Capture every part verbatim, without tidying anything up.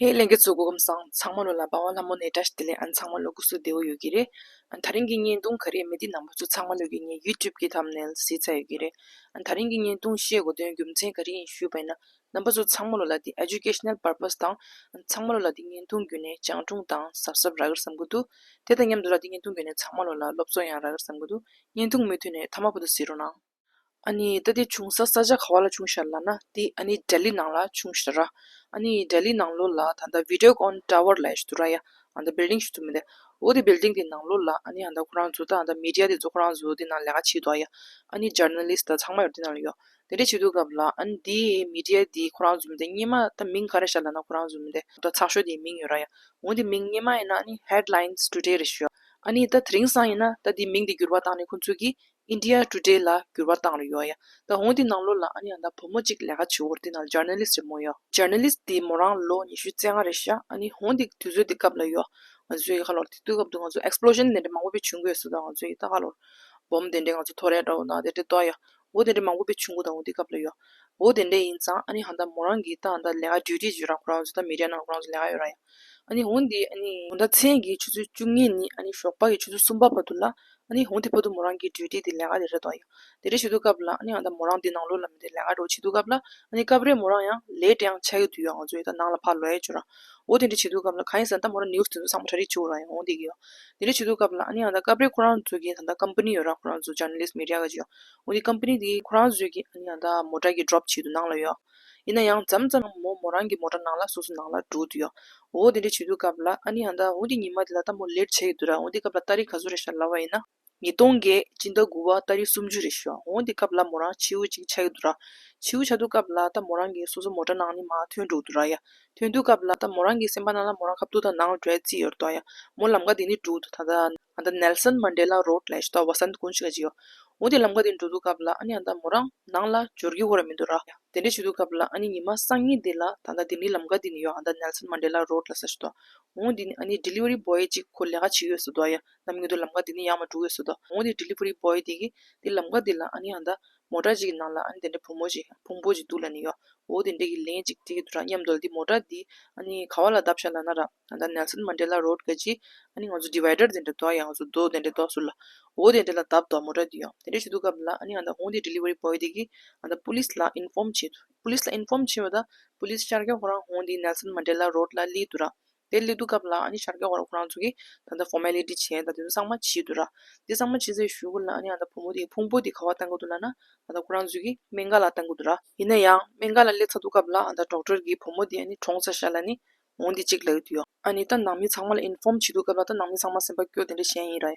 ཧེ་ལྷན་རྒྱས་ཚོ་སྐུ་ཁམས་བཟང་། ཚང་མ་ལོ་ལ་འབའ་བ་ལྷ་མོ་ནས་བཀྲ་ཤིས་བདེ་ལེགས། ཨ་ཚང་མ་ལོ་སྐུ་གཟུགས་བདེ་པོ་ཡོད་ཀྱི་རེད། ཨ་ད་རིང་གི་བརྙན་ཐུང་ག་རེ་མེད་དེ་རྣམ་པ་ཚོ་ཚང་མ་ལོ་གི་ངའི་YouTube་གི་thumbnail་གཟིགས་ཚར་ཡོད་ཀྱི་རེད། ཨ་ད་རིང་གི་བརྙན་ཐུང་བཤད་དགོས་དོན་རྒྱུ་མཚན་ག་རེ་ཡིན་ཞུས་པ་ཡིན་ན། རྣམ་པ་ཚོ་ཚང་མ་ལོ་ལ་འདི་educational purpose་དང་། ཚང་མ་ལོ་ལ་འདི་བརྙན་ཐུང་བརྒྱུད་ནས་སྤྱང་གྲུང་དང་གཟབ་གཟབ་རག་གི་རེད་བསམ་གྱི་འདུག་དེ་དང་མཉམ་དུ་ལ་འདི་བརྙན་ཐུང་བརྒྱུད་ནས་ཚང་མ་ལོ་ལ་སློབ་གསོ་ཡང་རག་གི་རེད་བསམ་གྱི་འདུག་བརྙན་ཐུང་མུ་མཐུད་ནས་མཐའ་མ་བར་དུ་གཟིགས་རོགས་གནང་། ཨ་ནི་ད་འདི་བྱུང་ས་ས་ཆ་ག་བ་ལ་བྱུང་ཤག་ལབ་ན་འདི་ཨ་ནི་ལྡི་ལི་ནང་ལ་བྱུང་ཤག་ར། ཨ་ནི་ལྡི་ལི་ནང་ལོགས་ལ་ད་ལྟ་Videocon Tower་ལབ་ཞིག་འདུག་ར་ཡ། ཨ་ད་building་ཞིག་འདུག་མི་འདི། འོ་དེ་building་དེ་ནང་ལོགས་ལ་ཨ་ནི་ཨ་ད་ཁོ་རང་ཚོ་ད་ཨ་ད་media་དེ་ཚོ་ཁོ་རང་ཚོ་དེ་ནང་ལས་ཀ་བྱེད་འདུག་ཡ། ཨ་ནི་journalist་ད་ཚང་མ་ཡོད་དེ་ནང་ལ་ཡོད། དེ་འདྲ་བྱེད་དུས་སྐབས་ལ་ཨ་ནི་དེ་media་དེ་ཁོ་རང་ཚོ་མི་འདི་སྔོན་མ་ད་མིང་ག་རེ་ཤག་ལབ་ན་ཁོ་རང་ཚོ་མི་འདི་ད་ཚགས་ཤོག་དེའི་མིང་ཡོད་ར་ཡ། འོ་དེ་མིང་སྔོན་མ་ཡིན་ན་ཨ་ནི་Headlines Today་རེད་ཤག་ཨ་ནི་ད་དེ་རིང་སང་ཡིན་ན་ད་དེ་མིང་དེ་འགྱུར་བ་བཏང་ནས་ཁོ་ཚོ་གིས་India Today་ལ་འགྱུར་བ་བཏང་རེ་ཡོད་ཡ། ད་འོང་དེ་ནང་ལོགས་ལ་ཨ་ནི་ཨ་ད་བུ་མོ་གཅིག་ལས་ཀ་བྱེད་འོར་དེ་ནང་journalist་རེད་མོ་ཡ། Journalist་དེ་མོ་རང་ལོ་ཉི་ཤུ་རྩ་ལྔ་རེད་ཤག་ཨ་ནི་འོང་དེ་དུས་ཚོད་དེ་སྐབས་ལ་ཡོད། ང་ཚོའི་ཁ་ལོར་དེ་དུས་སྐབས་དུ་ང་ཚོ་explosion་དེ་འདྲ་མང་པོ་བྱུང་གི་ཡོད་ས་དང་ང་ཚོའི་ད་ཁ་ལོར་bomb་དེ་འདྲ་ང་ཚོ་ཐོ་རེ་འདྲ་བོ་དང་དེ་འདྲ་ཏོ་ཡ། འོ་དེ་འདྲ་མང་པོ་བྱུང་གི་དང་འོ་དེ་སྐབས་ལ་ཡོད། འོ་དེ་འདྲ་ཡིན་ཙང་ཨ་ནི་ཧ་ད་མོ་རང་གི་ད་ད་ལས་ཀ་duty་བྱེད་རང་ཁོ་རང་ཚོ་ད་media་ནང་ཁོ་རང་ཚོ་ལས་ཀ་ཡོད་ར་ཡ། ཨ་ནི་འོ་འདི་ཨ་ནི་ད་མཚན་གྱི་ཆུ་ཚོད་བཅུ་གཉིས་ནི་ཨ་ནི་ཞོགས་པ་གི་ཆུ་ཚོད་གསུམ་པ་བར་དུ་ལ་ཨ་ནི་འོ་དེ་བར་དུ་མོ་རང་གི་duty་དེ་ལས་ཀ་དེ་རེད་དོ་ཡ། དེ་འདྲ་བྱེད་དུས་སྐབས་ལ་ཨ་ནི་ཨ་ད་མོ་རང་འདི་ནང་ལོགས་ལ་མི་དེ་ལས་ཀ་འགྲོ་བྱེད་དུས་སྐབས་ལ་ཨ་ནི་སྐབས་རེ་མོ་རང་ཡང་late་ཡང་ཆགས་ཀྱི་འདུག་ཡ། ང་ཚོ་ཡི་ད་ནང་ལ་ཕར་ལོག་ཡ་བྱོས་ར། འོ་དེ་འདྲ་བྱེད་དུས་སྐབས་ལ་གང་ཡིན་ཟེར་ན་ད་མོ་རང་news་དེ་ཚོ་ཚང་མ་ཁྲ་རིག་བྱེད་དགོས་ར་ཡ་འོ་དེ་གི་ཡ། དེ་འདྲ་བྱེད་དུས་སྐབས་ལ་ཨ་ནི་ཨ་ད་སྐབས་རེ་ཁོ་རང་ཚོ་གི་ད་ད་company་ཡོད་ར་ཁོ་རང་ཚོ་journalist media་ག་ཅིག་ཡ། འོ་དེ་company་དེ་ཁོ་རང་ཚོས་ཀྱི་ཨ་ནི་ཨ་ད་མོ་ཊ་གི་drop་བྱེད་དུ་ནང་ལ་ཡོད། ཡིན་ན་ཡང་མཚམས་མཚམས་མོ་མོ་རང་གི་མོ་ཊ་ནང་ལ་སོ་སོ་ནང་ལ་འགྲོ་དུ་ཡོད། འོ་དེ་འདྲ་བྱེད་དུས་སྐབས་ལ་ཨ་ནི་ཨ་ད་འོ་དེ་ཉི་མ་དེ་ལ་ད་མོ་late་ཆགས་ཡོད་དུ་ར། འོ་དེ་སྐབས་ལ་ཏ་རིག་ག་ཚོད་རེད་ཤག་ལབ་པ་ཡིན་ན། ཉིས་སྟོང་བརྒྱད་སྤྱི་ཟླ་དགུ་པ་ཏ་རིག་སུམ་ཅུ་རེད་ཤག་འོ་དེ་སྐབས་ལ་མོ་རང་འཆི་བ་ཅིག་ཆགས་ཡོད་དུ་ར། འཆི་བ་ཆགས་དུས་སྐབས་ལ་ད་མོ་རང་གིས་སོ་སོ་མོ་ཊ་ནང་ནས་མར་ཐོན་འགྲོ་དུ་ར་ཡ། ཐོན་དུས་སྐབས་ལ་ད་མོ་རང་གི་སེམས་པ་ནང་ལ་མོ་རང་ཁ་ཐུག་ད་ནང་ལ་འགྲོ་ཡ་རྩིས་ཡོད་དོ་ཡ། མོ་ལམ་ཁ་དེ་ནས་འགྲོ་དུ་ད་ད་ཨ་ད་Nelson Mandela Road་ལབ་ཤག་ད་Vasant Kunj་ག་ཅིག་ཡོད། འོ་དེ་ལམ་ཁ་དེ་འགྲོ་དུས་སྐབས་ལ་ཨ་ནི་ཨ་ད་མོ་རང་ནང་ལ་འབྱོར་གྱི་ཡོད་ར་མི་འདུག་ར། དེ་འདྲ་བྱེད་དུས་སྐབས་ལ་ཨ་ནི་ཉི་མ་སང་ཉིན་དེ་ལ་ད་ལྟ་དེ་ནི་ལམ་ཁ་དེ་ནི་ཡོད་ཨ་ད་Nelson Mandela Road་ལ་ས་ཞིག་འདུག་འོ་དེ་ནི་ཨ་ནི་delivery boy་གཅིག་ཁོ་ལས་ཀ་བྱེད་ཡོད་ས་འདུག་ཡ། ནམ་ངེས་དུ་ལམ་ཁ་དེ་ནི་ཡར་མར་འགྲོ་ཡོད་ས་འདུག་འོ་དེ་delivery boy་དེ་གིས་དེ་ལམ་ཁ་དེ་ལ་ཨ་ནི་ཨ་ད་མོ་ཊ་གཅིག་གི་ནང་ལ་ཨ་ནི་དེ་འདྲ་བུ་མོ་གཅིག་ཕུང་པོ་གཅིག་འདུག་ལབ་ནི་ཡོད། འོ་དེ་འདྲ་གི་ལན་གཅིག་སྤྲད་ཀྱི་འདུག་ར། མཉམ་དུ་དེ་མོ་ཊ་དེ་ཨ་ནི་ག་བ་ལ་བརྡབས་ཤག་ལབ་ན་ར། ཨ་ད་Nelson Mandela Road་ག་ཅིག་ཨ་ནི་ང་ཚོ་divider་དེ་འདྲ་འདུག་ཡ། ང་ཚོ་རྡོ་དེ་འདྲ་འདུག་ཟུར་ལ། འོ་དེ་འདྲ་ལ་བརྡབས་འདུག་མོ་ཊ་དེ་ཡང་། དེ་འདྲ་བྱེད་དུས་སྐབས་ལ་ཨ་ནི་ཨ་ད་འོ་དེ་delivery boy་དེ་གིས་ཨ་ད་police་ལ་inform་བྱེད་དུ། police་ལ་inform་བྱེད་པ་ད་police་ཤར་རྒྱག་ཁོ་རང་འོ་དེ་Nelson Mandela Road་ལ་སླེབས་འདུག་ར། དེ་སླེབས་དུས་སྐབས་ལ་ཨ་ནི་ཤར་རྒྱག་ཁོ་རང་ཁོ་རང་ཚོ་གིས་ད་ལྟ་formality་བྱས་ད་དེ་ཚོ་ཚང་མ་བྱས་འདུག་ར། དེ་ཚང་མ་བྱས་ཚར་གཞུག་གུ་ལ་ཨ་ནི་ཨ་ད་བུ་མོ་དེ་ཕུང་པོ་དེ་ག་བ་བཏང་གི་འདུག་ལབ་ན་ཨ་ད་ཁོ་རང་ཚོ་གིས་སྨན་ཁང་ལ་བཏང་གི་འདུག་ར། ཡིན་ན་ཡང་སྨན་ཁང་ལ་སླེབས་ཚར་དུས་སྐབས་ལ་ཨ་ད་doctor་གིས་བུ་མོ་དེ་ཨ་ནི་གྲོངས་ཚར་ཤག་ལབ་ནི་འོ་དེ་གཅིག་ལབ་ཀྱི་འདུག་ཡ། ཨ་ནི་ད་ནང་མི་ཚང་མ་ལ་inform་བྱེད་དུས་སྐབས་ལ་ད་ནང་མི་ཚང་མ་སེམས་པ་སྐྱོ་དེ་འདྲ་བྱས་ཡིན་ར་ཡ།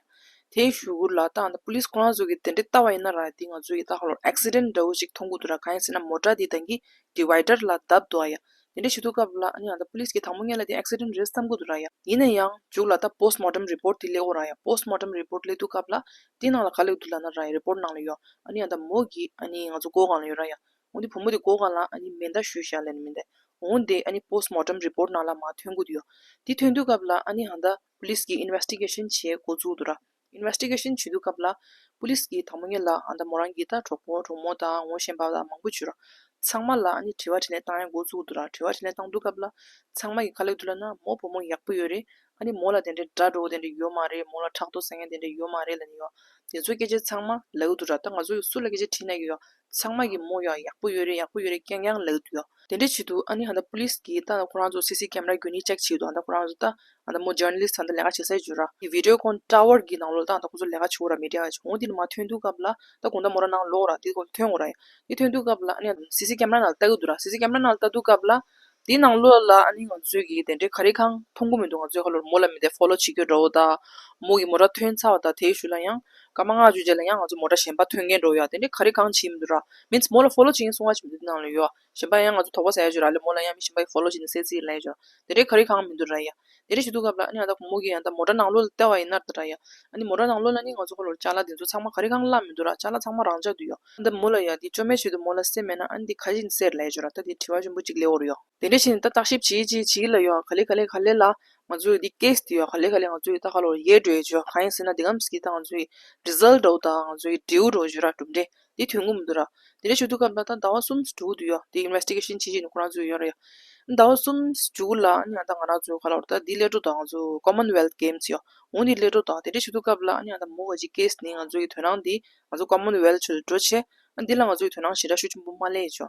དེའི་གཞུག་གུ་ལ་ད་ཨ་ད་police་ཁོ་རང་ཚོ་གིས་དེ་འདྲ་ལྟ་བ་ཡིན་ན་ར་དེ་ང་ཚོ་ཡི་ད་ཧ་ལོར་accident་འདྲ་བོ་ཞིག་མཐོང་གི་འདུག་ར། གང་ཡིན་ཟེར་ན་མོ་ཊ་དེ་ད་གིན་divider་ལ་བརྡབས་འདུག་ཡ། དེ་འདྲ་བྱེད་དུས་སྐབས་ལ་ཨ་ནི་ཨ་ད་police་གིས་དང་པོ་ཉིད་ལ་དེ་accident་རེད་བསམ་གི་འདུག་ར་ཡ། ཡིན་ན་ཡང་མཇུག་ལ་ད་postmortem report་དེ་སླེབས་ཡོད་ར་ཡ། postmortem report་སླེབས་དུས་སྐབས་ལ་དེ་ནང་ལ་ག་སླེབས་འདུག་ལབ་ན་ར་ཡ་report་ནང་ལ་ཡོད། ཨ་ནི་ཨ་ད་མོ་གི་ཨ་ནི་ང་ཚོ་མགོ་སྒང་ལ་ཡོད་ར་ཡ། འོ་དེ་བུ་མོ་དེ་མགོ་སྒང་ལ་ཨ་ནི་མེ་མདའ་གཞུས་ཤག་ལབ་ནི་མེ་མདའ། འོ་དེ་ཨ་ནི་postmortem report་ནང་ལ་མར་ཐོན་གི་འདུག་ཡ། དེ་ཐོན་དུས་སྐབས་ལ་ཨ་ནི་ཨ་ད་police་གིས་investigation་བྱེད་འགོ་བཙུགས་འདུག་ར། investigation་བྱེད་དུས་སྐབས་ལ་police་གིས་དང་པོ་ཉིད་ལ་ཨ་ད་མོ་རང་གི་ད་གྲོགས་པོ་གྲོགས་མོ་དང་ངོ་ཤེས་པ་དང་མང་པོ་བྱོས་ར། ཚང་མ་ལ་ཨ་ནི་དྲི་བ་དྲིས་ལན་བཏང་ཡ་འགོ་བཙུགས་འདུག་ར། དྲི་བ་དྲིས་ལན་བཏང་དུས་སྐབས་ལ་ཚང་མ་གིས་ག་ལབ་འདུག་ལབ་ན་མོ་བུ་མོ་ཡག་པོ་ཡོད་རེད། ཨ་ནི་མོ་ལ་དེ་འདྲའི་དགྲ་འདྲ་བོ་དེ་འདྲ་ཡོད་མ་རེད། མོ་ལ་ཕྲག་དོག་ཟེར་མཁན་དེ་འདྲ་ཡོད་མ་རེད་ལབ་ནི་ཡོད། དེ་ཚོ་སྐད་ཆ་ཚང་མ་ལབ་འདུག་ར། ད་ང་ཚོ་ཡི་སུ་ལ་སྐད་ཆ་དྲིས་ན་གི་ཡོད། ཚང་མ་གིས་མོ་ཡ་ཡག་པོ་ཡོད་རེད་ཡག་པོ་ཡོད་རེད་རྐྱང་རྐྱང་ལབ་འདུག་ཡ། དེ་འདྲ་བྱེད་དུས་ཨ་ནི་ཧ་ད་police་གིས་ད་ཁོ་རང་ཚོ་སི་སི་camera་རྒྱུན་ནས་check་བྱེད་འདུག་ད་ཁོ་རང་ཚོ་ད་ཨ་ད་མོ་journalist་ད་ལྟ་ལས་ཀ་བྱེད་ས་བརྗོད་ར། Videocon Tower་གི་ནང་ལོགས་ད་ད་ཁོ་ཚོ་ལས་ཀ་བྱེད་འོ་ར་media་ག་བྱེད་འོ་དེ་ནི་མ་ཐོན་དུས་སྐབས་ལ་ད་དགོང་དག་མོ་ར་ནང་ལོག་ར་དེ་ཁོ་ཐོན་འོ་ར་ཡ། དེ་ཐོན་དུས་སྐབས་ལ་ཨ་ནི་སི་སི་camera་ནང་ལ་ལྟ་གི་འདུག་ར། སི་སི་camera་ནང་ལ་ལྟ་དུས་སྐབས་ལ་དེའི་ནང་ལོགས་ལ་ཨ་ནི་ང་ཚོས་ཀྱི་དེ་འདྲའི་ག་རེ་གང་མཐོང་གི་མི་འདུག་ང་ཚོས་ཁ་ལོར་མོ་ལ་མི་དེ་follow་བྱེད་ཀྱི་འདྲ་བོ་ད། མོ་གི་མོ་ར་ཐོན་ཚར་བ་ད་དེའི་གཞུག་ལ་ཡང་སྐར་མ་ལྔ་བཅུ་རྗེས་ལ་ཡང་ང་ཚོ་མོ་ར་གཞན་པ་ཐོན་མཁན་འདྲ་བོ་ཡ་དེ་འདྲའི་ག་རེ་གང་བྱེད་མི་འདུག་ར། means་མོ་ལ་follow་བྱེད་མཁན་སུ་ཡང་བྱེད་མི་འདུག་དེ་ནང་ལ་ཡོད། གཞན་པ་ཡང་ང་ཚོ་དོགས་པ་ཟ་ཡ་བྱོས་ར་ལེ་མོ་ལ་ཡང་མི་གཞན་པ་གིས་follow་བྱེད་ནས་སེ་སི་ལ་ཡ་བྱོས་ར་དེ་འདྲའི་ག་རེ་གང་མི་འདུག་ར་ཡ། དེ་འདྲ་བྱེད་དུས་སྐབས་ལ་ཨ་ནི་ཨ་ད་བུ་མོ་གིས་ཡང་ད་མོ་ར་ནང་ལོགས་ལ་བལྟ་བ་ཡིན་ན་ད་ར་ཡ། ཨ་ནི་མོ་ར་ནང་ལོགས་ལ་ནི་ང་ཚོ་ཁོ་ལོར་ཅ་ལག་དེ་ཚོ་ཚང་མ་ག་རེ་གང་བླངས་མི་འདུག་ར། ཅ་ལག་ཚང་མ་རང་འཇགས་འདུག་ཡ། ཨ་ད་མོ་ལ་ཡ་དེ་བཅོས་མ་བྱེད་དུས་མོ་ལ་སེམས་མེད་ན་ཨ་ནི་དེ་ག་རེ་བྱེད་ནས་སེ་ར་ལ་ཡ་བྱོས་ར་ད་དེ་དྲི་བ་ཆེན་པོ་གཅིག་སླེབས་འོ་ར་ཡ། དེ་འདྲ་བྱས་ནས་ད་བརྟག་ཞིབ་བྱེད་ཀྱི་བྱེད་ཀྱི་ལ་ཡ་ག་ལེ་ག་ལེ་ག་ལེ་ལ་ང་ཚོ་ཡི་དེ་case་དེ་ཡ་ག་ལེ་ག་ལེ་ང་ཚོ་ཡི་ད་ཁ་ལོར་ཡལ་འགྲོ་ཡ་བྱོས་གང་ཡིན་ཟེར་ན་དེ་གམ་སི་ཀི་ད་ང་ཚོ་ཡི་result་འདྲ་བོ་དང་ང་ཚོ་ཡི་འབྲས་བུ་འདྲ་བོ་བྱོས་ར་གྲུབ་འབྲས་དེ་ཐོན་གི་མི་འདུག་ར། དེ་འདྲ་བྱེད་དུས་སྐབས་ལ་ད་ཟླ་བ་གསུམ་འགྲོ་གི་འདུག་ཡ། དེ་investigation་བྱེད་བྱེད་ནས་ཁོ་རང་ཚོ་ཡོད་ར་ཡ། ཟླ་བ་གསུམ་མཇུག་ལ་ཨ་ནི་ཨ་ད་ང་རང་ཚོའི་ཁ་ལོར་ད་འདི་སླེབས་འགྲོ་དང་ང་ཚོ་Commonwealth Games་ཡོ། འོ་འདི་སླེབས་འགྲོ་དང་དེ་འདྲ་བྱེད་དུས་སྐབས་ལ་ཨ་ནི་ཨ་ད་མོ་ག་ཅིག་ཀེས་ནི་ང་ཚོ་ཡི་དོན་རང་འདི་ང་ཚོ་Commonwealth་ཆུ་འགྲོ་ཆེ། ཨ་འདི་ལ་ང་ཚོ་ཡི་དོན་རང་ཞེ་དྲག་ཤུགས་ཆེན་པོ་མ་སླེབས་ཆོ།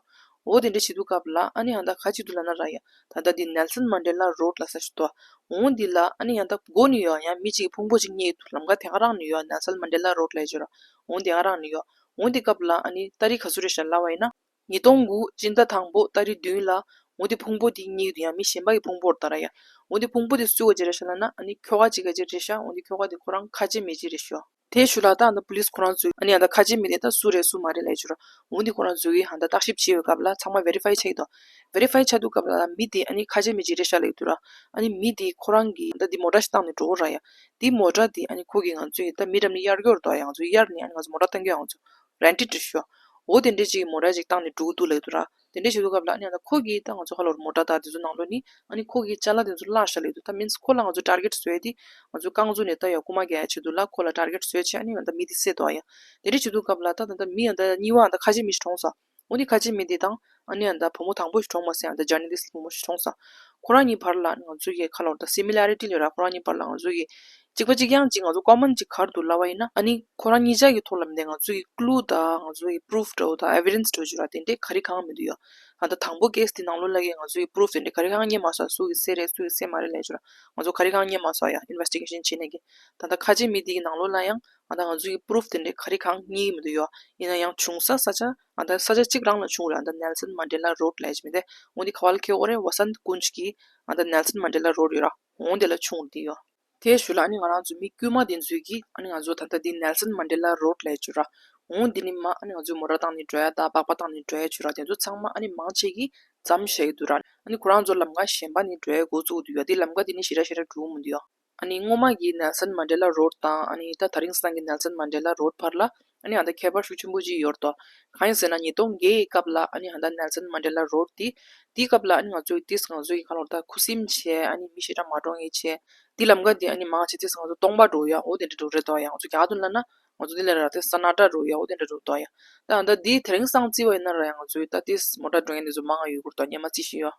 འོ་དེ་འདྲ་བྱེད་དུས་སྐབས་ལ་ཨ་ནི་ཨ་ད་ག་ཅིག་འདུག་ལབ་ན་ར་ཡ། ད་ལྟ་འདི་Nelson Mandela Road་ལ་ས་ཞིག་ཏོ། འོ་འདི་ལ་ཨ་ནི་ཨ་ད་མགོ་ནི་ཡོ་ཡ་མི་གཅིག་གི་ཕུང་པོ་གཅིག་རྙེད་འདུག་ལམ་ཁ་དེ་ག་རང་ནི་ཡོ་Nelson Mandela Road་ལ་ཡ་ཅོ་ར། འོ་འདི་ག་རང་ནི་ཡོ། འོ་འདི་སྐབས་ལ་ཨ་ནི་ཏ་རིག་ག་ཚོད་རེད་ཤག་ལབ་པ་ཡིན་ན། ཉིས་སྟོང་དགུ་སྤྱི་ཟླ་དང་པོ་ཏ་རིག་བདུན་ལ་འོ་དེ་ཕུང་པོ་དེ་རྙེད་ཡོད་ཡང་མི་གཞན་པ་གི་ཕུང་པོར་ལྟར་ཡ། འོ་དེ་ཕུང་པོ་དེ་སུ་ག་ཅིག་རེད་ཤག་ལབ་ན་ཨ་ནི་ཁྱོ་ག་ཅིག་ག་ཅིག་རེད་ཤག་འོ་དེ་ཁྱོ་ག་དེ་ཁོ་རང་ཁ་ཆེ་མི་ཅིག་རེད་ཤག་དེའི་ཤུལ་ལ་ད་ཨ་ད་པུ་ལིས་ཁོ་རང་ཚོས་ཨ་ནི་ཨ་ད་ཁ་ཆེ་མི་དེ་ད་སུ་རེད་སུ་མ་རེད་ལབ་ཅིག་ར། འོ་དེ་ཁོ་རང་ཚོས་ཨ་ད་བརྟག་ཞིབ་བྱེད་ཡོད་སྐབས་ལ་ཚང་མ་verify་བྱས་ཡོད་དོ། verify་བྱ་དུས་སྐབས་ལ་མི་དེ་ཨ་ནི་ཁ་ཆེ་མི་ཅིག་རེད་ཤག་ལབ་ཡོད་དུ་ར། ཨ་ནི་མི་དེ་ཁོ་རང་གི་ད་དེ་མོ་ཊ་ཞིག་བཏང་ནས་འགྲོ་གོ་ར་ཡ། དེ་མོ་ཊ་དེ་ཨ་ནི་ཁོ་གིས་ང་ཚོས་ད་མི་རབས་ནས་གཡར་གྱི་ཡོད་རེད་དོ། ཡང་ང་ཚོས་གཡར་ནས་ཨ་ནི་ང་ཚོ་མོ་ཊ་བཏང་གི་ཡོད། ང་ཚོ་rented་རེད་ཤག་འོ་དེ་འདྲས་ཅིག་གི་མོ་ཊ་ཅིག་བཏང་ནས་འགྲོ་གི་འདུག་ལབ་ཀྱི་འདུག་ར། དེ་འདྲས་བྱེད་དུས་སྐབས་ལ་ཨ་ནི་ཨ་ད་ཁོ་གིས་ད་ང་ཚོ་ཁ་ལོར་མོ་ཊ་དང་དེ་ཚོ་ནང་ལོགས་ནས་ཨ་ནི་ཁོ་གིས་ཅ་ལག་དེ་ཚོ་བརླགས་ཤག་ལབ་ཀྱི་འདུག་ད་means་ཁོ་ལ་ང་ཚོ་target་བཟོས་ཏེ་ང་ཚོ་རྐང་བཙུགས་ནས་ད་ཡ་རྐུ་མ་རྒྱག་ཡ་ཆེད་དུ་ལ་ཁོ་ལ་target་བཟོས་བྱས་ཨ་ནི་ཨ་ད་མི་དེ་བསད་འདུག་ཨ་ཡ། དེ་འདྲས་བྱེད་དུས་སྐབས་ལ་ད་ད་ད་མི་ཨ་ད་གཉིས་པ་ཨ་ད་ཁ་ཆེ་མི་ཞིག་གྲོངས་སོང་། འོ་ནི་ཁ་ཆེ་མི་དེ་དང་ཨ་ནི་ཨ་ད་བུ་མོ་དང་པོ་ཞིག་གྲོངས་མ་སོང་། ཨ་ད་journalist་བུ་མོ་ཞིག་གྲོངས་སོང་། ཁོ་རང་གཉིས་བར་ལ་ང་ཚོ་གི་ཁ་ལོར་ད་similarity་ཡོད་ར། ཁོ་རང་གཉིས་བར་ལ་ང་ཚོ་གི་གཅིག་པ་གཅིག་རྐྱང་གཅིག་ང་ཚོ་common་གཅིག་ག་རེ་འདུག་ལབ་པ་ཡིན་ན་ཨ་ནི་ཁོ་རང་གཉིས་ཆ་གི་ཐོག་ལ་མི་འདུག་ང་ཚོ་གི་clue་དང་ང་ཚོ་གི་proof་འདྲ་བོ་དང་evidence་འདྲ་བོ་ཅིག་ར་དེ་འདྲས་ག་རེ་གང་མི་འདུག་ཡ། ཨ་ད་དང་པོ་case་དེ་ནང་ལོགས་ལ་གི་ང་ཚོ་གི་proof་དེ་འདྲས་ག་རེ་གང་རྙེད་མ་སོང་། སུ་གི་བསད་རེད་སུ་གི་བསད་མ་རེད་ལབ་ཅིག་ར་ང་ཚོ་ག་རེ་གང་རྙེད་མ་སོང་ཡ། investigation་བྱེད་ནས་གི་ད་ལྟ་ཁ་ཆེ་མི་དེ་གི་ནང་ལོགས་ལ་ཡང་ཨ་ད་ང་ཚོ་གི་proof་དེ་འདྲས་ག་རེ་གང་རྙེད་ཀྱི་མི་འདུག་ཡ། ཡིན་ན་ཡང་བྱུང་ས་ས་ཆ་ཨ་ད་ས་ཆ་གཅིག་རང་ལ་བྱུང་རེད། ཨ་ད་Nelson Mandela Road་ལབ་ཡ་ཅིག་མི་འདུག་འོ་འདི་ག་བ་ལ་ཁེལ་ཡོད་རེད། Vasant Kunj་གི་ཨ་ད་Nelson Mandela Road་ཡོད་ར། འོ་འདི་ལ་བྱུང་འདི་ཡོད། དེའི་ཤུལ་ལ་ཨ་ནི་ང་རང་ཚོ་མི་དཀྱུས་མ་དེ་ཚོས་ཀྱིས་ཨ་ནི་ང་ཚོ་ད་ལྟ་འདི་Nelson Mandela Road་ལབ་ཡ་ཅིག་ར། འོ་འདི་ནི་མ་ཨ་ནི་ང་ཚོའི་མོ་ཊ་བཏང་ནས་འགྲོ་ཡ་དང་སྦག་སྦག་བཏང་ནས་འགྲོ་ཡ་ཅིག་ར། དེ་ཚོ་ཚང་མ་ཨ་ནི་མང་ཆེ་གིས་བརྩམས་བཞག་གི་འདུག་ར། ཨ་ནི་ཁོ་རང་ཚོ་ལམ་ཁ་གཞན་པ་ནས་འགྲོ་ཡ་འགོ་བཙུགས་འདུག་ཡ། འདི་ལམ་ཁ་འདི་ནི་ཞེ་དྲག་ཞེ་དྲག་འགྲོ་གི་མི་འདུག་ཡ། ཨ་ནི་སྔོན་མ་གི་Nelson Mandela Road་དང་ཨ་ནི་ད་དེ་རིང་སང་གི་Nelson Mandela Road་བར་ལ་ཨ་ནི་ཨ་ད་ཁྱད་པར་ཤུགས་ཆེན་པོ་ཅིག་ཡོད་རེད་དོ། གང་ཡིན་ཟེར་ན་ཉིས་སྟོང་བརྒྱད་ཀྱི་སྐབས་ལ་ཨ་ནི་ཨ་ད་Nelson Mandela Road་དེ་དེའི་སྐབས་ལ་ཨ་ནི་ང་ཚོའི་ཏིས་ང་ཚོའི་གི་ཁ་ལོར་ད་ཁུ་སིམ་བྱས་ཨ་ནི་མི་ཞེ་དྲག་མ་གྲོངས་ཡས་བྱས། དེ་ལམ་ཁ་དེ་ཨ་ནི་མང་ཆེ་ཏིས་ང་ཚོ་སྟོང་པ་འགྲོ་ཡ་འོ་དེ་འདྲ་འགྲོ་རེད་དོ་ཡ། ང་ཚོ་རྒྱ་གར་དུ་ལབ་ན་ང་ཚོ་དེ་ལ་ར་ཏེ་ས་ན་ཏ་འགྲོ་ཡ་འོ་དེ་འདྲ་འགྲོ་དོ་ཡ། ད་ཨ་ད་དེ་དེ་རིང་སང་བརྩིས་པ་ཡིན་ན་ར་ཡ་ང་ཚོའི་ད་ཏིས་མོ་ཊ་འགྲོ་མཁན་དེ་ཚོ་མང་ང་ཡོད་གི་རེད་དོ། སྙན་མ་བརྩི་བཞིན་ཡོད།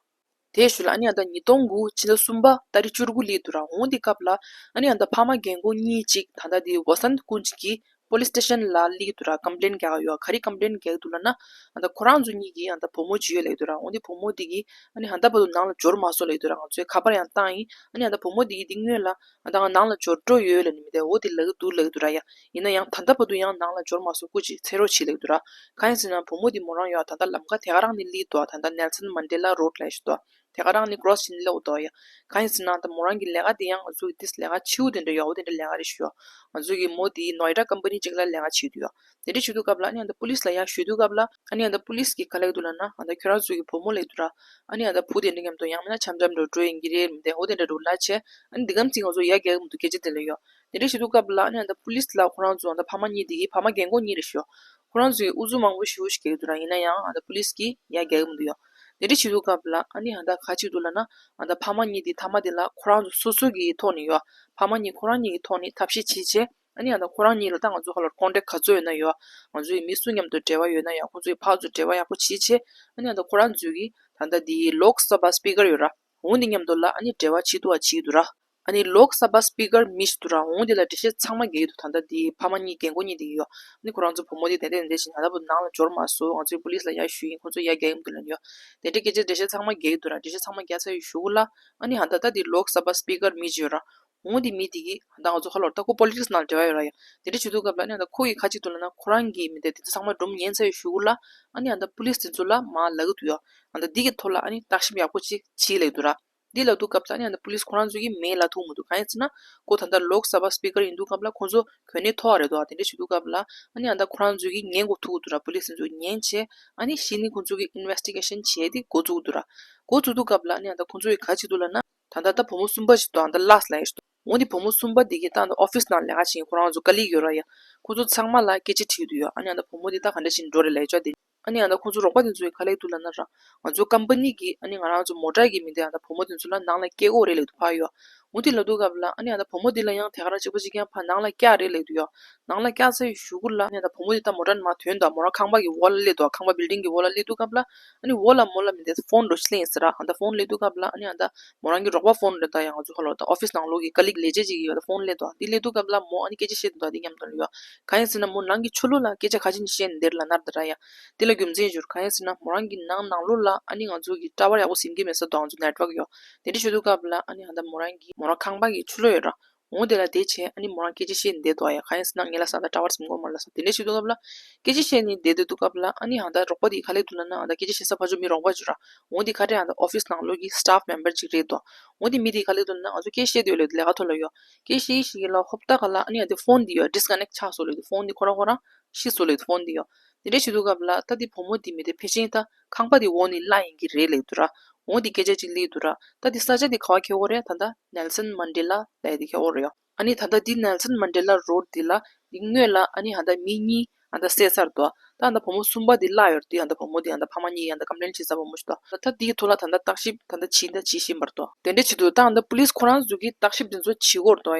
དེའི་ཤུལ་ལ་ཨ་ནི་ཨ་ད་ཉིས་སྟོང་དགུ་ཕྱི་ཟླ་གསུམ་པ་ཏ་རིག་བཅུ་དགུ་སླེབས་འདུག་ར། འོ་འདི་སྐབས་ལ་ཨ་ནི་ཨ་ད་ཕ་མ་རྒན་གོག་གཉིས་ཅིག་ད་ལྟ་དེ་Vasant Kunj་གི་police station་ལ་སླེབས་འདུག་ར། complain་རྒྱག་ག་ཡོད། ག་རེ་complain་རྒྱག་གི་འདུག་ལབ་ན་ཨ་ད་ཁོ་རང་ཚོ་གཉིས་ཀྱིས་ཨ་ད་བུ་མོ་ཅིག་ཡོད་ལབ་འདུག་ར། འོ་འདི་བུ་མོ་འདི་གིས་ཨ་ནི་ཨ་ད་བར་དུ་ནང་ལ་འབྱོར་མ་སོང་ལབ་འདུག་ར། ང་ཚོས་ཁ་པར་ཡང་བཏང་ཡིན། ཨ་ནི་ཨ་ད་བུ་མོ་འདི་གིས་འདི་སྔོན་ལ་ཨ་ད་ང་ནང་ལ་འབྱོར་འགྲོ་ཡོད་ལབ་ནི་མི་འདུག་འོ་འདི་ལབ་ཀྱི་འདུག་ལབ་འདུག་ར་ཡ། ཡིན་ན་ཡང་ད་ལྟ་བར་དུ་ཡང་ནང་ལ་འབྱོར་མ་སོང་སྐུ་མཁྱེན་འཚོལ་རོགས་བྱེད་ལབ་འདུག་ར། གང་ཡིན་ཟེར་ན་བུ་མོ་འདི་མོ་རང་ཡོད་ད་ལྟ་ལམ་ཁ་དེ་ག་རང་ནས་སླེབས་འདུག་ད་ལྟ་Nelson Mandela Road་ལབ་ཞིག་འདུག་དེ་ག་རང་ནས་cross་བྱས་ནས་སླེབས་འདུག་ཡ། གང་ཡིན་ཟེར་ན་ད་མོ་རང་གི་ལས་ཀ་དེ་ཡང་ང་ཚོ་གི་ཏིས་ལས་ཀ་ཆེ་བོ་དེ་འདྲ་ཡོད། འོ་དེ་འདྲ་ལས་ཀ་རེད་ཞུ་ཡ། ང་ཚོ་གི་མོ་དེ་Noida company་གཅིག་ལ་ལས་ཀ་བྱེད་འདུག་ཡ། དེ་འདྲ་བྱེད་དུས་སྐབས་ལ་ཨ་ནི་ཨ་ད་པུ་ལིས་ལ་ཡར་ཞུ་དུས་སྐབས་ལ་ཨ་ནི་ཨ་ད་པུ་ལིས་ཀྱིས་ག་ལབ་འདུག་ལབ་ན་ཨ་ད་ཁྱོད་རང་ཚོ་གི་བུ་མོ་ལབ་འདུག་ར། ཨ་ནི་ཨ་ད་བུ་དེ་འདྲ་མཉམ་དུ་ཡང་མིན་ན་འཆམ་འཆམ་འགྲོ་འགྲོ་ཡིན་གྱི་རེད་མི་འདུག་འོ་དེ་འདྲ་འགྲོ་ལབ་བྱས། ཨ་ནི་འདི་གམ་ཚིག་ང་ཚོ་ཡ་རྒྱག་གི་མི་འདུག་སྐད་ཆ་དེ་ལ་ཡོད། དེ་འདྲ་བྱེད་དུས་སྐབས་ལ་ཨ་ནི་ཨ་ད་པུ་ལིས་ལ་ཁོ་རང་ཚོ་ཨ་ད་ཕ་མ་གཉིས་དེ་གི་ཕ་མ་རྒན་གོག་གཉིས་རེད་ཤག་ཁོ་རང་ཚོས་ཨུ་ཚུགས་མང་པོ་ཞེ་པོ་ཞིག་རྒྱག་གི་འདུག་ར། ཡིན་ན་ཡང་ཨ་ད་པུ་ལིས་ཀྱིས་ཡ་རྒྱག་གི་མི་འདུག་ཡ། དེ་འདྲ་བྱེད་དུས་སྐབས་ལ་ཨ་ནི་ཨ་ད་ག་བྱེད་འདུག་ལབ་ན་ཨ་ད་ཕ་མ་གཉིས་དེ་མཐའ་མ་དེ་ལ་ཁོ་རང་ཚོ་སོ་སོ་གི་ཐོག་ནས་ཡོད། ཕ་མ་གཉིས་ཁོ་རང་གཉིས་ཀྱི་ཐོག་ནས་ཐབས་ཤེས་བྱས་བྱས། ཨ་ནི་ཨ་ད་ཁོ་རང་གཉིས་ལ་ད་ང་ཚོ་ཧ་ལོར་contact་ག་ཚོད་ཡོད་ན་ཡོད། ང་ཚོ་ཡི་མི་སུ་མཉམ་དུ་འབྲེལ་བ་ཡོད་ན་ཡང་ཁོ་ཚོ་ཡི་ཕར་ཚུར་འབྲེལ་བ་ཡག་པོ་བྱེད་བྱས། ཨ་ནི་ཨ་ད་ཁོ་རང་ཚོ་གི་ད་ལྟ་དེ་Lok Sabha Speaker་ཡོད་ར། འོ་འདི་མཉམ་དུ་ལ་ཨ་ནི་འབྲེལ་བ་བྱེད་ཐུབ་པ་བྱེད་འདུག་ར། ཨ་ནི་Lok Sabha Speaker་མི་ཞིག་འདུག་ར། འོ་འདི་ལ་འགྲེལ་བཤད་ཚང་མ་རྒྱག་གི་འདུག་ད་ལྟ་དེ་ཕ་མ་གཉིས་རྒན་གོག་གཉིས་དེ་ཡོད། ཨ་ནི་ཁོ་རང་ཚོ་བུ་མོ་དེ་དེ་འདྲ་འདྲ་བྱས་ད་ལྟ་བུ་ནང་ལ་འབྱོར་མ་སོང་། ང་ཚོའི་པུ་ལིས་ལ་ཡར་ཞུས་ཡིན། ཁོ་ཚོ་ཡར་རྒྱག་གི་མི་འདུག་ལབ་ཡོད། དེ་འདྲ་སྐད་ཆ་འགྲེལ་བཤད་ཚང་མ་རྒྱག་གི་འདུག་ར། འགྲེལ་བཤད་ཚང་མ་རྒྱག་ཚར་བའི་གཞུག་གུ་ལ་ཨ་ནི་ཨ་ད་ད་དེ་Lok Sabha Speaker་མི་ཅིག་ཡོད་ར། འོ་དེ་མི་དེ་གིས་ད་ང་ཚོ་ཧ་ལོར་ད་ཁོ་པོ་ལི་ཊིག་སི་ནང་འབྲེལ་བ་ཡོད་ར་ཡ། དེ་འདྲ་བྱེད་དུས་སྐབས་ལ་ཨ་ནི་ད་ཁོ་གིས་ག་ཅིག་འདུག་ལབ་ན་ཁོ་རང་གིས་མི་དེ་དེ་ཚོ་ཚང་མ་སྒྲུང་ཉན་ཚར་བའི་གཞུག་གུ་ལ་ཨ་ནི་ཨ་ད་པུ་ལིས་དེ་ཚོ་ལ་མར་ལབ་ཀྱི་འདུག་ཡ། ཨ་ད་འདི་གི་ཐོག་ལ་ཨ་ནི་བརྟག་ཞིབ་ཡག་པོ་ཅིག་བྱེད་ལབ་ཀྱི་འདུག་ར། འདི་ལབ་དུས་སྐབས་ལ་ཨ་ནི་ཨ་ད་པུ་ལིས་ཁོ་རང་ཚོ་གིས་མེད་ལབ་ཐུབ་མི་འདུག་གང་ཡིན་ཟེར་ན་ཁོ་ད་ལྟ་Lok Sabha Speaker་ཡིན་དུས་སྐབས་ལ་ཁོ་ཚོ་གོ་གནས་མཐོ་བ་རེད་འདུག་དེ་འདྲ་བྱེད་དུས་སྐབས་ལ་ཨ་ནི་ཨ་ད་ཁོ་རང་ཚོ་གིས་ཉན་དགོས་ཐུག་གི་འདུག་ར། པུ་ལིས་དེ་ཚོ་ཉན་བྱས་ཨ་ནི་གཞི་ནས་ཁོ་ཚོ་གིས་investigation་བྱས་ཏེ་འགོ་བཙུགས་འདུག་ར། འགོ་བཙུགས་དུས་སྐབས་ལ་ཨ་ནི་ཨ་ད་ཁོ་ཚོ་གིས་ག་བྱེད་འདུག་ལབ་ན། ད་ལྟ་ད་བུ་མོ་གསུམ་པ་ཞིག་འདུག་ཨ་ད་ལཱསི་ལབ་ཡ་ཞིག་འདུག་འོ་འདི་བུ་མོ་གསུམ་པ་འདི་གིས་ད་ཨ་ད་ཨོ་ཕི་སི་ནང་ལས་ཀ་བྱེད་ཁོ་རང་ཚོ་ཀ་ལི་གི་ཡོད་ར་ཡ། ཁོ་ཚོ་ཚང་མ་ལ་སྐད་ཆ་དྲིས་འདུག་ཡ། ཨ་ནི་ཨ་ད་བུ་མོ་འདི་ད་ག་འདྲ་བྱས་ནས་འགྲོ་རེད་ལབ་ཡ་ཅོ་དེ། ཨ་ནི་ཨ་ད་ཁོ་ཚོ་རོགས་པ་དེ་ཚོ་གིས་ག་ལབ་འདུག་ལབ་ན་ར། ང་ཚོ་ཀམ་པ་ནི་གིས་ཨ་ནི་ང་རང་ཚོ་མོ་ཊ་གི་མི་དེ་ཨ་ད་བུ་མོ་དེ་ཚོ་ལ་ནང་ལ་སྐྱེལ་དགོས་རེད་ལབ་འདུག་ཕར་ཡོད། འོ་དེ་ལབ་དུས་སྐབས་ལ་ཨ་ནི་ཨ་ད་བུ་མོ་དེ་ལ་ཡང་དེ་ག་རང་གཅིག་པ་གཅིག་རྐྱང་ཕར་ནང་ལ་བཀྱག་རེད་ལབ་དུས་ཡོ། ནང་ལ་བཀྱག་ཚར་བའི་གཞུག་གུ་ལ་ཨ་ནི་ཨ་ད་བུ་མོ་དེ་ད་མོ་ཊ་ནང་ཐོན་དང་མོ་རང་ཁང་པ་གི་འོག་ལ་སླེབས་འདུག་ཁང་པ་བིལ་ཌིང་གི་འོག་ལ་སླེབས་དུས་སྐབས་ལ་ཨ་ནི་འོག་ལ་མོ་ལ་མི་དེ་ཕོན་འགྲོ་ཤི་ལེན་ཟེར་ར། ཨ་ད་ཕོན་སླེབས་དུས་སྐབས་ལ་ཨ་ནི་ཨ་ད་མོ་རང་གི་རོགས་པ་ཕོན་རེད། ད་ཡང་ང་ཚོ་ཧ་ལོ་ད་ཨོ་ཕིས་ནང་ལོགས་ཀྱི་ཀ་ལིག་ལས་བྱེད་ཅིག་གི་ཡོ་ད་ཕོན་སླེབས་འདུག་དེ་སླེབས་དུས་སྐབས་ལ་མོ་ཨ་ནི་སྐད་ཆ་བཤད་འདུག་དེ་མཉམ་དུ་ལ་ཡོ། གང་ཡིན་ཟེར་ན་མོ་ནང་གི་ཕྱི་ལོགས་ལ་སྐད་ཆ་ག་ཅི་ནས་བཤད་ནས་བསྡད་ལ་ནར་ད་ར་ཡ། དེ་ལ་རྒྱུ་མཚན་ཞུ་ར། གང་ཡིན་ཟེར་ན་མོ་རང་གི་ནང་ནང་ལོགས་ལ་ཨ་ནི་ང་ཚོ་གི་ཊ་ཝར་ཡག་པོ་ཟིན་གྱི་མེད་ས་འདུག་ང་ཚོ་ནེཊ་ཝརཀ་ཡོ། དེ་འདྲ་བྱེད་དུས་སྐབས་ལ་ཨ་ནི་ཨ་ད་མོ་རང་གི་མོ་རང་ཁང་པ་གི་ཕྱི་ལོགས་ཡོད་ར། འོ་དེ་ལ་བསྡད་བྱས་ཨ་ནི་མོ་རང་སྐད་ཆ་བཤད་ནས་བསྡད་འདུག་ཡ། གང་ཡིན་ཟེར་ན་ངེད་ལ་ས་ད་ཊ་ཝར་ཟིན་གྱི་མ་རེད་ལ་ས། དེ་འདྲ་བྱེད་དུས་སྐབས་ལ་སྐད་ཆ་བཤད་ནས་བསྡད་བསྡད་དུས་སྐབས་ལ་ཨ་ནི་ཨ་ད་རོགས་པ་དེ་ག་སླེབས་འདུག་ལབ་ན་ཨ་ད་སྐད་ཆ་བཤད་ས་ཕར་ཕྱོགས་མི་རོགས་པ་ཅིག་ར། འོ་དེ་ག་རེ་ཨ་ད་ཨོ་ཕིས་ནང་ལོགས་ཀྱི་སི་ཊཕ་མེམ་བར་ཅིག་རེད་འདུག་འོ་དེ་མི་དེ་ག་སླེབས་འདུག་ལབ་ན་ང་ཚོ་སྐད་བཤད་དུས་ལ་ལས་ཀ་ཐོག་ལ་ཡོ། སྐད་བཤད་ཤིག་ལ་ཧོབ་ཏ་ག་ལ་ཨ་ནི་ཨ་དེ་ཕོན་དེ་ཡོ་ཌིས་ཀ་ནེག་ཆགས་སོང་ལབ་དུས་ཕོན་དེ་ཁོ་རང་ཁོ་རང་ཤི་སོང་ལབ་དུས་ཕོན་དེ་ཡོ། དེ་འདྲ་བྱེད་དུས་སྐབས་ལ་ད་དེ་བུ་མོ་དེ་མི་དེ་ཕལ་ཆེར་ད་ཁང་པ་དེ་འོག་ནས་བརླག་ཡིན་གྱི་རེད་ལབ་དུས་ར། འོ་དེ་སྐད་ཆ་ཅིག་སླེབས་དུས་ར། ད་དེ་ས་ཆ་དེ་ག་བ་འཁེལ་བ་རེད། ད་ད་ནེལ་སན་མན་ཌེ་ལ་ལབ་ཡ་དེ་འཁེལ་བ་རེད་ཡོ། ཨ་ནི་ད་ད་དེ་ནེལ་སན་མན་ཌེ་ལ་རོཌ་དེ་ལ་དེ་སྔོན་ལ་ཨ་ནི་ཨ་ད་མི་གཉིས་ཨ་ད་བསད་ཚར་འདུག་ད་ཨ་ད་བུ་མོ་གསུམ་པ་དེ་བརླག་ཡོད་རེད། དེ་ཨ་ད་བུ་མོ་དེ་ཨ་ད་ཕ་མ་གཉིས་ཨ་ད་ཀམ་པི་ལེན་བྱེད་ས་བུ་མོ་ཞིག་འདུག་ད་ད་དེའི་ཐོག་ལ་ད་ད་བརྟག་ཞིབ་ད་ད་བྱེད་ད་བྱེད་བཞིན་པ་རེད་འདུག་དེ་འདྲ་བྱེད་དུས་ད་ཨ་ད་པུ་ལིས་ཁོ་རང་ཚོ་གིས་བརྟག་ཞིབ་དེ་ཚོ་བྱེད་དགོས་རེད་འདུག་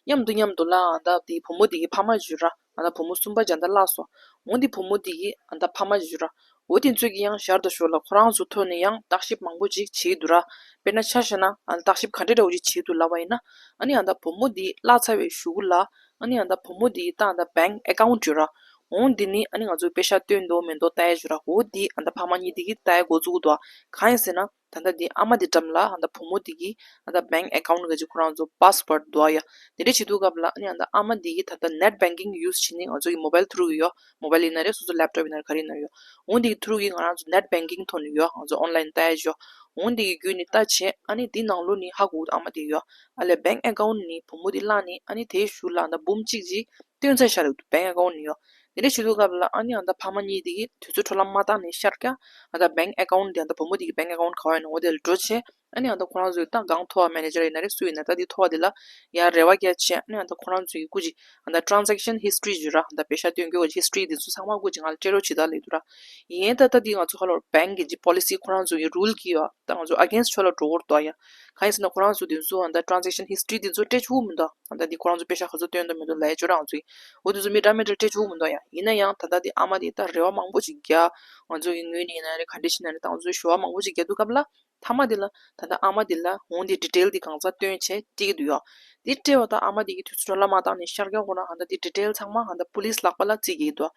ཡ། མཉམ་དུ་མཉམ་དུ་ལ་ཨ་ད་དེ་བུ་མོ་དེ་གི་ཕ་མ་ཞིག་ཡོད་ར། ཨ་ད་བུ་མོ་གསུམ་པ་ཇ་ད་བརླག་སོང་། འོ་དེ་བུ་མོ་དེ་གི་ཨ་ད་ཕ་མ་ཞིག་ཡོད་ར། འོ་དེ་ཚོས་ཀྱི་ཡང་ཞར་དུ་ཞོར་ལ་ཁོ་རང་ཚོ་ཐོག་ནས་ཡང་བརྟག་ཞིབ་མང་པོ་ཅིག་བྱེད་འདུག་ར། དཔེར་ན་ཆ་བཞག་ན་ཨ་ད་བརྟག་ཞིབ་ག་འདྲ་འདྲ་བོ་ཅིག་བྱེད་འདུག་ལབ་པ་ཡིན་ན། ཨ་ནི་ཨ་ད་བུ་མོ་དེ་བརླག་ཚར་བའི་གཞུག་གུ་ལ་ཨ་ནི་ཨ་ད་བུ་མོ་དེ་གི་ད་ཨ་ད་བེང་ཨེ་ཀའུན་ཊི་ཡོད་ར། འོ་དེ་ནི་ཨ་ནི་ང་ཚོས་པེ་ཤག་བཏོན་འདུག་མི་འདུག་ལྟ་ཡ་ཞིག་ཡོད་ར། འོ་དེ་ཨ་ད་ཕ་མ་གཉིས་དེ་གིས་ལྟ་ཡ་འགོ་བཙུགས་འདུག་གང་ཡིན་ཟེར་ན། ད་ལྟ་དེ་ཨ་མ་དེ་འགྲམ་ལ་ཨ་ད་བུ་མོ་དེ་གི་ཨ་ད་བེང་ཨེ་ཀའུན་ཊི་ག་ཅིག་ཁོ་རང་ཚོ་པཱ་སི་ཝརཌ་འདུག་ཡ། དེ་འདྲ་བྱེད་དུས་སྐབས་ལ་ཨ་ནི་ཨ་ད་ཨ་མ་དེ་གིས་ད་ལྟ་ནེཊ་བེང་ཀིང་ཡུ་སི་བྱེད་ནི་ང་ཚོ་གི་མོ་བེལ་ཐུ་རུ་གི་ཡོ། མོ་བེལ་ཡིན་ན་རེད། སོ་སོ་ལེབ་ཊོབ་ཡིན་ན་རེད། ག་རེ་ཡིན་ན་རེད་ཡོ། འོ་དེ་གི་ཐུ་རུ་གི་ང་རང་ཚོ་ནེཊ་བེང་ཀིང་ཐོག་ནས་ཡོ་ང་ཚོ་ཨོན་ལའིན་ལྟ་ཡ་ཞིག་ཡོ། འོ་དེ་གི་བརྒྱུད་ནས་ལྟ་བྱས་ཨ་ནི་དེ་ནང་ལོགས་ནས་ཧ་གོ་ཨ་མ་དེ་ཡོ། ཨ་ལས་བེང་ཨེ་ཀའུན་ཊི་ནས་བུ་མོ་དེ་བརླགས་ནས་ཨ་ནི་དེའི་གཞུག་ལ་ཨ་ད་འབུམ་གཅིག་ཅིག་བཏོན་ཚར་ཤག་ལབ་འདུག་བེང་ཨེ་ཀའུན་ཊི་ནས་ཡོ། དེ་འདྲ་བྱེད་དུས་སྐབས་ལ་ཨ་ནི་ཨ་ད་ཕ་མ་གཉིས་དེ་གིས་དུས་ཚོད་འཕྲོ་བརླག་མ་བཏང་ནས་ཤར་ཀྱང་ཨ་ད་བེང་ཨེ་ཀའུན་ཊི་དེ་ཨ་ད་བུ་མོ་དེ་གི་བེང་ཨེ་ཀའུན་ཊི་ག་བ་ཡིན་ན་འོ་དེ་ལ་འགྲོ་བྱས། ཨ་ནི་ཨ་ད་ཁོ་རང་ཚོའི་ད་སྒང་ཐོག་མེ་ནེ་ཇར་ཡིན་ན་རེད། སུ་ཡིན་ན་ད་དེ་ཐོག་དེ་ལ་ཡར་རེ་བ་རྒྱག་བྱས། ཨ་ནི་ཨ་ད་ཁོ་རང་ཚོའི་སྐུ་མཁྱེན་ཨ་ད་ཊ་རན་ཟེག་ཤན་ཧིས་ཊོ་རི་ཞུ་ར། ཨ་ད་པེ་ཤག་བཏོན་རྒྱུ་གི་ཧིས་ཊོ་རི་དེ་ཚོ་ཚང་མ་སྐུ་མཁྱེན་ང་ལ་སྤྲད་རོགས་བྱེད་ད་ལབ་འདུག་ར། ཡིན་ད་ད་དེ་ང་ཚོ་ཧ་ལོ་བེང་གི་ཇི་པོ་ལི་སི་ཁོ་རང་ཚོ་གི་རུལ་གྱི་ཡོ། ད་ང་ཚོ་ཨ་གེན་སི་ཊི་ཕྱོགས་ལ་འགྲོ་གི་རེད་འདུག་ཡ། གང་ཡིན་ཟེར་ན་ཁོ་རང་ཚོ་དེ་ཚོ་ཨ་ད་ཊ་རན་ཟེག་ཤན་ཧིས་ཊོ་རི་དེ་ཚོ་སྤྲད་ཆོག་གི་མི་འདུག་ཨ་ད་དེ་ཁོ་རང་ཚོ་པེ་ཤག་ག་ཚོད་བཏོན་འདུག་མི་འདུག་ལབ་ཡ་ཅོ་ར། ང་ཚོ་གི་འོ་དེ་ཚོ་མི་འདྲ་མི་འདྲ་སྤྲད་ཆོག་གི་མི་འདུག་ཡ། ཡིན་ན་ཡང་ད་ད་དེ་ཨ་མ་དེ་ད་རེ་བ་མང་པོ་ཅིག་རྒྱག་ང་ཚོ་གི་ངོས་ནས་ཡིན་ན་རེད། ག་འདྲ་ཞིག་ན་རེད། ད་ང་ཚོ་ཞུ་བ་མང་པོ་ཅིག་རྒྱག་དུས་སྐབས་ལ། མཐའ་མ་དེ་ལ་ད་ལྟ་ཨ་མ་དེ་ལ་འོང་དེ་ཌི་ཊེལ་དེ་གང་ཚང་བཏོན་བྱས་སྤྲད་ཀྱི་འདུག་ཡོ། དེ་སྤྲད་པ་དང་ཨ་མ་དེ་གིས་དུས་ཚོད་འཕྲོ་བརླག་མ་བཏང་ནས་ཤར་རྒྱག་ཁོ་ན་ཨ་ད་དེ་ཌི་ཊེལ་ཚང་མ་ཨ་ད་པུ་ལིས་ལག་པ་ལ་རྩིས་རྒྱག་གི་འདུག་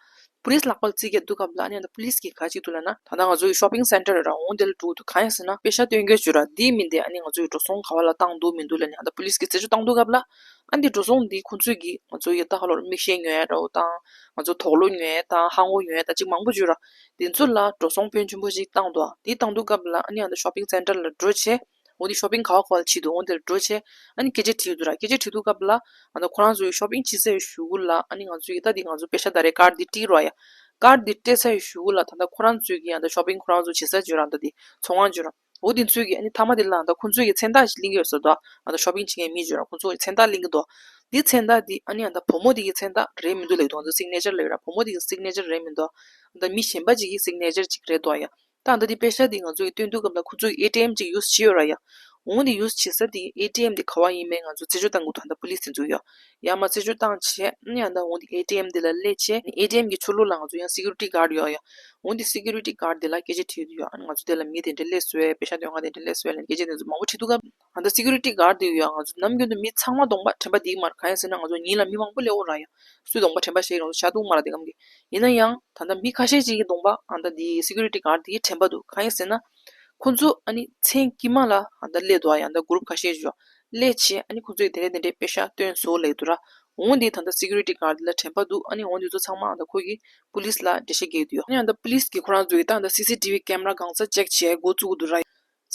པུ་ལིས་ལག་པ་ལ་རྩིས་རྒྱག་དུས་སྐབས་ལ་ཨ་ནི་ཨ་ད་པུ་ལིས་ཀྱིས་ག་ཅིག་འདུག་ལབ་ན། ད་ལྟ་ང་ཚོ་གི་ཤོ་པིང་སེན་ཊར་ར་འོང་དེ་ལ་འགྲོ་དུས་གང་ཡིན་ཟེར་ན་པེ་ཤག་བཏོན་རྒྱུ་ཞུ་ར། དེ་མིན་དེ་ཨ་ནི་ང་ཚོ་གི་འགྲོ་སོང་ག་བ་ལ་བཏང་འདུག་མི་འདུག་ལབ་ནས་ཨ་ད་པུ་ལིས་ཀྱིས་རྩད་གཅོད་བཏང་དུས་སྐབས་ལ། ཨ་འདི་འགྲོ་སོང་འདི་ཁོང་ཚོས་ཀྱིས་ང་ཚོ་ཡི་ད་ཧ་ལོར་མིག་ཤེལ་ཉོ་ཡ་འདྲ་བོ་དང་། ང་ཚོ་དུག་ལོག་ཉོ་ཡ་དང་ཧང་གོ་ཉོ་ཡ་དང་ཅིག་མང་པོ་ཡོད་ར། དེ་ཚོ་ལ་འགྲོ་སོང་ཕོན་ཆེན་པོ་ཞིག་བཏང་འདུག་དེ་བཏང་དུས་སྐབས་ལ་ཨ་ནི་ཨ་ད་ཤོ་པིང་སེན་ཊར་ལ་འགྲོ་བྱས། འོ་དེ་ཤོ་པིང་ག་བ་ག་བ་ལ་བྱེད་འདུག་འོ་དེ་ལ་འགྲོ་བྱས། ཨ་ནི་སྐད་ཆ་དྲིས་འདུག་ར། སྐད་ཆ་དྲིས་དུས་སྐབས་ལ་ཨ་ད་ཁོ་རང་ཚོ་ཡི་ཤོ་པིང་བྱེད་ཚར་བའི་གཞུག་གུ་ལ་ཨ་ནི་ང་ཚོ་ཡི་ད་དེ་ང་ཚོ་པེ་ཤག་ད་རེ་ཀར་དེ་སྤྲད་རོགས་ཡ། ཀར་དེ་སྤྲད་ཚར་བའི་གཞུག་གུ་ལ་ད་ལྟ་ཁོ་རང་ཚོས་ཀྱི་ཨ་ད་ཤོ་པིང་ཁོ་རང་ཚོ་བྱེད་ས་བརྗོད་ར། ད་དེ་ཚོང་ཁང་བརྗོད་ར། འོ་དེ་ཚོས་ཀྱིས་ཨ་ནི་མཐའ་མ་དེ་ལ་ད་ཁོ་ཚོས་ཀྱི་མཚན་རྟགས་ཤིག་ལེན་གྱི་ཡོད་ས་འདུག་ཨ་ད་ཤོ་པིང་བྱེད་མཁན་མི་བརྗོད་ར། ཁོ་ཚོས་ཀྱི་མཚན་རྟགས་ལེན་གྱི་འདུག་དེ་མཚན་རྟགས་དེ་ཨ་ནི་ཨ་ད་བུ་མོ་དེ་གི་མཚན་རྟགས་རེད་མི་འདུག་ལབ་ཀྱི་འདུག་ང་ཚོ་སིག་ནེ་ཅར་ལབ་ཡོད་ར། བུ་མོ་དེ་གི་སིག་ནེ་ཅར་རེད་མི་འདུག་ད་མི་གཞན་པ་ཅིག་གི་སིག་ནེ་ཅར་ཅིག་རེད་འདུག་ཡ། ད་ཨ་ད་དེ་པེ་ཤག་དེ་ང་ཚོ་གི་སྟོན་དུས་སྐབས་ལ་ཁོ་ཚོ་གི་ཨེ་ཊི་ཨེམ་ཅིག་ཡུ་སི་བྱེད་ཡོད་ར་ཡ། འོ་དེ་ཡུ་སི་བྱེད་ས་དེ་གི་ཨེ་ཊི་ཨེམ་དེ་ག་བ་ཡིན་མིན་ང་ཚོ་རྩད་གཅོད་བཏང་དགོས་འདུག་ད་པུ་ལིས་དེ་ཚོ་ཡ། ཡ་མ་རྩད་གཅོད་བཏང་བྱས་ཨ་ནི་ཨ་ད་འོ་དེ་ཨེ་ཊི་ཨེམ་དེ་ལ་སླེབས་བྱས་ཨེ་ཊི་ཨེམ་གི་ཕྱི་ལོགས་ལ་ང་ཚོ་ཡང་སི་ཀུ་རི་ཊི་གཱཌ་ཡོད་ཡ། འོ་དེ་སི་ཀུ་རི་ཊི་གཱཌ་དེ་ལ་སྐད་ཆ་དྲིས་འདུག་ཡ། ཨ་ནི་ང་ཚོ་དེ་ལ་མི་དེ་འདྲ་སླེབས་སོང་ཡ། པེ་ཤག་སྟོན་ག་དེ་འདྲ་སླེབས་སོང་ཡ་ལབ་སྐད་ཆ་དེ་ཚོ་མང་པོ་དྲིས་དུས་སྐབས། ཨ་ད་སི་ཀུ་རི་ཊི་གཱཌ་དེ་ཡོད་ཡ། ང་ཚོ་ནམ་རྒྱུན་དུ་མི་ཚང་མ་གདོང་པ་དྲན་པ་འདི་མ་རེད། གང་ཡིན་ཟེར་ན་ང་ཚོ་ཉིན་ལ་མི་མང་པོ་སླེབས་ཡོད་ར་ཡ། སུའི་གདོང་པ་དྲན་པ་ཤེས་ཀྱི་རེད། ང་ཚོ་ཤ་སྟག་མ་རེད་དེ་གམ་གི། ཡིན་ན་ཡང་ད་ལྟ་མི་ཁ་ཤས་ཅིག་གི་གདོང་པ་ཨ་ད་འདི་སི་ཀུ་རི་ཊི་གཱཌ་དེ་དྲན་པ་འདུག་གང་ཡིན་ཟེར་ན། ཁོ་ཚོ་ཨ་ནི་མཚན་དཀྱིལ་མ་ལ་ཨ་ད་སླེབས་འདུག་ཡ། ད་གུ་རུབ་ཁ་ཤས་ཅིག་ཡོད། སླེབས་བྱས་ཨ་ནི་ཁོ་ཚོས་དེ་འདྲས་དེ་འདྲས་པེ་ཤག་བཏོན་སོང་ལབ་འདུག་ར། འོ་འདི་ད་ལྟ་སི་ཀུ་རི་ཊི་གཱཌ་དེ་ལ་དྲན་པ་འདུག་ཨ་ནི་འོ་འདི་ཚོ་ཚང་མ་ཨ་ད་ཁོ་གིས་པུ་ལིས་ལ་འགྲེལ་བཤད་རྒྱག་གི་འདུག་ཡ། ཨ་ནི་ཨ་ད་པུ་ལིས་ཀྱིས་ཁོ་རང་ཚོ་གིས་ད་ཨ་ད་སི་སི་ཊི་བི་ཀེམ་ར་གང་ཚང་ཅེག་བྱས་འགོ་བཙུགས་འདུག་ར།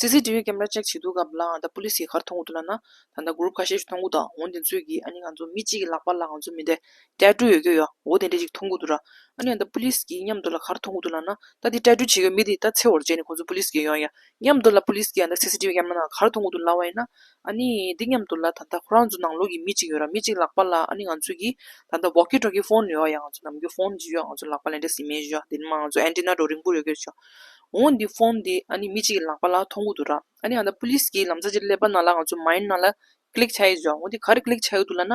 སི་སི་ཊི་བི་ཀེམ་ར་ཅེག་བྱེད་དུས་སྐབས་ལ་ཨ་ད་པུ་ལིས་ཀྱིས་ག་རེ་མཐོང་གི་འདུག་ལབ་ན། ད་ལྟ་གུ་རུབ་ཁ་ཤས་ཤིག་མཐོང་གི་འདུག་འོ་དེ་ཚོས་ཀྱིས་ཨ་ནི་ང་ཚོ་མི་གཅིག་གི་ལག་པ་ལ་ང་ཚོ་མི་དེ་ཊེ་ཊུ་ཡོད་ཀྱི་ཡོད། འོ་དེ་འདྲ་ཅིག་མཐོང་གི་འདུག་ར། ཨ་ནི་ཨ་ད་པུ་ལིས་ཀྱིས་མཉམ་དུ་ལ་ག་རེ་མཐོང་གི་འདུག་ལབ་ན། ད་དེ་ཊེ་ཊུ་བྱེད་ཀྱི་མི་དེ་ད་ཚེ་འོར་བྱས་ནས་ཁོ་ཚོ་པུ་ལིས་ཀྱིས་ཡོང་ཡ། མཉམ་དུ་ལ་པུ་ལིས་ཀྱིས་ཨ་ད་སི་སི་ཊི་བི་ཀེམ་ར་ནང་ག་རེ་མཐོང་གི་འདུག་ལབ་པ་ཡིན་ན། ཨ་ནི་འདི་མཉམ་དུ་ལ་ད་ལྟ་ཁོ་རང་ཚོ་ནང་ལོགས་ཀྱི་མི་གཅིག་ཡོད་ར། མི་གཅིག་ལག་པ་ལ་ཨ་ནི་ང་ཚོ་གི་ད་ལྟ་ཝོ་ཀི་ཊོ་ཀི་ཕོན་ཡོད་ཡ། ང་ཚོ་ནམ་རྒྱུན་ཕོན་ཅིག་ཡོད། ང་ཚོ་ལག་པ་ལ་འདྲ་སི་མེད་ཡོད། དེ་ནི་མ་ང་ཚོ་ཨན་ཊི་ན་འདྲ་རིང་པོ་ཡོད་ཀྱི་ཡོད། འོ་འདི་ཕོན་འདི་ཨ་ནི་མི་གཅིག་གི་ལག་པ་ལ་མཐོང་གི་འདུག་ར། ཨ་ནི་ཨ་ད་པུ་ལིས་ཀྱིས་ལམ་སང་ཅིག་ཀླད་པ་ནང་ལ་ང་ཚོ་མའིན་ཌི་ནང་ལ་ click་བྱས་ཡོད་ཅོ། འོ་དེ་ག་རེ་click་བྱས་ཡོད་འདུག་ལབ་ན།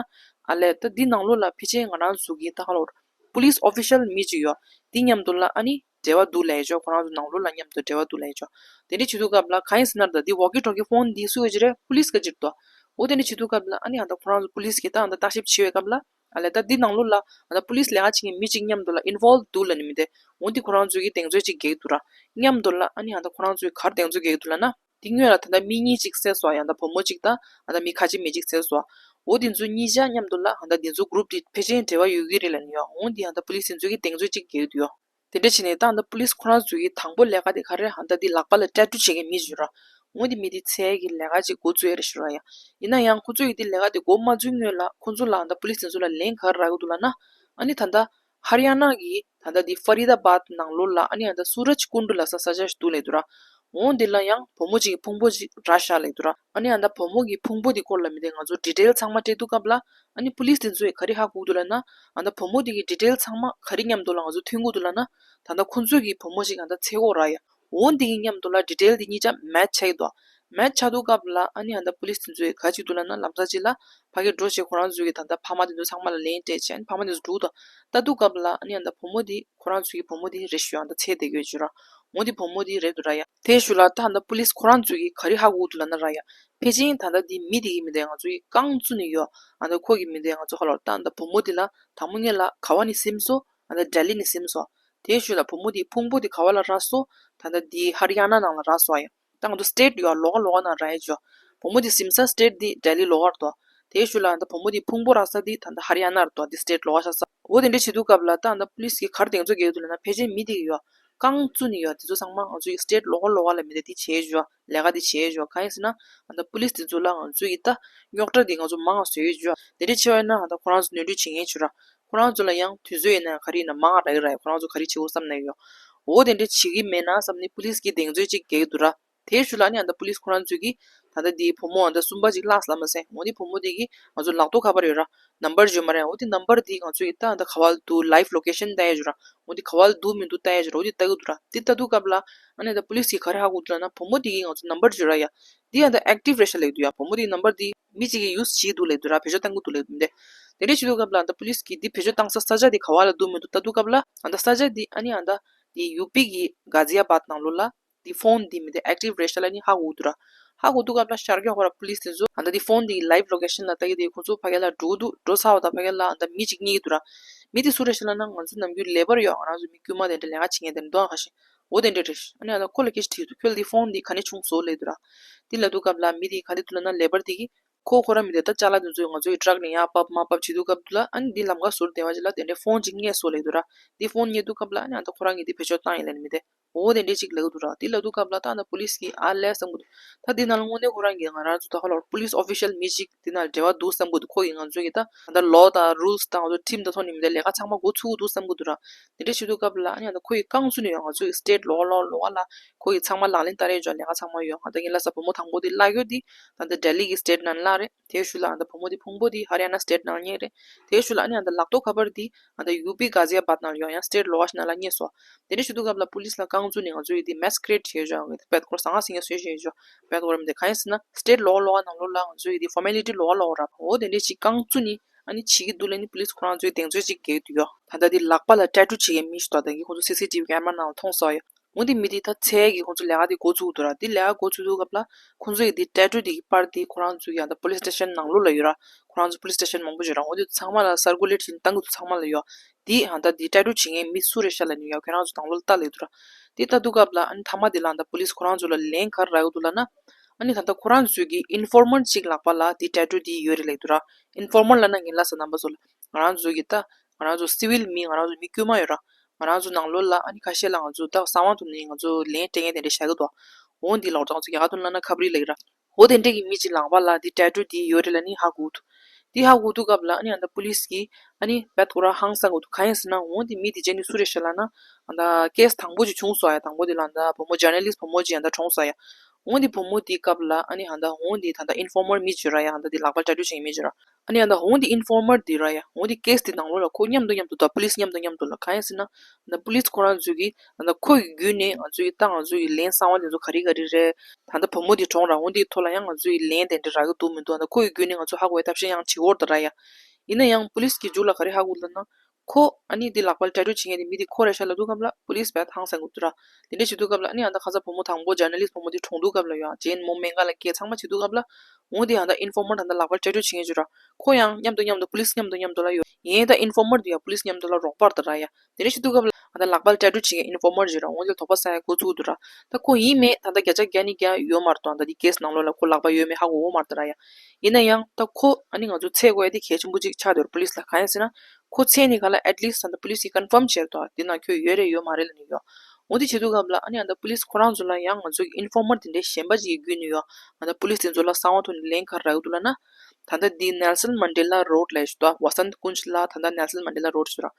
ཨ་ལས་ད་འདི་ནང་ལོགས་ལ་ཕལ་ཆེར་ང་རང་ཚོ་གི་ད་ཧ་ལོ་police official་མི་ཅིག་ཡོད། འདི་མཉམ་དུ་ལ་ཨ་ནི་འབྲེལ་བ་འདུག་ལབ་ཡོད་ཅོ། ཁོ་རང་ཚོ་ནང་ལོགས་ལ་མཉམ་དུ་འབྲེལ་བ་འདུག་ལབ་ཡོད་ཅོ། དེ་འདྲ་བྱེད་དུས་སྐབས་ལ་གང་ཡིན་ཟེར་ན་ད་འདི་walkie talkie phone་འདི་སུ་གི་ཅིག་རེད། police་གི་ཅིག་འདུག་འོ་དེ་འདྲ་བྱེད་དུས་སྐབས་ལ་ཨ་ནི་ཨ་ད་ཁོ་རང་ཚོ་police་གི་ད་ཨ་ད་བརྟག་ཞིབ་བྱེད་པའི་སྐབས་ལ། ཨ་ལས་ད་འདི་ནང་ལོགས་ལ་ཨ་ད་police་ལས་ཀ་བྱེད་མཁན་མི་གཅིག་མཉམ་དུ་ལ་involve་འདུག་ལབ་ནི་མི་འདུག་འོ་འདི་ཁོ་རང་ཚོས་ཀྱིས་གདེང་ཚོད་ཅིག་རྒྱག་གི་འདུག་ར། མཉམ་དུ་ལ་ཨ་ནི་ཨ་ད་ཁོ་རང་ཚོས་ག་རེ་གདེང་ཚོད་རྒྱག་གི་འདུག་ལབ་ན། འདི་སྔོན་ལ་ད་ལྟ་མི་གཉིས་ཅིག་བསད་སོང་། ཡང་ད་བུ་མོ་གཅིག་དང་ཨ་ད་མི་ཁ་ཆེ་མི་གཅིག་བསད་སོང་། འོ་འདི་ཚོ་གཉིས་ཆ་མཉམ་དུ་ལ་ཨ་ད་འདི་ཚོ་group་འདི་ཕལ་ཆེར་འབྲེལ་བ་ཡོད་ཀྱི་རེད་ལབ་ནི་ཡོད། འོ་འདི་ཨ་ད་police་འདི་ཚོས་ཀྱིས་གདེང་ཚོད་ཅིག་རྒྱག་གི་འདུག་ཡོད། དེ་འདྲ་བྱས་ནས་ད་ཨ་ད་police་ཁོ་རང་ཚོ་གི་དང་པོ་ལས་ཀ་དེ་ག་རེ་རེད། ཨ་ད་འདི་ལག་པ་ལ་tattoo་བྱེད་མཁན་མི་ཞིག་ཡོད་ར། འོ་འདི་མི་འདི་འཚོལ་གྱི་ལས་ཀ་ཅིག་འགོ་བཙུགས་ཡ་རེད་ཞུ་ར་ཡ། ཡིན་ན་ཡང་ཁོ་ཚོ་ཡི་འདི་ལས་ཀ་དེ་འགོ་མ་བཙུགས་སྔོན་ལ་ཁོ་ཚོ་ལ་ཨ་ད་police་དེ་ཚོ་ལ་ལན་ག་རེ་རག་གི་འདུག་ལབ་ན། ཨ་ནི་ད་ལྟ་ཧར་ཡ་ན་གི་ད་ལྟ་འདི་ཧྥ་རི་ད་བཱད་ནང་ལོགས་ལ་ཨ་ནི་ཨ་ད་སུ་རཇ་ཀུན་ཌུ་ལབ་ས་ས་ཆ་ཞིག་འདུག་ལབ་འདུག་ར། འོ་འདི་ལ་ཡང་བུ་མོ་གཅིག་གི་ཕུང་པོ་ཅིག་རག་ཤག་ལབ་འདུག་ར། ཨ་ནི་ཨ་ད་བུ་མོ་གི་ཕུང་པོ་འདི་སྐོར་ལ་མི་འདི་ང་ཚོ་detail་ཚང་མ་སྤྲད་དུས་སྐབས་ལ། ཨ་ནི་police་དེ་ཚོས་ག་རེ་ཧ་གོ་གི་འདུག་ལབ་ན། ཨ་ད་བུ་མོ་འདི་གི་detail་ཚང་མ་ག་རེ་མཉམ་དུ་ལ་ང་ཚོ་མཐུན་གྱི་འདུག་ལབ་ན། ད་ལྟ་ཁོ་ཚོ་གི་བུ་མོ་ཞིག་ཨ་ད་འཚོལ་གྱི་ཡོད་ར་ཡ། འོ་འདི་གི་མཉམ་དུ་ལ་detail་འདི་གཉིས་ཆ་match་ཆགས་ཀྱི་འདུག match་ཆགས་དུས་སྐབས་ལ་ཨ་ནི་ཨ་ད་police་དེ་ཚོས་ག་རེ་བྱེད་ཀྱི་འདུག་ལབ་ན། ལམ་སང་ཅིག་ལ་ཕ་གིར་འགྲོ་བྱས་ཁོ་རང་ཚོ་གི་ད་ལྟ་ཕ་མ་དེ་ཚོ་ཚང་མ་ལ་ལན་སྤྲད་བྱས། ཨ་ནི་ཕ་མ་དེ་ཚོ་འགྲོ་གི་འདུག་ལྟ་དུས་སྐབས་ལ་ཨ་ནི་ཨ་ད་བུ་མོ་འདི་ཁོ་རང་ཚོ་གི་བུ་མོ་འདི་རེད་ཞུ། ཨ་ད་འཚོལ་བསྡད་ཀྱི་ཡོད་ཅོ་ར། འོ་འདི་བུ་མོ་འདི་རེད་འདུག་ར་ཡ། དེའི་ཤུལ་ལ་ད་ཨ་ད་police་ཁོ་རང་ཚོ་གིས་ག་རེ་ཧ་གོ་གི་འདུག་ལབ་ན་ར་ཡ། ཕལ་ཆེར་ད་ལྟ་འདི་མི་འདི་གི་མི་འདི་ང་ཚོ་གིས་རྐང་བཙུགས་ནས་ཡོད། ཨ་ད་ཁོ་གི་མི་འདི་ང་ཚོ་ཧ་ལོ་ད་ཨ་ད་བུ་མོ་འདི་ལ་དང་པོ་ཉིད་ལ་ག་བ་ནས་ཟིན་སོང་། ཨ་ད་ལྡི་ལི་ནས་ཟིན་སོང་། དེའི་ཤུལ་ལ་བུ་མོ་འདིའི་ཕུང་པོ་འདི་ག་བ་ལ་རག་སོང་། ད་ལྟ་འདི་ཧར་ཡ་ན་ནང་ལ་རག་སོང་ཡ། ད་ང་ཚོ་state་ཡོད་ལོ་ག་ལོ་ག་ནང་རག་ཡ་ཅོ། བུ་མོ་འདི་ཟིན་ས་state་འདི་ལྡི་ལི་ལོ་ག་རེད་དོ། དེའི་ཤུལ་ལ་ད་བུ་མོ་འདིའི་ཕུང་པོ་རག་ས་འདི་ད་ལྟ་ཧར་ཡ་ན་རེད་དོ། འདི་state་ལོ་ག་ཆགས་ས། འོ་དེ་འདྲ་བྱེད་དུས་སྐབས་ལ་ད་ད་police་གིས་ག་རེ་གདེང་ཚོད་རྒྱག་གི་འདུག་ལབ་ན། ཕལ་ཆེར་མི་དེ་གི་ཡོད་རྐང་བཙུགས་ནས་ཡོད། དེ་ཚོ་ཚང་མ་ང་ཚོ་ཡི་state་ལོ་ག་ལོ་ག་ལ་མི་དེ་དེ་བྱས་ཡོད། ལས་ཀ་དེ་བྱས་ཡོད། གང་ཡིན་ཟེར་ན་ད་police་དེ་ཚོ་ལ་ང་ཚོ་ཡི་ད་རྙོག་དྲ་དེ་ང་ཚོ་མང་བཟོས་ཡོད། དེ་འདྲ་བྱས་པ་ཡིན་ན་ད་ཁོ་རང་ཚོ་ནོར་འཁྲུལ་བྱེད་མཁན་བྱུང་ར། ཁོ་རང་ཚོ་ལ་ཡང་དུས་ཚོད་ཡིན་ན་ག་རེ་ཡིན་ན་མང་རག་གི་ར་ཡ། ཁོ་རང་ཚོ་ག་རེ་བྱེད་དགོས་བསམ་ནས་ཡོད། འོ་དེ་འདྲ་བྱེད་ཀྱི་མེད་ན་བསམ་ནས་police་གིས་གདེང་ཚོད་ཅིག་རྒྱག་གི་འདུག་ར། དེའི་ཤུལ་ལ་ནི་ཨ་ད་police་ཁོ་རང་ཚོས་ཀྱིས་ད་ལྟ་འདིའི་བུ་མོ་ཨ་ད་གསུམ་པ་ཅིག་བརླགས་ལབ་མ་ཟད། འོ་དེ་བུ་མོ་དེ་གིས་ང་ཚོ་ལག་ཐོག་ཁ་པར་ཡོད་ར། number་བརྗོད་མ་རེད། འོ་དེ་number་དེ་ང་ཚོ་ཡིས་ད་ཨ་ད་ག་བ་ལ་འདུག live location་ལྟ་ཡ་ཡོད་ར། འོ་དེ་ག་བ་ལ་འདུག་མི་འདུག་ལྟ་ཡ་ཡོད་ར། འོ་དེ་ལྟ་གི་འདུག་ར། དེ་ལྟ་དུས་སྐབས་ལ་ཨ་ནི་ཨ་ད་police་གིས་ག་རེ་ཧ་གོ་འདུག་ལབ་ན། བུ་མོ་དེ་གིས་ང་ཚོ་number་བརྗོད་ར་ཡ། འདི་ཨ་ད་active་རེད་ཤག་ལབ་ཀྱི་འདུག་ཡ། བུ་མོ་དེ་number་དེ་མི་གཅིག་གིས་use་བྱེད་འདུག་ལབ་ཀྱི་འདུག་ར། བེད་སྤྱོད་བཏང་གི་འདུག་ལབ་ཀྱི་འདུག་དེ་འདྲ་བྱེད་དུས་སྐབས་ལ་ཨ་ད་police་གིས་འདི་བེད་སྤྱོད་བཏང་ས་ས་ཆ་དེ་ག་བ་ལ་འདུག་མི་འདུག་ལྟ་དུས་སྐབས་ལ་ཨ་ད་ས་ཆ་དེ་ཨ་ནི་ཨ་ད་དེ་ཡུ་པི་གི་གྷ་ཛི་ཡ་བཱད་ནང་ལོགས་ལ། དེ་phone་དེ་མི་དེ་active་རེད་ཤག་ལབ་ནི་ཧ་གོ་འདུག་ར། ཧ་གོ་དུས་སྐབས་ལ་ཤར་རྒྱག་ཧོ་ར་police་དེ་ཚོ་ཨ་ད་དེ་phone་དེ་གི་live location་ལ་ལྟ་གི་དེ་ཁོ་ཚོ་ཕ་གི་ལ་འགྲོ་གི་འདུག་འགྲོ་ཚར་བ་དང་ཕ་གི་ལ་ཨ་ད་མི་གཅིག་རྙེད་ཀྱི་འདུག་ར། མི་དེ་སུ་རེད་ཤག་ལབ་ན། ང་ཚོ་ནམ་རྒྱུན་ལེ་བར་ཡོད། ང་རང་ཚོ་མི་དཀྱུས་མ་དེ་འདྲ་ལས་ཀ་བྱེད་མཁན་དེ་འདྲ་འདུག་ཨ། ཁ་ཤས་འོ་དེ་འདྲ་རེད། ཨ་ནི་ཨ་ད་ཁོ་ལ་སྐད་ཆ་དྲིས་འདུག་ཁྱོད་ལ་དེ་phone་དེ་ག་ནས་བྱུང་སོང་ལབ་འདུག་ར། དེ་ལབ་དུས་སྐབས་ལ་མི་དེ་ག་རེ་འདུག་ལབ་ན། ལེ་བར་དེ་གིས་ཁོ་ཁོ་རང་མི་དེ་ད་ཅ་ལག་དེ་ཚོ་ང་ཚོ་ཡི་truck་ནས་ཡར་ཕབ་མར་ཕབ་བྱེད་དུས་སྐབས་དུ་ལ་ཨ་ནི་འདི་ལམ་ཁ་ཟུར་བསྡད་པ་ཅིག་ལ་དེ་འདྲའི་phone་ཅིག་རྙེད་སོང་ལབ་འདུག་ར། འདི་phone་རྙེད་དུས་སྐབས་ལ་ཨ་ནི་ཨ་ད་ཁོ་རང་གིས་འདི་བེད་སྤྱོད་བཏང་ཡིན་ལབ་ནི་མི་དེ། འོ་དེ་འདྲས་ཅིག་ལབ་ཀྱི་འདུག་ར། དེ་ལབ་དུས་སྐབས་ལ་ད་ཨ་ད་police་གིས་ཨ་ལས་བསམ་གྱི་འདུག་ད་འདི་ནང་ལ་དངོས་གནས་ཁོ་རང་གིས་ང་རང་ཚོ་ད་ཧ་ལོ་police official་མི་ཅིག་འདི་ནང་འབྲེལ་བ་འདུག་བསམ་གྱི་འདུག་ཁོ་གིས་ང་ཚོ་གི་ད་ད་law་དང་rules་དང་ང་ཚོ་ཁྲིམས་དང་ཐོག་ནས་མི་དེ་ལས་ཀ་ཚང་མ་འགོ་ཚུགས་ཀྱི་འདུག་བསམ་གྱི་འདུག་ར། དེ་འདྲས་བྱེད་དུས་སྐབས་ལ་ཨ་ནི་ཨ་ད་ཁོ་ཡི་རྐང་བཙུགས་ནས་ཡང་ང་ཚོ་གི་state་ལོགས་ལོགས་ལོགས་ལ་ཁོ་གིས་ཚང་མ་ལག་ལེན་བསྟར་ཡས་ཅོག་ལས་ཀ་ཚང་མ་ཡོད། ང་ད་ངས་ལབ་ས་བུ་མོ་དང་པོ་དེ་བརླག་ཡོད་དེ་ད་ད་ལྡི་ལི་གི་state་ནང་བརླག་རེད། དེའི་ཤུལ་ལ་ཨ་ད་བུ་མོ་དེ་ཕུང་པོ་དེ་ཧར་ཡ་ན་state་ནང་རྙེད་རེད། དེའི་ཤུལ་ལ་ཨ་ནི་ཨ་ད་ལག་ཐོག་ཁ་པར་དེ་ཨ་ད་ཡུ་པི་གྷ་ཛི་ཡ་བཱད་ནང་ཡོད། ཡང་state་ལོགས་ཤིག་ནང་ལ་རྙེད་སོང་། དེ་འདྲ་བྱེད་དུས་སྐབས་ལ་police་ལ་རྐང་བཙུགས་ནས་ང་ཚོ་ཡི་དེ་masquerade་བྱས་ཡོད། དཔེ་སྐོར་ཟང་ངེ་ཟིང་ངེ་བཟོས་བྱས་ཡོད། དཔེ་སྐོར་མི་དེ་གང་ཡིན་ཟེར་ན་state་ལོགས་ལོགས་ནང་ལོགས་ལ་ང་ཚོ་ཡི་དེ་formality་ལོགས་ལོགས་ར་འོ་དེ་འདྲ་ཞིག་རྐང་བཙུགས་ནས་ཨ་ནི་བྱེད་ཀྱི་འདུག་ལབ་ནི་police་ཁོ་རང་ཚོའི་གདེང་ཚོད་ཅིག་རྒྱག་གི་འདུག་ཡོད། ད་ལྟ་དེ་ལག་པ་ལ་tattoo་བྱེད་མཁན་མི་ཞིག་འདུག་ད་གིན་ཁོ་ཚོ་C C T V་camera་ནང་ལ་མཐོང་སོང་ཡོད། འོ་དེ་མི་དེ་ད་འཚོལ་གྱི་ཁོ་ཚོ་ལས་ཀ་དེ་འགོ་ཚུགས་འདུག་ར། དེ་ལས་ཀ་འགོ་ཚུགས་དུས་སྐབས་ལ་ཁོ་ཚོ་ཡི་དེ་tattoo་དེ་གི་པར་དེ་ཁོ་རང་ཚོ་གི་ཨ་ད་police station་ནང་ལོགས་ལ་ཡོད་ར། ཁོ་རང་ཚོ་police station་མང་པོ་ཡོད་ར། འོ་དེ་ཚང་མ་ལ་circulate་བྱས་ནས་བཏང་གི་འདུག་ཚང་མ་ལ་ཡོད། དེ་ཨ་ད་དེ་tattoo་བྱེད་མཁན་མི་སུ་རེད་ཤག་ལབ་ནི་ཡ་ཁྱོད་རང་ཚོ་དང་ལོ་ལྟ་ལེ་འདུག་ར། དེ་ལྟ་དུས་སྐབས་ལ་ཨ་ནི་མཐའ་མ་དེ་ལ་ཨ་ད་police་ཁོ་རང་ཚོ་ལ་ལན་ག་རེ་རག་གི་འདུག་ལབ་ན། ཨ་ནི་ད་ལྟ་ཁོ་རང་ཚོའི་གི་informant་ཅིག་ལག་པ་ལ་དེ་tattoo་དེ་ཡོད་རེད་ལེ་འདུག་ར། Informant་ལབ་ན་ངས་ལབ་ས་རྣམ་པ་ཚོ་ལ་ང་རང་ཚོའི་གི་ད་ང་རང་ཚོ་civil་མི་ང་རང་ཚོ་མི་དཀྱུས་མ་ཡོད་ར། ང་རང་ཚོ་ནང་ལོགས་ལ་ཨ་ནི་ཁ་ཤས་ལ་ང་ཚོ་ད་གསང་བ་དུ་ནས་ང་ཚོ་ལན་སྤྲད་མཁན་དེ་འདྲ་བཞག་གི་འདུག་འོ་འདི་ལོག་ད་ང་ཚོ་རྒྱ་གར་དུ་ལབ་ན་ཁབ་རི་ལབ་ཀྱི་ར། འོ་དེ་འདྲ་གི་མི་གཅིག་ལག་པ་ལ་དེ་tattoo་དེ་ཡོད་རེད་ལབ་ནི་ཧ་གོ་འདུག་དེ་ཧ་གོ་དུས་སྐབས་ལ་ཨ་ནི་ཨ་ད་police་གིས་ཨ་ནི་བད་ཁོ་ར་ཧང་སང་གི་འདུག་གང་ཡིན་ཟེར་ན་འོ་དེ་མི་དེ་ཅན་ནི་སུ་རེད་ཤག་ལབ་ན། ཨ་ད་case་དང་པོ་ཅིག་བྱུང་སོང་ཡ། དང་པོ་དེ་ལ་ཨ་ད་བུ་མོ་journalist་བུ་མོ་ཅིག་ཨ་ད་གྲོངས་སོང་ཡ། འོ་འདི་བུ་མོ་དེའི་སྐབས་ལ་ཨ་ནི་ཧ་ད་འོ་འདི་ད་ལྟ་ཨིན་ཕོར་མར་མི་བྱོས་ར་ཡ། ཧ་ད་འདི་ལག་པ་ཊེ་ཊུ་བྱེད་མཁན་མི་བྱོས་ར། ཨ་ནི་ཧ་ད་འོ་འདི་ཨིན་ཕོར་མར་འདི་ར་ཡ། འོ་འདི་ཀེ་སི་དེ་ནང་ལོགས་ལ་ཁོ་མཉམ་དུ་མཉམ་དུ་དང་པུ་ལིས་མཉམ་དུ་མཉམ་དུ་ལ། གང་ཡིན་ཟེར་ན་ད་པུ་ལིས་ཁོ་རང་ཚོས་ཀྱིས་ད་ཁོ་ཡི་བརྒྱུད་ནས་ང་ཚོ་ཡི་ད་ང་ཚོ་ཡི་ལན་གསང་བ་དེ་ཚོ་ག་རེ་ག་རེ་རེད། ད་ལྟ་བུ་མོ་དེ་གྲོངས་ར། འོ་འདིའི་ཐོག་ལ་ཡང་ང་ཚོ་ཡི་ལན་དེ་འདྲ་རག་གི་འདུག་མི་འདུག་ད་ཁོ་ཡི་བརྒྱུད་ནས་ང་ཚོ་ཧ་གོ་བའི་ཐབས་ཤེས་ཡང་བྱེད་ཀྱི་ཡོད་རེད་ད་ར་ཡ། ཡིན་ན་ཡང་པུ་ལིས་ཀྱི་མཇུག་ལ་ག་རེ་ཧ་གོ་ལབ་ན། ཁོ་ཨ་ནི་འདི་ལག་པ་ཊེ་ཊུ་བྱེད་མཁན་དེ་མི་དེ་ཁོ་རེད་ཤག་ལབ་དུས་སྐབས་ལ་པུ་ལིས་བས་ཧང་སང་གི་འདུག་ར། དེ་འདྲ་བྱེད་དུས་སྐབས་ལ་ཨ་ནི་ཨ་ད་ཁ་སང་བུ་མོ་དང་པོ་ཇར་ན་ལིསི་བུ་མོ་དེ་གྲོངས་དུས་སྐབས་ལ་ཡ་ཇེན་མོ་སྨན་ཁང་ལ་སྐྱེལ་ཚང་མ་བྱེད་དུས་སྐབས་ལ། འོ་དེ་ཨ་ད་ཨིན་ཕོར་མར་ད་ད་ལག་པ་ཊེ་ཊུ་བྱེད་མཁན་ཅིག་ར། ཁོ་ཡང་མཉམ་དུ་མཉམ་དུ་པུ་ལིས་མཉམ་དུ་མཉམ་དུ་ལ་ཡོད། ཡིན་ད་ཨིན་ཕོར་མར་དེ་ཡ་པུ་ལིས་མཉམ་དུ་ལ་རོགས་པ་རེད་ད་ར་ཡ། དེ་འདྲ་བྱེད་དུས་སྐབས་ལ་ཨ་ད་ལག་པ་ཊེ་ཊུ་བྱེད་མཁན་ཨིན་ཕོར་མར་ཅིག་ར། འོ་དེ་དོགས་པ་ཟ་ཡ་འགོ་ཚུགས་འདུག་ར། ད་ཁོ་ཡིན་མེད་ད་ད་བརྒྱ་ཆ་བརྒྱ་ནི་བརྒྱ་ཡོད་མ་རེད་དོ། ད་འདི་ཀེ་སི་ནང་ལོགས་ལ་ཁོ་ལག་པ་ཡོད་མེད་ཧ་གོ་ཡོད་མ་རེད་ད་ར་ཡ། ཡིན་ན་ཡང་ད་ཁོ་ཨ་ནི་ང་ཚོ་འཚོལ་དགོས་ཡ་དེ་གལ་ཆེན་པོ་ཅིག་ཆགས་འདུག་པུ་ལིས་ལ། གང་ཡིན་ཟེར་ན་ཁོ་འཚོལ་ནི་ག་ལ་ཨེཊ་ལིསི་ད་ད་པུ་ལིས་ཀྱིས་ཀོན་ཕརམ་བྱས་རེད་དོ། འདི་ནང་ཁྱོད་ཡོད་རེད་ཡོད་མ་རེད་ལབ་ནི་ཡོད། འོ་དེ་བྱེད་དུས་སྐབས་ལ་ཨ་ནི་ཨ་ད་པུ་ལིས་ཁོ་རང་ཚོ་ལ་ཡང་ང་ཚོ་གི་ཨིན་ཕོར་མར་དེ་འདྲའི་གཞན་པ་ཅིག་གི་བརྒྱུད་ནས་ཡོད། ཨ་ད་པུ་ལིས་དེ་ཚོ་ལ་གསང་བ་ཐོག་ནས་ལན་ག་རེ་རག་གི་འདུག་ལབ་ན། ད་ལྟ་འདི་ནེལ་སན་མན་ཌེ་ལ་རོཌ་ལབ་ཞིག་འདུག་ཨ། ཝ་སན་ཀུན་ཇ་ལ་ད་ལྟ་ནེལ་སན་མན་ཌེ་ལ་རོཌ་ཞིག་ར།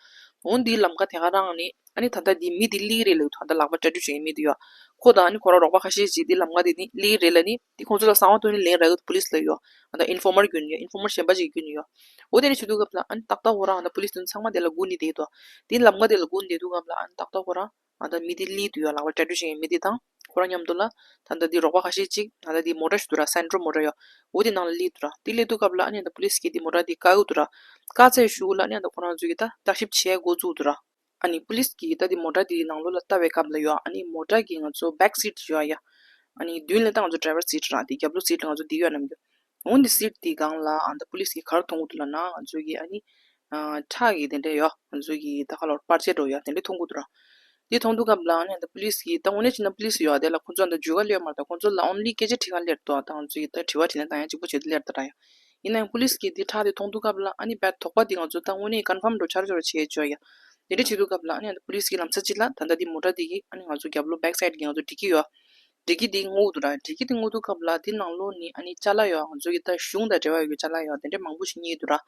འོ་འདིའི་ལམ་ཁ་དེ་ག་རང་ནས་ཨ་ནི་ད་ལྟ་འདི་མི་འདི་ལི་རེད་ལབ་འདུག་ད་ལྟ་ལག་པ་ཊེ་ཊུ་བྱེད་མཁན་མི་འདི་ཡོད། ཁོ་དང་ཨ་ནི་ཁོ་རང་རོགས་པ་ཁ་ཤས་ཅིག་འདི་ལམ་ཁ་དེ་ནི་ལི་རེད་ལབ་ནི་འདི་ཁོང་ཚོ་ལ་གསང་བ་ཐོག་ནས་ལན་རག་གི་འདུག་པུ་ལིས་ལ་ཡོད། ཨ་ད་ཨིན་ཕོར་མར་བརྒྱུད་ནས་ཡོད། ཨིན་ཕོར་མར་གཞན་པ་ཅིག་བརྒྱུད་ནས་ཡོད། འོ་དེ་འདྲ་བྱེད་དུས་སྐབས་ལ་ཨ་ནི་ཏག་ཏག་ཁོ་རང་ཨ་ད་པུ་ལིས་དེ་ཚང་མ་དེ་ལ་སྒུག་ནས་བསྡད་འདུག་དེ་ལམ་ཁ་དེ་ལ་སྒུག་ནས་བསྡད་དུས་སྐབས་ལ་ཨ་ནི་ཏག་ཏག་ཁོ་རང་ཨ་ད་མི་དེ་ལི་དུ་ཡོད། ལག་པ་ཊེ་ཊུ་བྱེད་མཁན་མི་དེ་དང་ཁོ་རང་མཉམ་དུ་ལ་ད་ལྟ་དེ་རོགས་པ་ཁ་ཤས་ཅིག་ད་ལྟ་དེ་མོ་ཊ་ཞིག་འདུག་ར། སེན་ཊྲོ་མོ་ཊ་ཡོད། འོ་དེ་ནང་ལ་ལི་དུ་ར། དེ་ལི་དུས་སྐབས་ལ་ཨ་ནི་ད་པུ་ལིས་ཀྱིས་དེ་མོ་ཊ་དེ་བཀག་གི་འདུག་ར། བཀག་ཚར་གཞུག་ལ་ཨ་ནི་ད་ཁོ་རང་ཚོས་ཀྱིས་ད་བརྟག་ཞིབ་བྱེད་འགོ་བཙུགས་འདུག་ར། ཨ་ནི་པུ་ལིས་ཀྱིས་ད་དེ་མོ་ཊ་དེ་ནང་ལོགས་ལ་ལྟ་བའི་སྐབས་ལ་ཡོད། ཨ་ནི་མོ་ཊ་གི་ང་ཚོ་བེག་སིཊ་ཡོད་ཡ། ཨ་ནི་མདུན་ལ་ད་ང་ཚོ་ཌ་རའི་ཝར་སིཊ་ར། དེ་རྒྱབ་ལོགས་སིཊ་ང་ཚོ་དེ་ཡོད་ནམ་རྒྱུ། འོ་འདི་སིཊ་དེའི་སྒང་ལ་ཨ་ད་པུ་ལིས་ཀྱིས་ག་རེ་མཐོང་གི་འདུག་ལབ་ན་ང་ཚོ་གི་ཨ་ནི་ཨ་ཁྲག་གི་དེ་འདྲ་ཡོད། ང་ཚོ་གི་ད་ག་ལོར་པར་ཆས་འདྲ་ཡོད། དེ་འདྲ་མཐོང་གི་འདུག་ར། དེ་མཐོང་དུས་སྐབས་ལ་ཨ་ནི་ཨ་ད་པུ་ལིས་ཀྱིས་ད་དངོས་གནས་བྱས་ན་པུ་ལིས་ཡོད་དེ་ལ་ཁོང་ཚོ་ཨ་ད་འཇུ་ག་སླེབས་མ་རེད་ད། ཁོང་ཚོ་ལ་ཨོན་ལི་སྐད་ཆ་དྲི་ག་སླེབས་འདུག་ད་ང་ཚོ་གི་ད་དྲི་བ་དྲིས་ལན་བཏང་ཡ་གཅིག་པོ་བྱེད་དུ་སླེབས་ད་ར་ཡ། ཡིན་ན་ཡང་པུ་ལིས་ཀྱིས་དེ་ཁྲག་དེ་མཐོང་དུས་སྐབས་ལ་ཨ་ནི་བས་དོགས་པ་དེ་ང་ཚོ་ད་དངོས་གནས་ཀོན་ཕརམ་འགྲོ་འཆར་འཆོར་བྱས་བྱོས་ཡ། དེ་འདྲ་བྱེད་དུས་སྐབས་ལ་ཨ་ནི་ཨ་ད་པུ་ལིས་ཀྱིས་ལམ་སང་ཅིག་ལ་ད་ལྟ་དེ་མོ་ཊ་དེ་གི་ཨ་ནི་ང་ཚོ་རྒྱབ་ལོགས་བེག་སའིཌ་གི་ང་ཚོ་ཌིག་གི་ཡོད། ཌིག་གི་དེ་སྔོག་འདུག་ར། ཌིག་གི་དེ་སྔོག་དུས་སྐབས་ལ་དེ་ནང་ལོགས་ནས་ཨ་ནི་ཅ་ལག་ཡོད། ང་ཚོ་གི་ད་གཞུང་དང་འབྲེལ་བ་ཡོད་པའི་ཅ་ལག་ཡོད། དེ་འདྲ་མང་པོ་ཞིག་རྙེད་འདུག་ར།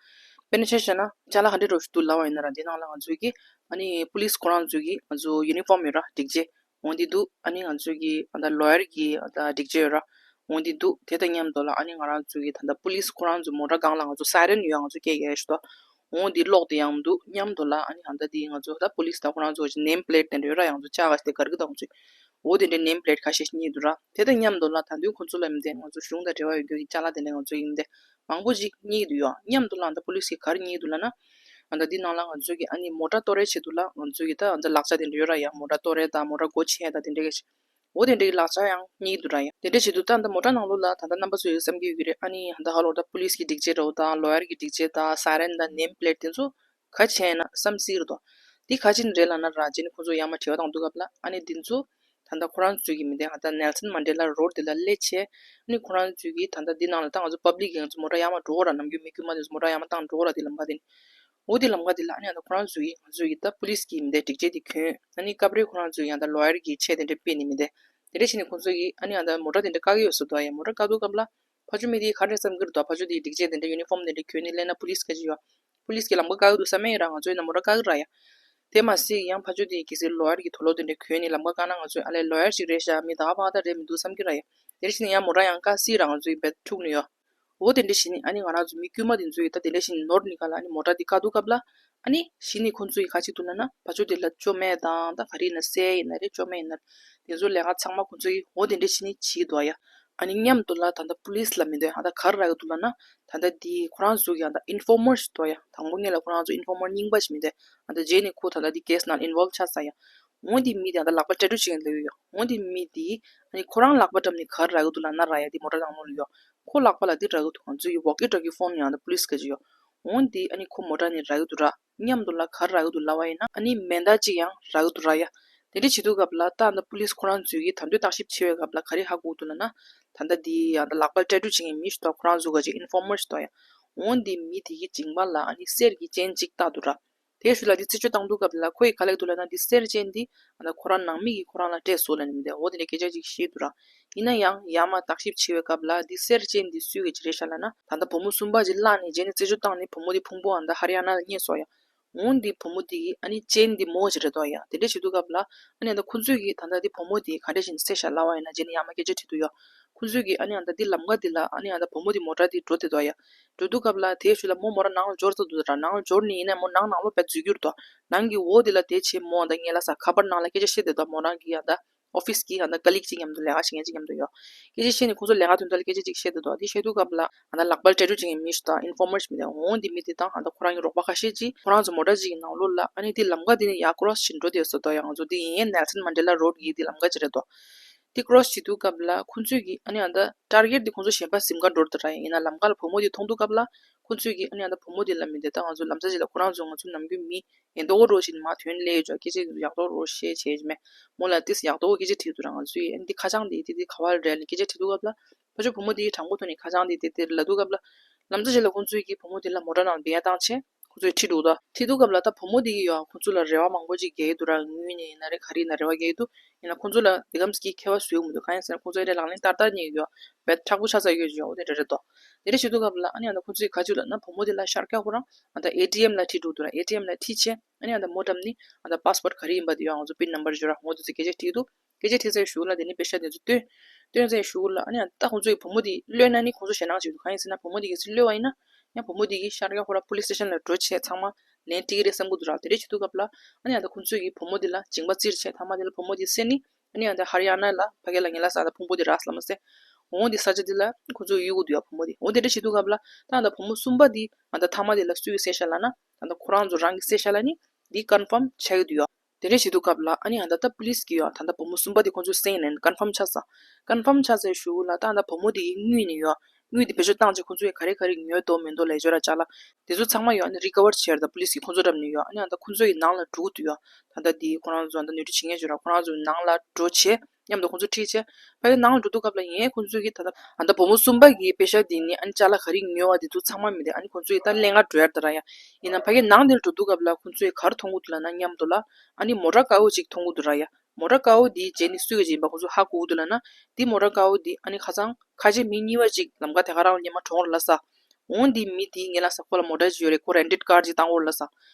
དཔེར་ན་ཆ་བཞག་ན་ཅ་ལག་ག་འདྲ་འདྲ་ཞིག་འདུག་ལབ་པ་ཡིན་ན་ར། དེ་ནང་ལ་ང་ཚོ་གི་ཨ་ནི་པུ་ལིས་ཁོ་རང་ཚོ་གི་ང་ཚོ་ཡུ་ནི་ཕོརམ་ཡོད་ར། སྒྲིག་ཆས། འོ་འདི་འདུག་ཨ་ནི་ང་ཚོ་གི་ཨ་ད་ལོ་ཡར་གི་ཨ་ད་སྒྲིག་ཆས་ཡོད་ར། འོ་འདི་འདུག་དེ་དང་མཉམ་དུ་ལ་ཨ་ནི་ང་རང་ཚོ་གི་ད་ལྟ་པུ་ལིས་ཁོ་རང་ཚོ་མོ་ཊ་སྒང་ལ་ང་ཚོ་སའི་རན་ཡོད། ང་ཚོ་སྐད་རྒྱག་ཡ་ཞིག་འདུག་འོ་འདི་གློག་དེ་ཡང་འདུག་མཉམ་དུ་ལ་ཨ་ནི་ཨ་ད་དེ་ང་ཚོ་ད་པུ་ལིས་དང་ཁོ་རང་ཚོ་གི་ནེམ་པི་ལེཊ་དེ་འདྲ་ཡོད་ར། ཡང་ཚོ་ལྕགས་ཁ་ཤས་དེ་གར་གི་དང་ཚོ། འོ་དེ་འདྲའི་ནེམ་པི་ལེཊ་ཁ་ཤས་ཤིག་རྙེད་འདུག་ར། དེ་དང་མཉམ་དུ་ལ་ད་དུང་ཁོ་ཚོ་ལ་མི་འདྲ་ང་ཚོ་གཞུང་དང་འབྲེལ་བ་ཡོད་རྒྱུ་གི་ཅ་ལག་དེ་འདྲ་ང་ཚོ་ཡིན་དེ་མང་པོ་ཅིག་རྙེད་འདུག་ཡ། མཉམ་དུ་ལ་ཨ་ད་པུ་ལིས་ཀྱིས་ག་རེ་རྙེད་འདུག་ལབ་ན། ཨ་ད་འདི་ནང་ལ་ང་ཚོ་གི་ཨ་ནི་མོ་ཊ་གཏོར་ཡའི་ཆེད་དུ་ལ་ང་ཚོ་གི་ད་ཨ་ད་ལག་ཆ་དེ་འདྲ་ཡོད་ར་ཡ། མོ་ཊ་གཏོར་ཡ་དང་མོ་ཊ་སྒོ་ཕྱེ་ཡ་དང་དེ་འདྲ་གི་ཞིག་འོ་དེ་འདྲའི་ལག་ཆ་ཡང་རྙེད་འདུག་ར་ཡ། དེ་འདྲ་བྱེད་དུས་ད་ད་མོ་ཊ་ནང་ལོགས་ལ་ད་ད་རྣམ་པ་ཚོ་ཡོད་བསམ་གྱི་ཡོད་ཀྱི་རེད། ཨ་ནི་ད་ཧ་ལོ་ད་པུ་ལིས་ཀྱི་སྒྲིག་ཆས་འདྲ་བོ་དང་ལོ་ཡར་གྱི་སྒྲིག་ཆས་དང་སའི་རན་དང་ནེམ་པི་ལེཊ་དེ་ཚོ་ག་བྱས་ན་བསམ་སྲིད་རེད་དོ། དེ་ག་བྱས་ནས་རེད་ལབ་ན་ར། རྗེས་ནས་ཁོ་ཚོ་ཡར་མར་དྲི་བ་བཏང་དུས་སྐབས་ལ་ཨ་ནི་འདི་ཚོ་ད་ད་ཁོ་རང་ཚོ་གི་མི་འདི་ད་ནེལ་སན་མན་ཌེ་ལ་རོཌ་དེ་ལ་སླེབས་བྱས། ཨ་ནི་ཁོ་རང་ཚོ་གི་ད་ད་འདི་ནང་ལ་ད་ང་ཚོ་པབ་ལིག་གི་ང་ཚོ་མོ་ཊ་ཡར་མར་འགྲོ་གི་ར། ནམ་རྒྱུན་མི་དཀྱུས་མ་དེ་ཚོ་མོ་ཊ་ཡར་མར་བཏང་འགྲོ་གི་ར། དེ་ལམ་ཁ་དེ་ནས། འོ་དེ་ལམ་ཁ་དེ་ལ་ཨ་ནི་ཨ་ད་ཁོ་རང་ཚོ་གིས་ང་ཚོ་གི་ད་པུ་ལིས་ཀྱི་མི་འདི་སྒྲིག་ཆས་དེ་གྱོན། ཨ་ནི་སྐབས་རེ་ཁོ་རང་ཚོ་གིས་ཨ་ད་ལོ་ཡར་གྱི་ཆས་དེ་འདྲ་སྤྲས་ནས་མི་འདི་དེ་འདྲ་བྱས་ནས་ཁོ་ཚོ་གིས་ཨ་ནི་ཨ་ད་མོ་ཊ་དེ་འདྲ་བཀག་གི་ཡོད་ས་འདུག་ཡ། མོ་ཊ་བཀག་དུས་སྐབས་ལ་ཕར་ཕྱོགས་མི་དེ་ག་རེ་བསམ་གྱི་རེད་འདུག་ཕར་ཕྱོགས་དེ་སྒྲིག་ཆས་དེ་འདྲ་ཡུ་ནི་ཕོརམ་དེ་འདྲ་གྱོན་ནས་སླེབས་ན་པུ་ལིས་ག་ཅི་ཡོད། པུ་ལིས་ཀྱིས་ལམ་ཁ་བཀག་གི་འདུག་བསམ་ཡས་ཡིན་ར། ང་ཚོ་ཡིན་ན་མོ་ཊ་བཀག་གི་ར་ཡ། དེ་མ་ཟད་ཡང་ཕར་ཕྱོགས་དེ་གལ་སྲིད་ལོ་ཡར་གྱི་དུག་ལོག་དེ་འདྲ་གྱོན་ནས་ལམ་ཁ་བཀག་ན་ང་ཚོ་ཨ་ལས་ལོ་ཡར་ཞིག་རེད་ཤག་མི་ད་ག་པ་ད་རེད་མི་འདུག་བསམ་གྱི་ར་ཡ། དེ་འདྲ་བྱས་ནས་ཡང་མོ་ཊ་ཡང་བཀག་སྲིད་ར། ང་ཚོ་ཡིན་པས་འཁྲུག་ནས་ཡོད། འོ་དེ་འདྲ་བྱས་ནས་ཨ་ནི་ང་རང་ཚོ་མི་དཀྱུས་མ་དེ་ཚོ་ཡིས་ད་དེ་འདྲ་བྱས་ནས་ནོར་ནི་ག་ལ་ཨ་ནི་མོ་ཊ་དེ་བཀག་དུས་སྐབས་ལ་ཨ་ནི་གཞི་ནས་ཁོང་ཚོ་ཡིས་ག་བྱེད་འདུག་ལབ་ན་ཕར་ཕྱོགས་དེ་ལ་ཅོ་མེད་དང་ད་ག་རེ་ཡིན་ན་གསེར་ཡིན་ན་རེད། ཅོ་མེད་ཡིན་ན་དེ་ཚོ་ལས་ཀ་ཚང་མ་ཁོང་ཚོ་ཡིས་འོ་དེ་འདྲ་བྱས་ནས་བྱས་འདུག་ཡ། ཨ་ནི་མཉམ་དུ་ལ་ད་ལྟ་པུ་ལིས་ལ་མི་འདོད་ཨ་ད་ག་རེ་རག་གི་འདུག་ལབ་ན་ད་ལྟ་དེ་ཁོ་རང་ཚོ་གི་ཨ་ད་ཨིན་ཕོར་མར་ཞིག་འདུག་ཡ། དང་པོ་ཉིད་ལ་ཁོ་རང་ཚོ་ཨིན་ཕོར་མར་རྙིང་པ་ཞིག་མི་འདོད་ཨ་ད་རྗེས་ནས་ཁོ་ད་ལྟ་དེ་ཀེ་སི་ནང་ཨིན་ཝོལ་ཆགས་ཚར་ཡ། འོ་དེ་མི་དེ་ཨ་ད་ལག་པ་ཊེ་ཊུ་བྱེད་མཁན་ལབ་ཡོད་ཡ། འོ་དེ་མི་དེ་ཨ་ནི་ཁོ་རང་ལག་པ་འགྲམ་ནས་ག་རེ་རག་གི་འདུག་ལབ་ན་ར་ཡ་དེ་མོ་ཊ་ནང་ལོགས་ལ་ཡོད། ཁོ་ལག་པ་ལ་འདི་རག་གི་འདུག་ང་ཚོ་ཡི་ཝོག་ཀི་ཊོག་ཀི་ཕོན་ཡང་ད་པུ་ལིས་ག་ཅི་ཡོད། འོ་འདི་ཨ་ནི་ཁོ་མོ་ཊ་ནས་རག་གི་འདུག་ར། མཉམ་དུ་ལ་ག་རེ་རག་གི་འདུག་ལབ་པ་ཡིན་ན་ཨ་ནི་མེ་མདའ་གཅིག་ཡང་རག་གི་འདུག་ར་ཡ། དེ་འདྲ་བྱེད་དུས་སྐབས་ལ་ད་ཨ་ད་པུ་ལིས་ཁོ་རང་ཚོས་ཀྱིས་ད་དུང་བརྟག་ཞིབ་བྱེད་པའི་སྐབས་ལ་ག་རེ་ཧ་གོ་འདུག་ལབ་ན། ད་ལྟ་འདི་ཡང་ད་ལག་པ་ཊེ་ཊུ་བྱེད་མཁན་མི་ཞིག་འདུག་ཁོ་རང་ཚོ་ག་ཅི་ཨིན་ཕོར་མར་ཞིག་འདུག་ཡ། འོ་འདི་མི་དེ་གི་མཇིང་པ་ལ་ཨ་ནི་གསེར་གྱི་ཅེན་གཅིག་བཏགས་འདུག་ར། དེའི་ཤུལ་ལ་འདི་རྩད་གཅོད་བཏང་དུས་སྐབས་ལ་ཁོ་ཡིས་ག་ལབ་འདུག་ལབ་ན་འདི་གསེར་ཅན་འདི་ཨ་ད་ཁོ་རང་ནང་མི་གིས་ཁོ་རང་ལ་སྤྲད་སོང་ལབ་ནས་མི་འདུག་འོ་དེ་འདྲའི་སྐད་ཆ་ཅིག་བཤད་འདུག་ར། ཡིན་ན་ཡང་ཡར་མར་བརྟག་ཞིབ་བྱེད་པའི་སྐབས་ལ་འདི་གསེར་ཅན་འདི་སུའི་གི་ཅིག་རེད་ཤག་ལབ་ན་ད་ལྟ་བུ་མོ་གསུམ་པ་ཅིག་བླངས་ནས་རྗེས་ནས་རྩད་གཅོད་བཏང་ནས་བུ་མོ་དེ་ཕུང་པོ་ཨ་ད་ཧ་རི་ཡ་ན་ལ་རྙེད་སོང་ཡ། འོང་འདི་བུ་མོ་འདི་གི་ཨ་ནི་ཅན་འདི་མོ་ཅིག་རེད་དོ་ཡ། དེ་འདྲ་བྱེད་དུས་སྐབས་ལ་ཨ་ནི་ཨ་ད་ཁོང་ཚོས་གི་ད་ལྟ་འདི་བུ་མོ་འདི་ག་འདྲ་བྱས་ནས་བསད་ཤག་ལབ་པ་ཡིན་ན་རྗེས་ནས་ཡར་མར་སྐད་ཆ་དྲིས་འདུག་ཡ། ཁོང་ཚོས་གི་ཨ་ནི་ཨ་ད་འདི་ལམ་ཁ་འདི་ལ་ཨ་ནི་ཨ་ད་བུ་མོ་འདི་མོ་ཊ་འདི་འགྲོ་བསྡད་དོ་ཡ། འགྲོ་དུས་སྐབས་ལ་དེའི་ཤུལ་ལ་མོ་མོ་ཊ་ནང་ལ་འབྱོར་ཚར་འདུག་ར། ནང་ལ་འབྱོར་ནས་ཡིན་ན་མོ་ནང་ནང་ལོགས་བས་འཛུལ་གྱི་རེད་དོ། ནང་གི་འོག་འདི་ལ་དེ་བྱས་མོ་ཨ་ད་ངས་ལབ་ས་ཁ་པར་ནང་ལ་སྐད་ཆ་བཤད་བསྡད་དོ། མོ་རང་གི་ཨ་ད་ཨོ་ཕི་སི་གི་ཨ་ད་ཀ་ལིག་ཅིག་མཉམ་དུ་ལས་ཀ་བྱེད་མཁན་ཅིག་མཉམ་དུ་ཡོད། སྐད་ཆ་བཤད་ནས་ཁོང་ཚོ་ལས་ཀ་དོན་དག་ལ་སྐད་ཆ་ཅིག་བཤད་བསྡད་དོ། དེ་བཤད་དུས་སྐབས་ལ་ཨ་ད་ལག་པར་ཊེ་ཊུ་བྱེད་མཁན་མི་ཞིག་དང་ཨིན་ཕོར་མར་ཞིག་མི་དེ་འོང་འདི་མི་དེ་དང་ཨ་ད་ཁོ་རང་གི་རོགས་པ་ཁ་ཤས་ཅིག་ཁོ་རང་ཚོ་མོ་ཊ་ཅིག་གི་ནང་ལོགས་ལ་ཨ་ནི་དེ་ལམ་ཁ་དེ་ནས་ཡར་ཀོ་རོ་སི་བྱེད་འགྲོ་བསྡད་ཡོད་ས་དོ། ཡང་ང་ཚོ་དེ་ཡིན་ནེལ་སན་མན་ཌེ་ལ་རོ་ཌི་གི་དེ་ལམ་ཁ་ཅིག་རེད་དོ། དེ་ཀོ་རོ་སི་བྱེད་དུས་སྐབས་ལ་ཁོང་ཚོས་ཀྱི་ཨ་ནི་ཨ་ད་ཊར་གེཊ་དེ་ཁོང་ཚོ་གཞན་པ་ཟིན་ག་འགྲོ་འདུག་ར། ཡིན་ན་ལམ་ཁ་ལ་བུ་མོ་དེ་མཐོང་དུས་སྐབས་ལ་ཁོང་ཚོས་ཀྱི་ཨ་ནི་ཨ་ད་བུ་མོ་དེ་ལ་མི་དེ་ད་ང་ཚོ་ལམ་སང་ཅིག་ལ་ཁོ་རང་ཚོ་ང་ཚོ་ནམ་རྒྱུན་མི་ཡིན་མདོག་ཁ་འདྲ་བོ་ཞིག་མར་ཐོན་སླེབས་ཡོད་ཅོག་སྐད་ཆ་ཡག་མདོག་ཁ་འདྲ་བོ་བཤད་བྱས་མེད། མོ་ལ་ཏིས་ཡག་མདོག་ཁ་སྐད་ཆ་དྲིས་འདུག་ར། ང་ཚོས་ཨ་ནི་དེ་ཁ་བྱང་དེ་དེ་དེ་ག་བ་རེད་ལབ་སྐད་ཆ་དྲིས་དུས་སྐབས་ལ་ཕ་ཆོས་བུ་མོ་དེ་དྲང་པོ་ཐོག་ནས་ཁ་བྱང་དེ་དེ་དེ་ལབ་དུས་སྐབས་ལ་ལམ་སང་ཅིག་ལ་ཁོང་ཚོས་ཀྱི་བུ་མོ་དེ་ལ་མོ་ཊ་ནང་ལ་སྦྱིན་བདག་བཏང་བྱས། ཁོ་ཚོས་ཁྲིད་འགྲོ་ད། ཁྲིད་དུས་སྐབས་ལ་ད་བུ་མོ་དེ་ཡིས་ཡང་ཁོ་ཚོ་ལ་རེ་བ་མང་པོ་ཅིག་རྒྱག་གི་འདུག་ར། དངུལ་ནས་ཡིན་ན་རེད་ག་རེ་ཡིན་ན་རེ་བ་རྒྱག་གི་འདུག་ཡིན་ན་ཁོ་ཚོ་ལ་དེ་གམ་ཟིག་གི་ཁྱད་པར་བཟོས་ཡོང་མི་འདུག་གང་ཡིན་ཟེར་ན་ཁོ་ཚོ་ཨེ་རེད་ལག་ལེན་བསྟར་བསྟར་ཉེ་ཡོད་བས་མཁྲེགས་པོ་ཆགས་ཚར་ཡོད་ཅིག་ཡོད་འོ་དེ་འདྲ་རེད་དོ། དེ་འདྲ་བྱེད་དུས་སྐབས་ལ་ཨ་ནི་ཨ་ད་ཁོ་ཚོས་ག་ཅིག་ལབ་ན་བུ་མོ་དེ་ལ་ཤར་ཀ་ཁོ་རང་ཨ་ད་ཨེ་ཊི་ཨེམ་ལ་ཁྲིད་འགྲོ་འདུག་ར། ཨེ་ཊི་ཨེམ་ལ་ཁྲིད་བྱས་ཨ་ནི་ཨ་ད་མོ་བཀྲམ་ནི་ཨ་ད་པ་སི་པོར་ག་རེ་ཡིན་པ་དེ་ཡང་ང་ཚོ་པིན་ནམ་བར་ཞུ་ར་འོ་དེ་ཚོ་སྐད་ཆ་དྲིས་འདུག་སྐད་ཆ་དྲིས་ཚར་གཞུག་ལ་དེ་ནས་པེ་ཤ་དེ་ཚོ་སྟོན། སྟོན་ཚར་གཞུག་ལ་ཨ་ནི་ད་ཁོང་ཚོ་ཡི་བུ་མོ་དེ་གློད་ན་ནི་ཁོང་ཚོ་ཞེད་སྣང་བྱེད་འདུག་གང་ཡིན་ཟེར་ན་བུ་མོ་དེ་གལ་སྲིད་གློད་པ་ཡིན་ན་ཡང་བུ་མོ་དེ་གི་ཤར་ཀ་ཁོ་ར་པོ་ལིས་སི་ཊེ་ཤན་ལ་འགྲོ་བྱས་ཚང་མ་ལན་སྤྲད་ཀྱི་རེད་བསམ་གྱི་འདུག་ར། དེ་འདྲ་བྱེད་དུས་སྐབས་ལ་ཨ་ནི་ཨ་ད་ཁོང་ཚོ་ཡི་བུ་མོ་དེ་ལ་འཇིང་པ་བཙིར་བྱས་མཐའ་མ་དེ་ལ་བུ་མོ་དེ་བསད་ནི་ཨ་ནི་ཨ་ད་ཧ་རི་ཡ་ན་ལ་ཕ་གི་ལ་ངེད་ལ་ས་ད་ཕུང་པོ་དེ་རག་སོང་ལབ་མ་ཟད། འོང་དེ་ས་ཆ་དེ་ལ་ཁོང་ཚོ་གཡུག་གི་འདུག་ཡ་བུ་མོ་དེ། འོང་དེ་འདྲ་བྱེད་དུས་སྐབས་ལ་ད་ཨ་ད་བུ་མོ་གསུམ་པ་དེ་ཨ་ད་མཐའ་མ་དེ་ལ་སུས་བསད་ཤག་ལབ་ན་ཨ་ད་ཁོ་རང་ཚོ་རང་གིས་བསད་ཤག་ལབ་ནི་དེ་ཀོན་ཕརམ་ཆགས་ཀྱི་འདུག་ཡ། དེ་འདྲ་བྱེད་དུས་སྐབས་ལ་ཨ་ནི་ཨ་ད་ད་པོ་ལིས་ཀྱིས་ཡང་ད་ད་བུ་མོ་གསུམ་པ་དེ་ཁོང་ཚོས་བསད་ནས་ཀོན་ཕརམ་ཆགས་ས། ཀོན་ཕརམ་ཆགས་སའི་གཞུག་ལ་ད་ཨ་ད་བུ་མོ་དེ་ཡི་དངུལ་ནི་ཡོད། དངུལ་དེ་བེད་སྤྱོད་བཏང་རྗེས་ཁོང་ཚོས་ག་རེ་ག་རེ་ཉོས་འདུག་མེད་འདུག་ལས་སྦྱོར་ར་ཅ་ལག་དེ་ཚོ་ཚང་མ་ཡོད་ཨ་ནི་རི་ཀ་ཝར་བྱས་ར། ད་པོ་ལིས་ཀྱིས་ཁོང་ཚོ་འགྲམ་ནས་ཡོད་ཨ་ནི་ཨ་ད་ཁོང་ཚོ་ཡི་ནང་ལ་འགྲོ་གི་འདུག་ཡོད། ད་ད་དེ་ཁོ་རང་ཚོ་ཨ་ད་ནུས་ཁྲི་བྱེད་མཁན་བྱོས་ར་ཁོ་རང་ཚོ་ནང་ལ་འགྲོ་བྱས། མཉམ་དུ་ཁོང་ཚོ་ཁྲིད་བྱས། ཕ་གི་ནང་ལ་འགྲོ་དུས་སྐབས་ལ་ཡིན་ཁོང་ཚོས་ཀྱིས་ད་ལྟ་ཨ་ད་བུ་མོ་གསུམ་པ་གི་པེ་ཤ་དེ་ནི་ཨ་ནི་ཅ་ལག་ག་རེ་ཉོས་པ་དེ་ཚོ་ཚང་མ་མི་དེ་ཨ་ནི་ཁོང་ཚོས་ད་ལེན་ག་འགྲོ་ཡ་ད་ར་ཡ། ཡིན་ན་ཕ་གི་ནང་དེར་འགྲོ་དུས་སྐབས་ལ་ཁོང་ཚོས་ག་རེ་མཐོང་གི་འདུག་ལབ་ན་མཉམ་དུ་ལ་ཨ་ནི་མོ་ཊ་དཀར་པོ་ཅིག་མཐོང་གི་འདུག་ར་ཡ། མོ་ཊ་དཀར་པོ་དེ་རྗེས་ནི་སུ་གི་ཅིག་ཡིན་པ་ཁོང་ཚོ་ཧ་གོ་གི་འདུག་ལབ་ན། དེ་མོ་ཊ་དཀར་པོ་དེ་ཨ་ནི་ཁ་སང་ཁ་ཆེ་མི་གཉིས་པ་ཅིག་ལམ་ཁ་དེ་ག་རང་ལ་སྙེ་མ་གྲོངས་ར་ལ་ས། འོང་དེ་མི་དེ་ངེད་ལ་ས་ཁོ་ལ་མོ་ཊ་ཅིག་ཡོད་རེད་ཁོ་རེན་ཊེཌ་ཀར་ཅིག་བཏང་གོ་ར་ལ་ས།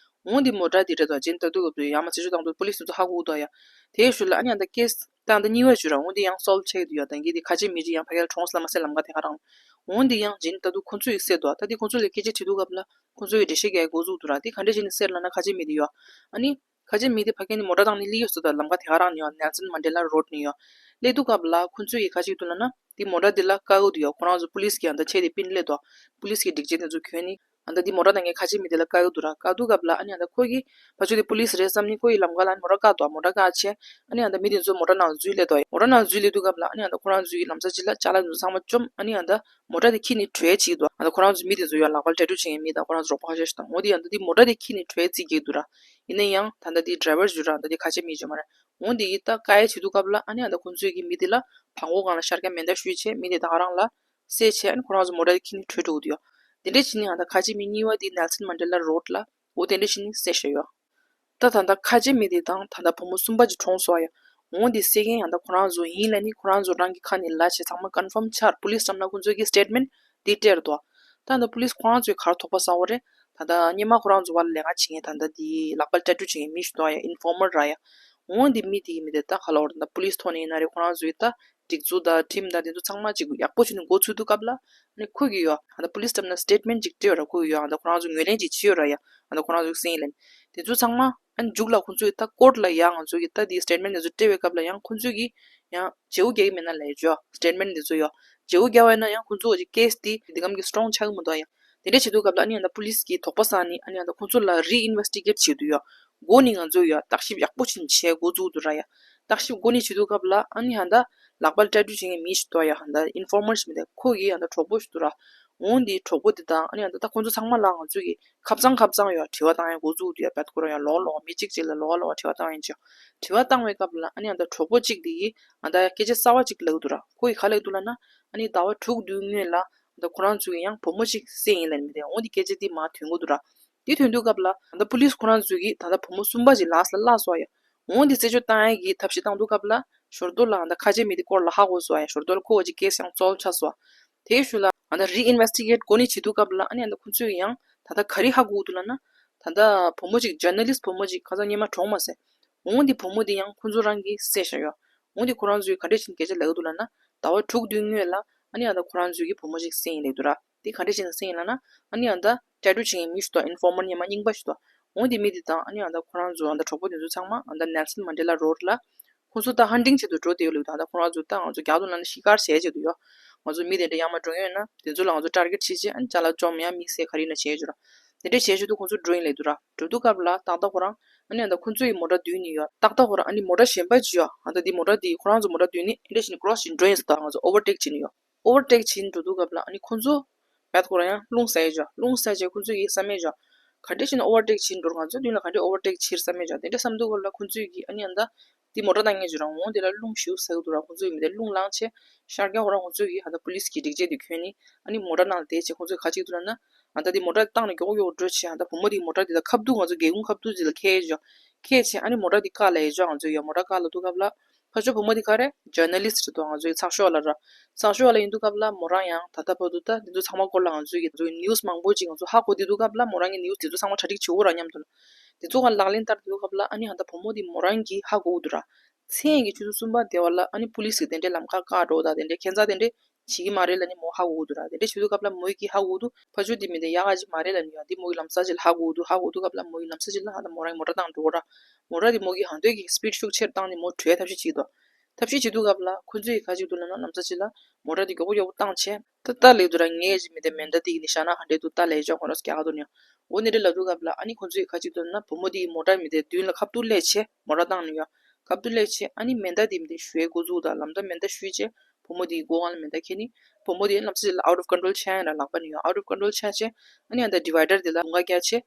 འོང་དེ་མོ་ཊ་དེ་རེད་དོ་རྗེས་ནི་ད་དུང་ག་དུས་ཡར་མར་རྩད་གཅོད་བཏང་དུས་པོ་ལིས་དེ་ཚོ་ཧ་གོ་གི་འདུག་ཡ། དེའི་ཤུལ་ལ་ཨ་ནི་ཨ་ད་ཀེ་སི་ད་ཨ་ད་གཉིས་པ་ཅིག་ར་འོང་དེ་ཡང་སོལབ་ཆགས་ཀྱི་འདུག་ཡ། ད་གིན་དེ་ཁ་ཆེ་མི་ཅིག་ཡང་ཕ་གི་ལ་གྲོངས་སོང་ལབ་མ་ཟད་ལམ་ཁ་དེ་ག་རང་། འོང་དེ་ཡང་རྗེས་ནི་ད་དུང་ཁོང་ཚོ་ཡིས་བསད་འདུག་ད་དེ་ཁོང་ཚོ་ལ་སྐད་ཆ་དྲིས་དུས་སྐབས་ལ་ཁོང་ཚོ་ཡིས་འགྲེལ་བཤད་རྒྱག་འགོ་བཙུགས་འདུག་ར། དེ་ག་འདྲ་བྱས་ནས་བསད་ལབ་ན་ཁ་ཆེ་མི་དེ་ཡོད་ཨ་ནི། ཁ་ཆེ་མི་དེ་ཕ་གི་ནས་མོ་ཊ་བཏང་ནས་སླེབས་ཡོད་ས་དང་ལམ་ཁ་དེ་ག་རང་ནས་ཡོད་ནེལ་སན་མན་ཌེ་ལ་རོ་ཌི་ནས་ཡོད། སླེབས་དུས་སྐབས་ལ་ཁོང་ཚོ་ཡིས་ག་རེ་བྱེད་ཀྱི་འདུག་ལབ་ན་དེ་མོ་ཊ་དེ་ལ་བཀག་གི་འདུག་ཡ། ཁོ་རང་ཚོ་པོ་ལིས་ཀྱིས་ཨ་ད་ཆེད་དེ་པིན་སླེབས་འདུག་པོ་ལིས་ཀྱི་སྒྲིག་ཆས་དེ་ཚོ་གྱོན་ནས་ཨ་ད་དེ་མོ་ཊ་བཏང་མཁན་ཁ་ཆེ་མི་དེ་ལ་བཀག་གི་འདུག་ར། བཀག་དུས་སྐབས་ལ་ཨ་ནི་ཨ་ད་ཁོ་གིས་ཕར་ཕྱོགས་དེ་པོ་ལིས་རེད་བསམ་ནས་ཁོ་ཡི་ལམ་ཁ་ལ་ཨ་ནི་མོ་ཊ་བཀག་འདུག་མོ་ཊ་བཀག་བྱས་ཨ་ནི་ཨ་ད་མི་དེ་ཚོ་མོ་ཊ་ནང་འཛུལ་སླེབས་འདུག་མོ་ཊ་ནང་འཛུལ་སླེབས་དུས་སྐབས་ལ་ཨ་ནི་ཨ་ད་ཁོ་རང་ཚོ་ཡི་ལམ་སང་ཅིག་ལ་ཅ་ལག་དེ་ཚོ་ཚང་མ་བཅོམ་ཨ་ནི་ཨ་ད། མོ་ཊ་དེ་ཁྱེར་ནས་བྲོས་ཕྱིན་འདུག་ཨ་ད་ཁོ་རང་ཚོ་མི་དེ་ཚོ་ཡང་ལག་པར་ཊེ་ཊུ་བྱེད་མཁན་མི་དང་ཁོ་རང་ཚོ་རོགས་པ་ཁ་ཤས་ཤིག་དང་འོ་དེ་ཡང་ད་དེ་མོ་ཊ་དེ་ཁྱེར་ནས་བྲོས་རྩིས་རྒྱག་འདུག་ར། ཡིན་ན་ཡང་ད་ད་དེ་ཌི་རའི་ཝར་ཞུ་ར་ད་དེ་ཁ་ཆེ་མི་ཅིག་མ་རེད། འོ་དེ་ཡིས་ད་བཀག་ཡ་བྱེད་དུས་སྐབས་ལ་ཨ་ནི་ཨ་ད་ཁོ་ཚོས་ཀྱིས་མི་དེ་ལ་བང་གོ་སྒང་ལ་ཤར་ཀ་མེ་མདའ་གཞུས་བྱས་མི་དེ་ད་ག་རང་ལ་བསད་བྱས་ཨ་ནི་ཁོ་རང་ཚོ་མོ་ཊ་དེ་ཁྱེར་ནས་བྲོས་འགྲོ་གི་འདུག་ཡ། དེ་འདྲ་བྱས་ནས་ཨ་ད་ཁ་ཆེ་མི་གཉིས་པ་དེ་ནེལ་སན་མན་ཌེ་ལ་རོ་ཌི་ལ་འོ་དེ་འདྲ་བྱས་ནས་བསད་བཞག་ཡོད། ད་ད་ལྟ་ཁ་ཆེ་མི་དེ་དང་ད་ལྟ་བུ་མོ་གསུམ་པ་ཅིག་གྲོངས་སོང་ཡ། འོང་དེ་བསད་མཁན་ཡང་ད་ཁོ་རང་ཚོ་ཡིན་ལབ་ནི་ཁོ་རང་ཚོ་རང་གི་ཁ་ནས་ལབ་བྱས་ཚང་མ་ཀོན་ཕརམ་ཆགས་པོ་ལིས་འགྲམ་ན་ཁོ་ཚོ་གི་སི་ཊེཊ་མེནཊ་དེ་སྤྲད་འདུག་ད་ད་པོ་ལིས་ཁོ་རང་ཚོས་ག་རེ་དོགས་པ་ཟ་བ་རེད། ད་ལྟ་སྔོན་མ་ཁོ་རང་ཚོ་བར་ལ་ལས་ཀ་བྱེད་མཁན་ད་ལྟ་དེ་ལག་པ་ཊེ་ཊུ་བྱེད་མཁན་མི་ཞིག་འདུག་ཡ་ཨིན་ཕོར་མར་ར་ཡ། འོང་དེ་མི་དེ་གི་མི་དེ་ད་ག་ལབ་པ་རེད་ད་པོ་ལིས་ཐོག་ནས་ཡིན་ན་རེད་ཁོ་རང་ཚོས་ད། སྒྲིག་འཛུགས་དང་ཁྲིམས་དང་དེ་ཚོ་ཚང་མ་ཅིག་ཡག་པོ་བྱས་ནས་འགོ་ཚུགས་དུས་སྐབས་ལ་ནི་ཁོ་གིས་ཡོད་ཨ་ད་པོ་ལིས་འགྲམ་ན་སི་ཊེཊ་མེནཊ་ཅིག་སྤྲད་ཡོད་ར། ཁོ་གིས་ཡོད་ཨ་ད་ཁོ་རང་ཚོ་ངོས་ལེན་ཅིག་བྱས་ཡོད་ར་ཡ། ཨ་ད་ཁོ་རང་ཚོ་གསན་ཡིན་ལབ་ནས་དེ་ཚོ་ཚང་མ་ཨ་ནི་མཇུག་ལ་ཁོ་ཚོས་ད་ཀོརཊ་ལ་ཡ་ང་ཚོ་གིས་ད་དེའི་སི་ཊེཊ་མེནཊ་དེ་ཚོ་སྤྲད་པའི་སྐབས་ལ་ཡང་ཁོ་ཚོས་ཀྱིས་ཡང་བརྗེ་པོ་རྒྱག་གི་མེད་ན་ལབ་ཡོད་ཅོ། སི་ཊེཊ་མེནཊ་དེ་ཚོ་ཡོད་བརྗེ་པོ་རྒྱག་པ་ཡིན་ན་ཡང་ཁོ་ཚོ་གི་ཀེ་སི་དེ་དེ་གམ་གི་སི་ཊོང་ཆགས་ཀྱི་མི་འདུག་ཡ། དེ་འདྲ་བྱེད་དུས་སྐབས་ལ་ཨ་ནི་ཨ་ད་པོ་ལིས་ཀྱིས་དོགས་པ་ཟ་ནས་ཨ་ནི་ཨ་ད་ཁོ་ཚོ་ལ་རི་ཨིན་ཝེ་སི་ཊི་གེཊ་བྱེད་དུས་ཡ། འགོ་ནས་ང་ཚོ་ཡ་བརྟག་ཞིབ་ཡག་པོ་ཅིག་བྱེད་འགོ་བཙུགས་འདུག་ར་ཡ། བརྟག་ཞིབ་འགོ་ནས་བྱེད་དུས་སྐབས་ལ་ཨ་ནི་ཨ་ད་ལག་པ་ཊེ་ཊུ་བྱེད་མཁན་མི་ཞིག་འདུག་ཡ། ཨ་ད་ཨིན་ཕོར་མར་ཞིག་མི་འདུག་ཁོ་གི་ཨ་ད་གྲོགས་པོ་ཞིག་འདུག་ར། འོང་དེའི་གྲོགས་པོ་དེ་དང་ཨ་ནི་ཨ་ད་ད་ཁོ་ཚོ་ཚང་མ་ལ་ང་ཚོ་གི་ཁ་བྱང་ཁ་བྱང་ཡ་དྲི་བ་བཏང་ཡ་འགོ་བཙུགས་འདུག་ཡ། བད་ཁོ་རང་ཡ་ལོག་ལོག་མི་གཅིག་གཅིག་ལ་ལོག་ལོག་དྲི་བ་བཏང་ཡིན་ཅོ། དྲི་བ་བཏང་བའི་སྐབས་ལ་ཨ་ནི་ཨ་ད་གྲོགས་པོ་གཅིག་དེ་གིས་ཨ་ད་སྐད་ཆ་གསར་པ་གཅིག་ལབ་འདུག་ར། ཁོ་གིས་ག་ལབ་འདུག་ལབ་ན་ཨ་ནི་ཟླ་བ་དྲུག་བདུན་སྔོན་ལ། ད་ཁོ་རང་ཚོ་གིས་ཡང་བུ་མོ་གཅིག་བསད་ཡིན་ལབ་ནས་མི་དེ་འོང་དེ་སྐད་ཆ་དེ་མར་ཐོན་གྱི་འདུག་ར། དེ་ཐོན་དུས་སྐབས་ལ་ད་ལྟ་པུ་ལིས་ཁོ་རང་ཚོ་གིས་ད་ལྟ་བུ་མོ་གསུམ་པ་ཅིག་ལགས་སུ་བླངས་སོང་ཡ། འོང་དེ་རྩད་གཅོད་བཏང་ཡ་གི་ཐབས་ཤེས་བཏང་དུས་སྐབས་ལ་ཞོར་དུ་ལ་ད་ཁ་ཆེ་མི་དེ་སྐོར་ལ་ཧ་གོ་སོང་ཡ། ཞོར་དུ་ལ་ཁོ་བ་ཅིག་ཀེ་སི་ཡང་རྩོལ་ཆགས་སོང་། དེའི་ཤུལ་ལ་ད་རི་ཨིན་ཝེ་སི་ཊི་གེཊ་འགོ་ནས་བྱེད་དུས་སྐབས་ལ་ཨ་ནི་ད་ཁོ་ཚོས་ཡང་ད་ལྟ་ག་རེ་ཧ་གོ་འདུག་ལབ་ན། ད་ལྟ་བུ་མོ་གཅིག་ཇར་ན་ལིསི་བུ་མོ་གཅིག་ཁ་སང་སྔོན་མ་གྲོངས་མ་སོང་། འོ་འདི་བུ་མོ་འདི་ཡང་ཁོང་ཚོ་རང་གིས་བསད་བཞག་ཡོད། འོ་འདི་ཁོ་རང་ཚོས་ག་འདྲས་བྱས་ནས་སྐད་ཆ་ལབ་ཀྱི་འདུག་ལབ་ན། ཟླ་བ་དྲུག་བདུན་སྔོན་ལ་ཨ་ནི་ཨ་ད་ཁོ་རང་ཚོའི་གི་བུ་མོ་གཅིག་བསད་ཡིན་ལབ་འདུག་ར། འདི་ག་འདྲས་བྱས་ནས་བསད་ཡིན་ལབ་ན། ཨ་ནི་ཨ་ད་ཊེ་ཊུ་བྱེད་མཁན་མི་ཞིག་འདུག་ཨིན་ཕོར་མར་སྔོན་མ་རྙིང་པ་ཞིག་འདུག་འོ་འདི་མི་འདི་དང་ཨ་ནི་ཨ་ད་ཁོ་རང་ཚོ་ཨ་ད་གྲོགས་པོ་དེ་ཚོ་ཚང་མ་ཨ་ད་ནེལ་སན་མན་ཌེ་ལ་རོཌ་ལ་ཁོང་ཚོ་ད་ཧན་ཊིང་བྱེད་དུ་འགྲོ་བསྡད་ཡོད་ལབ་འདུག་ཨ་ད་ཁོ་རང་ཚོ་ད་ང་ཚོ་རྒྱག་འདུག་ལབ་ན་ཤི་ཀར་བྱེད་བྱེད་དུ་ཡོད། ང་ཚོ་མི་དེ་འདྲ་ཡར་མར་འགྲོ་ཡོད་ན་དེ་ཚོ་ལ་ང་ཚོ་ཊར་གེཊ་བྱེད་བྱེད་ཨ་ནི་ཅ་ལག་བཅོམ་ཡང་མི་བསད་ག་རེ་ཡིན་ན་བྱེད་བྱེད་ར། དེ་འདྲས་བྱེད་བྱེད་དུ་ཁོང་ཚོ་འགྲོ་ཡིན་ལབ་འདུག་ར། འགྲོ་དུས་སྐབས་ལ་ཏག་ཏག་ཁོ་རང་ཨ་ནི་ཨ་ད་ཁོང་ཚོ་ཡི་མོ་ཊ་བསྡུས་ནས་ཡོད། ཏག་ཏག་ཁོ་རང་ཨ་ནི་མོ་ཊ་གཞན་པ་ཅིག་ཡོད། ཨ་ད་འདི་མོ་ཊ་འདི་ཁོ་རང་ཚོ་མོ་ཊ་བསྡུས་ནས་ཨེ་འདྲས་བྱས་ནས་ཀོ་རོ་སི་བྱས་ནས་འགྲོ་ཡིན་ཟེར་ད་ང་ཚོ་ཨོ་ཝར་ཊེག་བྱས་ནས་ཡོད། ཨོ་ཝར་ཊེག་བྱས་འགྲོ་དུས་སྐབས་ལ་ཨ་ནི་ཁོང་ཚོ་བད་ཁོ་རང་ཡང་རླུང་ཟ་ཡས་བྱས། རླུང་ཟ་བྱས་ཁོང་ཚོ་གིས་བསམ་ཡས་བྱས། ག་འདྲས་བྱས་ནས་ཨོ་ཝར་ཊེག་བྱས་འགྲོ་ང་ཚོའི་མདུན་ལ་ག་འདྲས་ཨོ་ཝར་ཊེག་བྱས་བསམ་ཡས་བྱས། དེ་འདྲས་བསམ་དུས་སྐབས་ལ་ཁོང་ཚོ་གིས་ཨ་ནི་ཨ་ད་འདི་མོ་ཊ་བཏང་མཁན་ཅིག་རང་འོང་དེ་ལ་རླུང་ཞེ་པོ་ཟ་གི་འདུག་ར། ཁོང་ཚོ་གིས་མི་དེ་རླུང་ལངས་བྱས་ཤར་རྒྱག་ཁོ་རང་ཁོང་ཚོ་གིས་ཨ་ད་པུ་ལིས་ཀྱི་སྒྲིག་ཆས་དེ་གྱོན་ནས་ཨ་ནི་མོ་ཊ་ནང་ལ་བསྡད་བྱས་ཁོང་ཚོ་གིས་ག་རེ་བྱེད་ཀྱི་འདུག་ལབ་ན། ཨ་ད་འདི་མོ་ཊ་བཏང་ནས་མགྱོགས་མགྱོགས་འགྲོ་བྱས་ཨ་ད་བུ་མོ་དེའི་མོ་ཊ་དེ་ད་ཁ་ཐུག་ང་ཚོ་སྒེའུ་ཁུང་ཁ་ཐུག་ཅིག་ལ་འཁེལ་བྱས། འཁེལ་བྱས་ཨ་ནི་མོ་ཊ་དེ་བཀག་ལབ་ཡས་བྱས། ང་ཚོ་ཡ་མོ་ཊ་བཀག་ལབ་དུས་སྐབས་ལ་ཕར་ཕྱོགས་བུ་མོ་དེ་ག་རེ་ཇར་ན་ལིསི་ཅིག་འདུག་ང་ཚོའི་ཚགས་ཤོག་ལ་ར། ཚགས་ཤོག་ལ་ཡིན་དུས་སྐབས་ལ་མོ་རང་ཡང་ད་ལྟ་བར་དུ་ད་འདི་ཚོ་ཚང་མ་སྐོར་ལ་ང་ཚོའི་གི་ང་ཚོའི་ནིའུ་སི་མང་པོ་ཅིག་ང་ཚོ་ཧ་གོ་བསྡད་དུས་སྐབས་ལ་མོ་རང་གིས་ནིའུ་སི་དེ་ཚོ་ཚང་མ་གྲ་སྒྲིག་བྱེད་དགོས་ར་སྙམ་དུ་ལ། དེ་ཚོ་ག་ལག་ལེན་བསྟར་བསྡད་དུས་སྐབས་ལ་ཨ་ནི་ཨ་ད་བུ་མོ་དེ་མོ་རང་གིས་ཧ་གོ་གི་འདུག་ར། མཚན་གྱི་ཆུ་ཚོད་གསུམ་པ་དེ་བ་ལ་ཨ་ནི་པུ་ལིས་ཀྱིས་དེ་འདྲའི་ལམ་ཁ་བཀག་འགྲོ་དང་དེ་འདྲའི་ཁྱད་མཚར་དེ་འདྲའི་བྱེད་ཀྱི་མ་རེད་ལབ་ནི་མོ་ཧ་གོ་གི་འདུག་ར། དེ་འདྲའི་བྱེད་དུས་སྐབས་ལ་མོ་གིས་ཧ་གོ་གི་འདུག་ཕར་ཕྱོགས་དེ་མི་དེ་ཡག་ག་ཅིག་མ་རེད་ལབ་ནི་ཡ། འདི་མོ་གི་ལམ་སང་ཅིག་ལ་ཧ་གོ་གི་འདུག་ཧ་གོ་དུས་སྐབས་ལ་མོ་གིས་ལམ་སང་ཅིག་ལ་ཨ་ད་མོ་རང་གི་མོ་ཊ་བཏང་འགྲོ་གི་ར། མོ་ཊ་དེ་མོ་གིས་ཧང་སྟོད་ཀྱི་སི་པིཌ་ཤུགས་ཆེར་བཏང་ནས་མོ་བྲོས་ཐབས་ཤེས་བྱེད་ཀྱི་འདུག་ཐབས་ཤེས་བྱེད་དུས་སྐབས་ལ་ཁོ་ཚོས་ག་ཅིག་འདུག་ལབ་ན་ལམ་སང་ཅིག་ལ་མོ་ཊ་དེ་མགྱོགས་པོ་མགྱོགས་པོ་བཏང་བྱས་ད་ལྟ་ལབ་འདུག་ར། ངའི་མི་དེ་མེ་མདའ་དེ་གི་ནི་ཤ་ན་ག་འདྲས་འདུག་ལྟ་ལབ་ཅོག་ཁོ་རང་ཚོ་རྒྱག་ག་འདུག་ནི། འོ་ནི་རེད་ལབ་དུས་སྐབས་ལ་ཨ་ནི་ཁོ་ཚོས་ག་ཅིག་འདུག་ལབ་ན་བུ་མོ་དེ་གི་མོ་ཊ་མི་དེ་མདུན་ལ་ཁ་ཐུག་སླེབས་བྱས་མོ་ཊ་བཏང་ནི་ཡོད། ཁ་ཐུག་སླེབས་བྱས་ཨ་ནི་མེ་མདའ་དེ་མི་དེ་གཞུ་ཡས་འགོ་བཙུགས་དང་ལམ་སང་མེ་མདའ་གཞུས་བྱས་བུ་མོ་དེའི་མགོ་སྒང་ལ་མེ་མདའ་འཁྱེར་ནི། བུ་མོ་དེ་ལམ་སང་ཅིག་ལ་out of control ཆགས་ཡིན་ར། ལག་པ་ནས་ཡང་out of control ཆགས་བྱས་ཨ་ནི་ཨ་ད་ཌི་ཝའི་ཌར་དེ་ལ་ལུང་པ་བརྒྱབ་བྱས།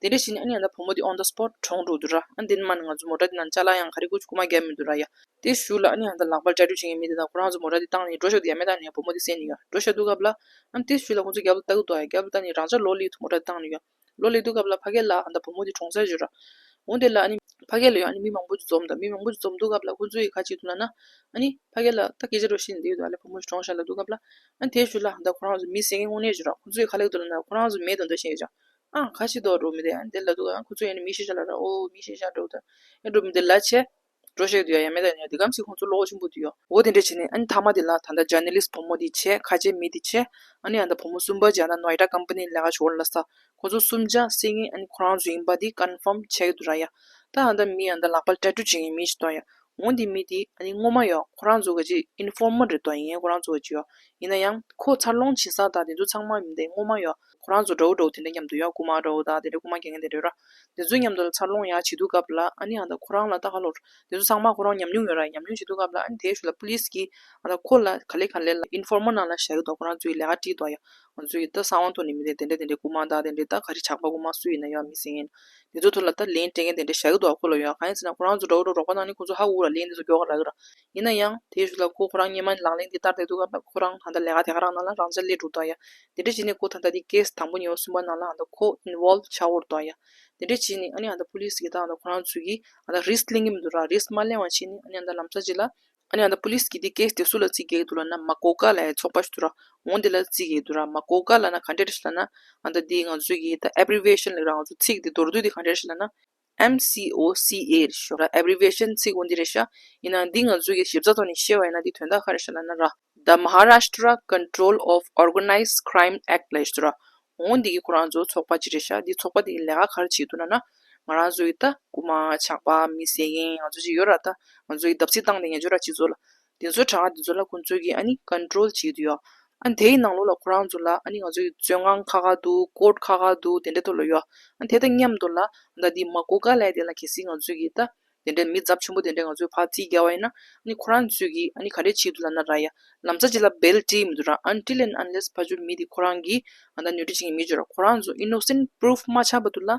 དེ་འདྲ་བྱས་ནས་ཨ་ནི་ཨ་ད་བུ་མོ་དེ་on the spot གྲོངས་འགྲོ་འདུག་ར། ཨ་དེ་ནས་མ་ནི་ང་ཚོ་མོ་ཊ་དེ་ནང་ཅ་ལག་ཡང་ག་རེ་དགོས་ཀྱི་རྐུ་མ་བརྒྱབ་མི་འདུག་ར་ཡ། དེ་གཞུག་ལ་ཨ་ནི་ཨ་ད་ལག་པ་ཊེ་ཊུ་བྱེད་མཁན་མི་དེ་དང་ཁོ་རང་ཚོ་མོ་ཊ་དེ་བཏང་ནས་འགྲོ་ཤོག་དེ་ཡ་མེད་ད་ནས་བུ་མོ་དེ་བསད་ནི་ཡ། འགྲོ་ཤོག་དུས་སྐབས་ལ་ཨ་ནི་དེ་གཞུག་ལ་ཁོ་ཚོ་རྒྱབ་ལ་ལྟ་གི་འདུག་ཡ། རྒྱབ་ལ་ལྟ་ནས་རང་ཅག་ལོ་ལེགས་མོ་ཊ་བཏང་ནི་ཡ། ལོ་ལེགས་དུས་སྐབས་ལ་ཕ་གི་ལ་ཨ་ད་བུ་མོ་དེ་གྲོངས་ཚར་ཡོད་ར། འོ་དེ་ལ་ཨ་ནི་ཕ་གི་ལ་ཡང་ཨ་ནི་མི་མང་པོ་ཅིག་འཛོམས་དང་། མི་མང་པོ་ཅིག་འཛོམས་དུས་སྐབས་ལ་ཁོ་ཚོས་ག་ཅིག་འདུག་ལབ་ན། ཨ་ནི་ཕ་གི་ལ་ད་སྐད་ཆ་འདྲ་བཤད་ནས་བསྡད་ཡོད་དོ། ཨ་ལས་བུ་མོ་ཞིག་གྲོངས་ཤག་ལབ་དུས་སྐབས་ལ་ཨ་ནི་དེའི་གཞུག་ལ་ཨ་ད་ཁོ་རང་ཚོ་མི་བསད་མཁན་དངོས་གནས་ཅིག་ར། ཁོ་ཚོས་ག་ལབ་འདུག་ལབ་ན་ཁོ་རང་ཚོ་མེད་དོན་དག་བཤད་ཀྱི་ཅག་ཨ་ག་ཅིག་འདུག་འགྲོ་མི་དེ། ཨ་ནི་དེ་ལབ་དུས་ཨ་ཁོ་ཚོས་ཨ་ནི་མི་ཤི་ཤག་ལབ་ར། ཨོ་མི་ཤི་ཤག་འགྲོ་དང་ཨ་འགྲོ་མི་དེ་ལ་བྱས་འགྲོ་ཤག་དུས་ཡ་ཡ་མེད་ད་ནི་དེ་གམ་ཞིག་ཁོ་ཚོ་བློ་ཁོག་ཆེན་པོ་དེ་ཡོད། འོ་དེ་འདྲ་བྱས་ནས་ཨ་ནི་མཐའ་མ་དེ་ལ་ད་ལྟ་ཇར་ན་ལིསི་བུ་མོ་དེ་བྱས། ཁ་ཆེ་མི་དེ་བྱས། ཨ་ནི་ཨ་ད་བུ་མོ་གསུམ་པ་བྱས་ཨ་ད་ནོ་ཡེ་ཌ་ཀམ་པ་ནི་ལས་ཀ་ཞོར་ལ་ས་ཁོ་ཚོ་གསུམ་ཆ་བསད་མཁན་ཨ་ནི་ཁོ་རང་ཚོ་ཡིན་པ་དེ་ཀོན་ཕརམ་བྱས་ཀྱི་འདུག་ར་ཡ། ད་ཨ་ད་མི་ཨ་ད་ལག་པ་ཊེ་ཊུ་བྱེད་མཁན་མི་ཞིག་འདུག་ཡ། འོ་དེ་མི་དེ་ཨ་ནི་སྔོན་མ་ཡོད་ཁོ་རང་ཚོ་གི་ཅིག་ཨིན་ཕོར་མར་རེད་དོ། ཡིན་ཡང་ཁོ་རང་ཚོ་གི་ཅིག་ཡོད། ཡིན་ན་ཡང་ཁོ་འཚར་ལོངས་བྱེད་ས་དང་དེ་ཚོ་ཚང་མ་མི་དེ་སྔོན་མ་ཡོད་ཁོ་རང་ཚོ་འདྲ་བོ་འདྲ་བོ་དེ་འདྲ་མཉམ་དུ་ཡོད། རྐུ་མ་འདྲ་བོ་དང་དེ་འདྲ་རྐུ་མ་རྒྱག་མཁན་དེ་འདྲ་ར། དེ་ཚོ་མཉམ་དུ་ལ་འཚར་ལོངས་ཡག་བྱེད་དུས་སྐབས་ལ་ཨ་ནི་ཨ་ད་ཁོ་རང་ལ་ད་ག་ལོར་དེ་ཚོ་ཚང་མ་ཁོ་རང་ཉམས་མྱོང་ཡོད་ར། ཉམས་མྱོང་བྱེད་དུས་སྐབས་ལ་ཨ་ནི་དེའི་གཞུག་ལ་པུ་ལིས་ཀྱིས་ཨ་ད་ཁོ་ལ་ག་ལེ་ག་ལེ་ལ་ཨིན་ཕོར་མར་ནང་ལ་བཞག་གི་འདུག་ཁོ་རང་ཚོའི་ལས་ཀ་ཁྲིད་དོ་ཡ། ང་ཚོ་ཡི་ད་གསང་བ་ཐོག་ནས་མི་དེ་དེ་འདྲ་དེ་འདྲའི་རྐུ་མ་དང་དེ་འདྲའི་ད་ག་རེ་ཇག་པ་རྐུ་མ་སུ་ཡིན་ན་ཡང་མི་ཟིན་ཡིན། དེ་ཚོ་ཐོག་ལ་ད་ལན་སྤྲད་མཁན་དེ་འདྲ་བཞག་གི་འདུག་ཁོ་ལ་ཡོད། གང་ཡིན་ཟེར་ན་ཁོ་རང་ཚོ་འདྲ་བོ་འདྲ་རོགས་པ་གནང་ནས་ཁོ་ཚོ་ཧ་གོ་ར། ལན་དེ་ཚོ་མགྱོགས་ར་ལབ་ཀྱི་ར། ཡིན་ན་ཡང་དེའི་གཞུག་ལ་ཁོ་ཁོ་རང་སྔོན་མ་ལག་ལེན་དེ་བསྟར་བསྡད་དུས་སྐབས་ལ་ཁོ་རང་ད་ལྟ་ལས་ཀ་དེ་ག་རང་ནང་ལ་རང་འཇགས་སླེབས་འགྲོ་འདུག་ཡ། དེ་འདྲ་བྱས་ནས་ཁོ་ད་ལྟ་དེ་ཀེ་སི་དང་པོ་ཉི་མ་གསུམ་པ་ནང་ལ་ད་ལྟ་ཁོ་ཨིན་ཝོལབ་ཆགས་འགྲོ་འདུག་ཡ། དེ་འདྲ་བྱས་ནས་ཨ་ནི་ད་ལྟ་པུ་ལིས་ཀྱིས་ད་ལྟ་ཁོ་རང་ཚོ་གིས་ད་ལྟ་རིསི་ལེན་གྱི་མི་འདུག་ར། རིསི་མ་ལེན་པ་བྱས་ནས་ཨ་ནི་ད་ལྟ་ལམ་སང་ཅིག་ལ། ཨ་ནི་ཨ་ད་པུ་ལིས་ཀྱིས་དེ་ཀེ་སི་དེ་སུ་ལ་བརྩི་གི་འདུག་ལབ་ན་མ་ཀོ་ཀ་ལབ་ཡ་ཚོགས་པ་ཞིག་འདུག་ར། འོ་འདི་ལ་བརྩི་གི་འདུག་ར། མ་ཀོ་ཀ་ལབ་ན་ག་འདྲ་རེད་ཤག་ལབ་ན། ཨ་ད་འདི་ང་ཚོ་གི་ད་ཨེབ་རི་ཝི་ཨེ་ཤན་ལབ་ར། ང་ཚོ་ཚིག་འདི་མདོར་བསྡུས་འདི་ག་འདྲ་རེད་ཤག་ལབ་ན། M C O C A རེད་ཤག་ར། ཨེབ་རི་ཝི་ཨེ་ཤན་ཚིག་འོ་འདི་རེད་ཤག་ཡིན་ན་འདི་ང་ཚོ་གི་ཞིབ་ཚགས་ཐོག་ནས་བཤད་པ་ཡིན་ན་འདི་དོན་དག་ག་རེ་རེད་ཤག་ལབ་ན་ར། The Maharashtra Control of Organised Crime Act ལབ་ཡ་ཞིག་འདུག་ར། འོ་འདི་གི་ཁོ་རང་ཚོ་ཚོགས་པ་ཅིག་རེད་ཤག་འདི་ཚོགས་པ་འདི་གི་ལས་ཀ་ག་རེ་བྱེད་འདུག་ལབ་ན། ང་རང་ཚོ་ཡི་ད་རྐུ་མ་ཇག་པ་མི་བསད་མཁན་ང་ཚོ་ཅིག་ཡོད་ར། ད་ང་ཚོ་ཡི་བརྡབ་གསིག་བཏང་བསྡད་མཁན་ཡོད་ར་སྤྱི་ཚོགས་ལ། དེ་ཚོ་དྲག་དེ་ཚོ་ལ་ཁོང་ཚོ་གིས་ཨ་ནི་ཀོན་ཊོལ་བྱེད་ཀྱི་འདུག་ཡ། ཨ་ནི་དེའི་ནང་ལོགས་ལ་ཁོ་རང་ཚོ་ལ་ཨ་ནི་ང་ཚོ་ཡི་བཙོན་ཁང་ཁག་ཁག་འདུག་ཀོར་ཊི་ཁག་ཁག་འདུག་དེ་འདྲ་ཐོག་ལ་ཡོད། ཨ་ནི་དེ་དང་མཉམ་དུ་ལ་ད་འདི་མ་ཀོ་ཀ་ལབ་ཡ་དེ་ལ་གལ་སྲིད་ང་ཚོ་གིས་ད་དེ་འདྲའི་མི་ཚབས་ཆེན་པོ་དེ་འདྲ་ང་ཚོས་ཕར་རྩིས་བརྒྱབ་པ་ཡིན་ན་ཨ་ནི་ཁོ་རང་ཚོས་གིས་ཨ་ནི་ག་རེ་བྱེད་ཀྱི་འདུག་ལབ་ན་ར་ཡ། ལམ་སང་ཅིག་ལ་བེལ་སྤྲད་མི་འདུག་ར། Until and unless ཕར་ཕྱོགས་མི་དེ་ཁོ་རང་གིས་ཨ་ད་ནོར་འཁྲུལ་བྱེད་མཁན་མི་ཅིག་ར། ཁོ་རང་ཚོ་ཨི་ནོ་སེན་ཊི་པུ་རུཕ་མ་ཆགས་བར་དུ་ལ་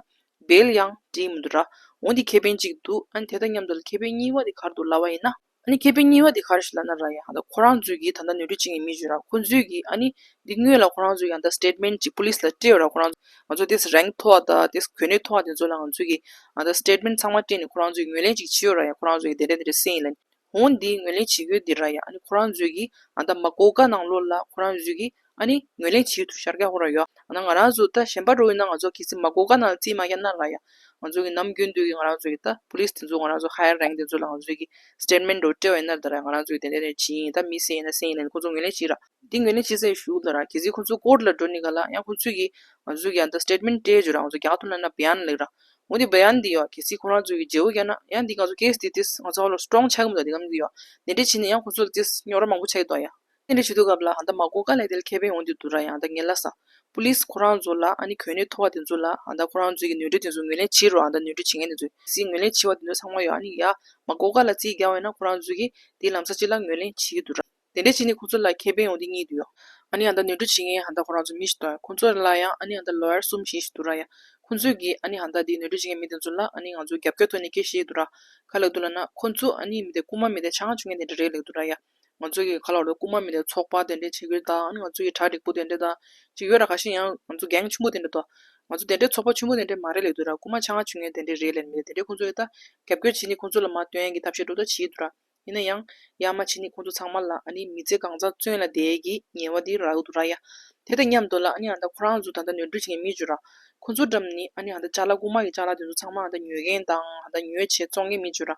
བེལ་ཡང་སྤྲད་མི་འདུག་ར། འོ་འདི་ཁེ་ཕན་གཅིག་འདུག་ཨ་ནི་དེ་དང་མཉམ་དུ་ལ་ཁེ་ཕན་གཉིས་པ་དེ་ག་རེ་འདུག་ལབ་པ་ཡིན་ན། ཨ་ནི་ཁེ་ཕན་གཉིས་པ་དེ་ག་རེ་ཞིག་ལབ་ན་ར་ཡ། ཨ་ད་ཁོ་རང་ཚོས་གིས་ད་ལྟ་ནོར་འཁྲུལ་བྱེད་མཁན་མི་ཅིག་ར། ཁོ་ཚོས་གིས་ཨ་ནི་འདི་སྔོན་ལ་ཁོ་རང་ཚོས་ཡང་ད་སི་ཊེཊ་མེནཊ་ཅིག་པུ་ལིས་ལ་སྤྲད་ཡོད་ར། ཁོ་རང་ཚོ་ང་ཚོ་དེ་རེངཀ་མཐོ་བ་དང་དེ་གོ་གནས་མཐོ་བ་དེ་ཚོ་ལ་ང་ཚོས་གིས་ཨ་ད་སི་ཊེཊ་མེནཊ་ཚང་མ་སྤྲད་ནས་ཁོ་རང་ཚོས་ངོས་ལེན་ཅིག་བྱས་ཡོད་ར་ཡ། ཁོ་རང་ཚོས་གིས་དེ་འདྲ་དེ་འདྲ་བསད་ཡིན་ལབ་ནས། འོ་འདི་ངོས་ལེན་བྱེད་ཀྱི་ཡོད་འདི་ར་ཡ། ཨ་ནི་ཁོ་རང་ཚོས་གིས་ཨ་ད་མ་ཀོ་ཀ་ནང་ལོགས་ལ་ཁོ་རང་ཚོས་གིས་ ཨ་ནི་ངོས་ལེན་བྱེད་ཐུབ་ཤར་ག་ཧོ་ར་ཡོད། ཨ་ན་ང་རང་ཚོ་ད་གཞན་པ་འགྲོ་ཡིན་ན་ང་ཚོ་གལ་སྲིད་མ་གོ་ག་ན་རྩིས་མ་རྒྱག་ན་ར་ཡ། ང་ཚོ་གི་ནམ་རྒྱུན་དུ་གི་ང་རང་ཚོ་གི་ད་པུ་ལིས་དེ་ཚོ་ང་རང་ཚོ་ཧ་ཡར་རེང་དེ་ཚོ་ལ་ང་ཚོ་གི་སི་ཊེཊ་མེན་ཊི་འགྲོ་སྤྲད་པ་ཡིན་ན་ད་ར་ང་རང་ཚོ་གི་དེ་འདྲ་ནས་བྱིན་ཡིན། ད་མི་སེ་ཡིན་ན་སེ་ཡིན་ན་ཁོ་ཚོ་ངོས་ལེན་བྱེད་ར། འདི་ངོས་ལེན་བྱེད་ས་ཡི་ཤུགས་ལ་ར་གལ་སྲིད་ཁོ་ཚོ་ཀོརཊ་ལ་འགྲོ་ནི་ག་ལ་ཡང་ཁོ་ཚོ་གི་ང་ཚོ་གི་ཨ་ད་སི་ཊེཊ་མེན་ཊི་སྤྲད་བྱོས་ར། ང་ཚོ་རྒྱག་ཐུབ་ན་ན་བི་ཡན་ལེགས་ར། འོ་དེ་བི་ཡན་འདི་ཡོད། གལ་སྲིད་ཁོ་རང་ཚོ་གི་བརྗེ་བོ་རྒྱག་ན་ཡང་འདི་ང་ཚོ་ཀེ་སི་འདི་ཏིས་ང་ཚོ་ཧ་ལོ་སི་ཊོང་ཆགས་གི་མི་འདུག་འདི་གམ་འདི་ཡོད། དེ་འདྲ་བྱས་ནས་ཡང་ཁོ་ཚོ་ལ་ཏིས་རྙོག་དྲ་མང་པོ་ཆགས་ཀྱི་འདུག་ཡ། དེ་འདྲ་བྱེད་དུས་སྐབས་ལ་ཧ་ད་མ་གོ་ག་ལས་དེ་ལ་ཁེ་ཕན་ཡོང་དུས་འདུག་ར། ཡང་ད་ངེད་ལ་ས་པུ་ལིས་ཁོ་རང་ཚོ་ལ་ཨ་ནི་གྱོད་གནས་མཐོ་བ་དེ་ཚོ་ལ་ཧ་ད་ཁོ་རང་ཚོའི་གི་ནོར་འཁྲུལ་དེ་ཚོ་ངོས་ལེན་བྱེད་རོགས། ཧ་ད་ནོར་འཁྲུལ་བྱེད་མཁན་དེ་ཚོ་སི་ངོས་ལེན་བྱེད་པ་དེ་ཚོ་ཚང་མ་ཡོད། ཨ་ནི་ཡ་མ་གོ་ག་ལ་རྩིས་རྒྱག་པ་ཡིན་ན་ཁོ་རང་ཚོ་གི་དེ་ལམ་སང་ཅིག་ལ་ངོས་ལེན་བྱེད་ཀྱི་འདུག་ར། དེ་འདྲ་བྱས་ནས་ཁོ་ཚོ་ལ་ཁེ་ཕན་ཡོང་དེ་གཉིས་འདུག་ཡ། ཨ་ནི་ཧ་ད་ནོར་འཁྲུལ་བྱེད་མཁན་ཧ་ད་ཁོ་རང་ཚོ་མི་ཞིག་འདུག་ཡ། ཁོ་ཚོ་ལ་ཡང་ཨ་ནི་ཧ་ད་ལོ་ཡར་གསུམ་བཞི་ཞིག་འདུག་ར་ཡ། ཁོ་ཚོས་གི་ཨ་ནི་ཧ་ད་དེ་ནོར་འཁྲུལ་བྱེད་མཁན་མི་དེ་ཚོ་ལ་ཨ་ནི་ང་ཚོ་རྒྱབ་སྐྱོར་ཐོག་ནས་སྐད་བཤད་འདུག་ར། ག་ལབ་འདུག་ལབ་ན་ཁོ་ཚོ་ཨ་ནི་མི་དེ་རྐུ་མ་མི་དེ་ཆང་བཅུག་མཁན་དེ་འདྲ་རེད་ལབ་འདུག་ར་ཡ། ང་ཚོ་གི་ག་ལབ་རོགས་རྐུ་མ་མི་དེ་ཚོགས་པ་དེ་འདྲ་བྱེད་དགོས་དང་ཨ་ནི་ང་ཚོ་གི་གྲ་འགྲིག་པོ་དེ་འདྲ་དང་ཅིག་ཡོད་ར། ཁ་ཤས་ཡང་ང་ཚོ་གེང་ཆེན་པོ་དེ་འདྲ་དང་། ང་ཚོ་དེ་འདྲའི་ཚོགས་པ་ཆེན་པོ་དེ་འདྲ་མ་རེད་ལབ་འདུག་ར། རྐུ་མ་ཆང་བཅུག་མཁན་དེ་འདྲ་རེད་ལབ་མི་དེ་འདྲ་ཁོ་ཚོ་ཡོད་ད་རྒྱབ་སྐྱོར་བྱེད་ནི་ཁོ་ཚོ་ལ་མ་སྟོན་ཡ་གི་ཐབས་ཤེས་འགྲོ་ད་བྱེད་འདུག་ར། ཡིན་ན་ཡང་ཡར་མར་བྱེད་ནི་ཁོང་ཚོ་ཚང་མ་ལ་ཨ་ནི་མི་ཚེ་གང་ཚང་བཙོན་ལ་བསྡད་ཀྱི་ཉེས་པ་འདི་རག་འདུག་ར་ཡ། དེ་དང་མཉམ་དུ་ལ་ཨ་ནི་ཨ་ད་ཁོ་རང་ཚོ་ད་ལྟ་ནོར་འཁྲུལ་བྱེད་མཁན་མི་བཅུ་ར། ཁོང་ཚོ་འགྲམ་ནི་ཨ་ནི་ཨ་ད་ཅ་ལག་རྐུ་མ་གི་ཅ་ལག་དེ་ཚོ་ཚང་མ་ཨ་ད་ཉོ་མཁན་དང་ཨ་ད་ཉོས་བྱས་བཙོང་མཁན་མི་བཅུ་ར།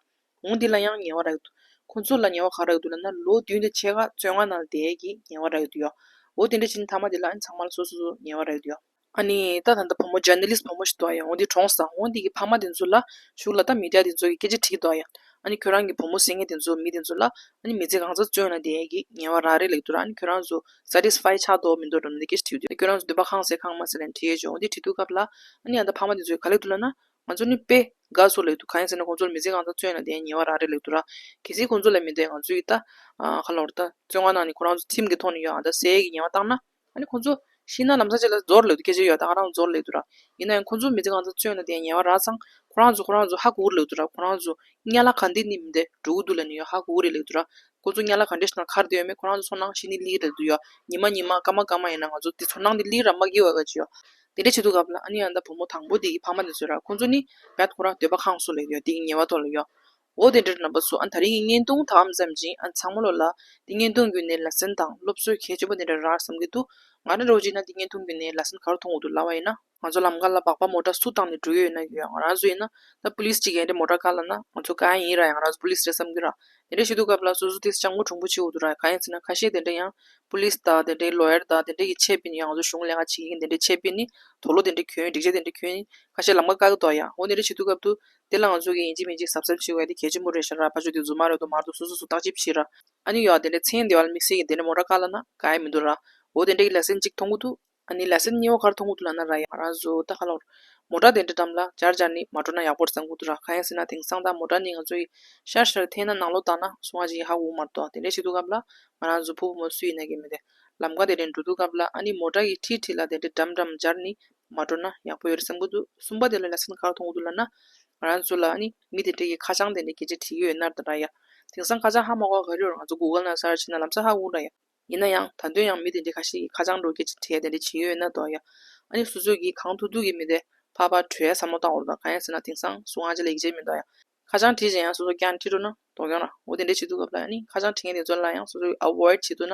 འོང་འདི་ལ་ཡང་ཉེས་པ་རག་འདུག་ཁོང་ཚོ་ལ་ཉེས་པ་ག་རག་འདུག་ལབ་ན་ལོ་བདུན་དང་ཕྱེད་ཀ་བཙོན་ཁང་ནང་བསྡད་ཀྱི་ཉེས་པ་རག་འདུག་ཡ། འོ་དེ་འདྲ་བྱས་ནི་མཐའ་མ་དེ་ལ་ཨ་ནི་ཚང་མ་ལ་སོ་སོ་སོ་ཉེས་པ་རག་འདུག་ཡ། ཨ་ནི་ད་ད་ལྟ་བུ་མོ་ཇར་ན་ལིསི་བུ་མོ་ཞིག་འདུག་ཡ། འོ་འདི་གྲོངས་སོང་། འོ་འདི་གི་ཕ་མ་དེ་ཚོ་ལ་ཤུགས་ལ་ད་མི་ཌི་ཡ་དེ་ཚོ་གི་སྐད་ཆ་དྲིས་འདུག་ཡ། ཨ་ནི་ཁྱོད་རང་གི་བུ་མོ་ཟེར་མཁན་དེ་ཚོ་མི་དེ་ཚོ་ལ་ཨ་ནི་མི་ཚེ་གང་ཚང་བཙོན་ལ་བསྡད་ཡས་ཀྱི་ཉེས་པ་རག་རེད་ལབ་འདུག་ར། ཨ་ནི་ཁྱོད་རང་ཚོ་སེ་ཊིས་ཕའི་ཆགས་འདུག་མི་འདུག་འགྲམ་ནས་སྐད་ཆ་དྲིས་འདུག་ཁྱོད་རང་ཚོ་འདོད་པ་ཁེངས་སེ་ཁེངས་མ་སེ་ལབ་དྲིས་ཡས་བྱུང་། འོ་འདི་དྲིས་དུས་སྐབས་ལ་ཨ་ནི་ཨ་ད་ཕ་མ་དེ་ཚོས་ག་ལབ་འདུག་ལབ་ན། ང་ཚོ་ནི་དཔེ་དགའ་སོང་ལབ་འདུག་གང་ཡིན་ཟེར་ན་ཁོང་ཚོ་ལ་མི་ཚེ་གང་ཚང་བཙོན་ལ་བསྡད་ཉེས་པ་རག་རེད་ལབ་འདུག་ར། གལ་སྲིད་ཁོང་ཚོ་ལ་མི་འདོད་ང་ཚོ་ཡི་ད་ཨ་ག་ལབ་ར་ད་བཙོན་ཁང་ནང་ནས་ཁོ་རང་ཚོ་ཁྲིམས་ཀྱི་ཐོག་ནས་ཡོད་ཨ་ད་བསད་ཀྱི་ཉེས་པ་བཏང་ན། ཨ་ནི་ཁོང་ཚོ་ཤི་ན་ལམ་སང་ཅིག་ལ་འཛོར་ལབ་འདུག་སྐད་ཆ་ཡོད་ད་ང་རང་འཛོར་ལབ་འདུག་ར། ཡིན་ན་ཡང་ཁོང་ཚོ་མི་ཚེ་གང་ཚང་བཙོན་ལ་བསྡད་ཉེས་པ་རག་ཙང་ཁོ་རང་ཚོ་ཁོ་རང་ཚོ་ཧ་གོ་གི་རེད་ལབ་འདུག་ར། ཁོ་རང་ཚོ་སྔོན་ལ་ག་འདྲ་ནས་མི་འདོད་འགྲོ་གི་འདུག་ལབ་ནས་ཡོད་ཧ་གོ་གི་རེད་ལབ་འདུག་ར། ཁོང་ཚོ་སྔོན་ལ་ག་འདྲ་ཞིག་ནང་ག་རེ་བསྡད་ཡོད་མེད་ཁོ་རང་ཚོ་ཚོར་སྣང་ཤེས་ནི་སླེབས་ཀྱི་རེད་འདུག་ཡ། ཉི་མ་ཉི་མ་སྐར་མ་སྐར་མ་ཡིན་ན་ང་ཚོ་དེ་ཚོར་སྣང་དེ་སླེབས་ར་མ་སྐྱེ་བ་ག་ཅི་ཡོད། དེ་འདྲ་བྱེད་དུས་སྐབས་ལ་ཨ་ནི་ཨ་ད་བུ་མོ་དང་པོ་དེ་གི་ཕ་མ་དེ་ཚོས་ར་ཁོང་ཚོ་ནི་བད་ཁོ་རང་འདོད་པ་ཁེངས་སོང་ལབ་ཡོད་དེ་གི་ཉེས་པ་ཐོག་ལ་ཡོད། འོ་དེ་འདྲ་རྣམ་པ་ཚོ་ཨ་ད་རིང་གི་བརྙན་ཐུང་དང་ཙམ་ཅིག་ཨ་ཚང་མ་ལོ་ལ་དེ་བརྙན་ཐུང་བརྒྱུད་ནས་ལེ་སན་དང་སློབ་གསོ་གལ་ཆེན་པོ་དེ་འདྲ་རག་བསམ་གྱི་འདུག་ང་རང་རོགས་ཅིག་ན་དེ་བརྙན་ཐུང་བརྒྱུད་ནས་ལེ་སན་ག་རེ་མཐོང་གི་འདུག་ལབ་པ་ཡིན་ན། ང་ཚོ་ལམ་ཁ་ལ་སྦག་སྦག་མོ་ཊ་སུ་བཏང་ནས་འགྲོ་ཡོད་ན་ཡོད། ང་རང་ཚོ་ཡིན་ན་ད་པུ་ལིས་གཅིག་གིས་འདྲ་མོ་ཊ་བཀག་ལབ་ན་ང་ཚོ་བཀག་ཡིན་ར་ཡང་ང་རང་ཚོ་པུ་ལིས་རེད་བསམ་གྱི་ར། དེ་འདྲ་བྱེད་དུས་སྐབས་ལ་སོ་སོ་དེ་སྤྱང་པོ་གྲུང་པོ་བྱེད་དགོས་འདུག་ར། གང་ཡིན་ཟེར་ན་ཁ་ཤས་དེ་འདྲ་ཡང་པུ་ལིས་དང་དེ་འདྲའི་ལོ་ཡར་དང་དེ་འདྲ་གི་ཆེད་ཕེབས་ནས་ཡང་ང་ཚོ་གཞུང་ལས་ཀ་བྱེད་མཁན་དེ་འདྲ་ཆེད་ཕེབས་ནས་དུག་ལོག་དེ་འདྲ་གྱོན་སྒྲིག་ཆས་དེ་འདྲ་གྱོན་ནས་ཁ་ཤས་ལམ་ཁ་བཀག་གི་འདུག་ཡ། འོ་དེ་འདྲ་བྱེད་དུས་སྐབས་དུ་དེ་ལ་ང་ཚོ་གི་ཡིན་གཅིག་མིན་གཅིག་གཟབ་གཟབ་བྱེད་དགོས་ཡ་དེ་གལ་ཆེན་པོ་རེད་ཤག་ར། ཕར་ཕྱོགས་དེ་རྫུན་མ་རེད་འདུག་མ་རེད་འདུག་སོ་སོ་སོ་བརྟག་དཔྱད་བྱེད་ར། ཨ་ནི་ཡོད་དེ་འདྲ་མཚན་སྡེ་བ་ལ་དམིགས་བསལ་གྱི་དེ་འདྲ་མོ་ཊ་བཀག་ལབ་ན་བཀག་ཡ་མི་འདུག་ར། འོ་དེ་འདྲ་གི་ལེ་སན་གཅིག་མཐོང་གི་འདུག་ཨ་ནི་ལེ་སན་གཉིས་པ་ག་རེ་མཐོང་གི་འདུག་ལབ་ན་ར་ཡ། ང་རང་ཚོ་ད་ཧ་ལོ་མོ་ཊ་དེ་འདྲ་འགྲམ་ལ་འབྱར་འབྱར་ནི་མ་འགྲོ་ན་ཡག་པོ་རེད་བསམ་གི་འདུག་ར། གང་ཡིན་ཟེར་ན་དེང་སང་ད་མོ་ཊ་ནི་ང་ཚོ་ཡི་ཤར་ཤར་འཐེན་ན་ནང་ལོགས་བཏང་ན་སུ་ང་ཅིག་ཧ་གོ་མ་གཏོགས། དེ་འདྲ་བྱེད་དུས་སྐབས་ལ་ང་རང་ཚོ་ཕྲུ་གུ་མོ་སུ་ཡིན་ན་གི་མི་དེ་ལམ་ཁ་དེ་འདྲ་འགྲོ་དུས་སྐབས་ལ་ཨ་ནི་མོ་ཊ་གི་འཁྲིས་འཁྲིས་ལ་དེ་འདྲ་འགྲམ་འགྲམ་འབྱར་ནི་མ་འགྲོ་ན་ཡག་པོ་ཡོད་རེད་བསམ་གི་འདུག་གསུམ་པ་དེ་ལ་ལེ་སན་ག་རེ་མཐོང་གི་འདུག་ལབ་ན། ང་རང་ཚོ་ལ་ཨ་ནི་མི་དེ་འདྲ་གི་ཁ་བྱང་དེ་འདྲ་སྐད་ཆ་དྲིས་ཡོད་ན་ད་ར་ཡ། དེང་སང་ཁ་བྱང་ཧ་མ་གོ་ག་རེ་ཡོད་རེད། ང་ཚོ་གུ་གལ་ནང་སར་ཆ་བྱས་ན་ལམ་སང་ཧ་གོ་ར་ཡ། ཡིན་ན་ཡང་ད་དུང་ཡང་མི་དེ་འདྲའི་ཁ་ཤས་ཀྱིས་ཁ་བྱང་འདྲ་སྐད་ཆ་དྲིས་ཡ་དེ་འདྲ་བྱེད་ཡོད་ན་དོ་ཡ། ཨ་ནི་སོ་སོ་གིས་གང་ཐུབ་ཐུབ་ཀྱིས་མི་དེ་ཕར་ཕར་བྲོས་ཡ་བསམ་བློ་བཏང་འོར་དང་། གང་ཡིན་ཟེར་ན་དེང་སང་སུ་ང་ཅི་ལ་ཡིད་ཆེས་མི་འདུག་ཡ། ཁ་བྱང་བྲིས་ཅིང་ཡང་སོ་སོ་རྐྱང་བྲིས་འགྲོ་ན་དོ་ཀྱང་ར། འོ་དེ་འདྲ་བྱེད་དུས་སྐབས་ལ་ཨ་ནི་ཁ་བྱང་བྲིས་མཁན་དེ་ཚོ་ལ་ཡང་སོ་སོ་ཨ་བོ་ཡིད་བྱེད་ཐུབ་ན་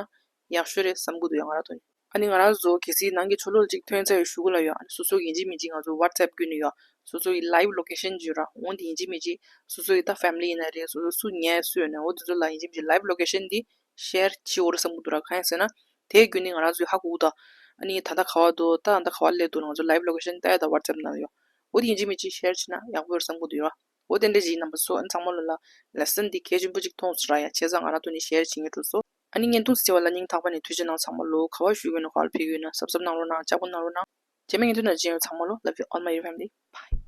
ཡག་ཤོས་རེད་བསམ་གི་འདུག་ཡ། ང་རང་ཐོག་ནས། ཨ་ནི་ང་རང་ཚོ་གལ་སྲིད་ནང་གི་ཆོ་ལོ་ལ་ཅིག་ཐོན་ཚར་ཡོད་ཞུ་གི་ལ་ཡོད། ཨ་ནི་སོ་སོ་ཡིན་གཅིག་མིན་གཅིག་ང་ཚོ་ཝ་ཊི་སེབ་བརྒྱུད་ནས་ཡོད། སོ་སོ་ཡི་ལའིབ་ལོ་ཀེ་ཤན་ཅིག་ཡོད་ར། འོ་དེ་ཡིན་གཅིག་མིན་གཅིག་སོ་སོ་ཡི་ད་ཕེ་མི་ལི་ཡིན་ན་རེད། སོ་སོ་སུ་ཉལ་སུ་ཡོད་ན་འོ་དེ་ཚོ་ལ་ཡིན་གཅིག་མིན་གཅིག་ལའིབ་ལོ་ཀེ་ཤན་འདི་ཤེར་བྱེད་འོ་རེད་བསམ་གི་འདུག་ར། གང་ཡིན་ཟེར་ན་དེ་བརྒྱུད་ནས་ང་རང་ཚོའི་ཧ་གོ་གི་འདུག་ཨ་ནི་ད་ལྟ་ག་པར་འདུག་ད་ད་ལྟ་ག་པར་སླེབས་འདུག་ང་ཚོ་ལའིབ་ལོ་ཀེ་ཤན་ལྟ་ཡ་ད་ཝ་ཊི་སེབ་ནང་ལ་ཡོད། འོ་དེ་ཡིན་གཅིག་མིན་གཅིག་ཤེར་བྱས་ན་ཡག་པོ་ཡོད་བསམ་གི་འདུག་ཡོད། འོ་དེ་འདྲ་ཞིག་རྣམ་པ་ཚོ་ཨ་ནི་ཚང་མ་ལོ་ལ་ལེ་སན་འདི་གལ་ཆེན་པོ་ཅིག་མཐོང་སོང་ར་ཡ། བྱས་ཙང་ང་རང་ཐོག་ནས་ཤེར་བྱེད་ཉེ་འགྲོ་སོ། ཨ་ནི་བརྙན་ཐུང་གཟིགས་པ་ལ་སྙིང་ཐག་པ་ནས་ཐུགས་རྗེ་གནང་། ཚང་མ་ལོ་ག་པར་བཞུགས་ཡོད་ན་ག་པར་ཕེབས་ཡོད་ན་གཟབ་གཟབ་གནང་རོགས་གནང་། ལྕགས་པོ་གནང་རོགས་གནང་། རྗེས་མའི་བརྙན་ཐུང་ནང་མཇལ་ཡོང་། ཚང་མ་ལོ་love you all my family bye།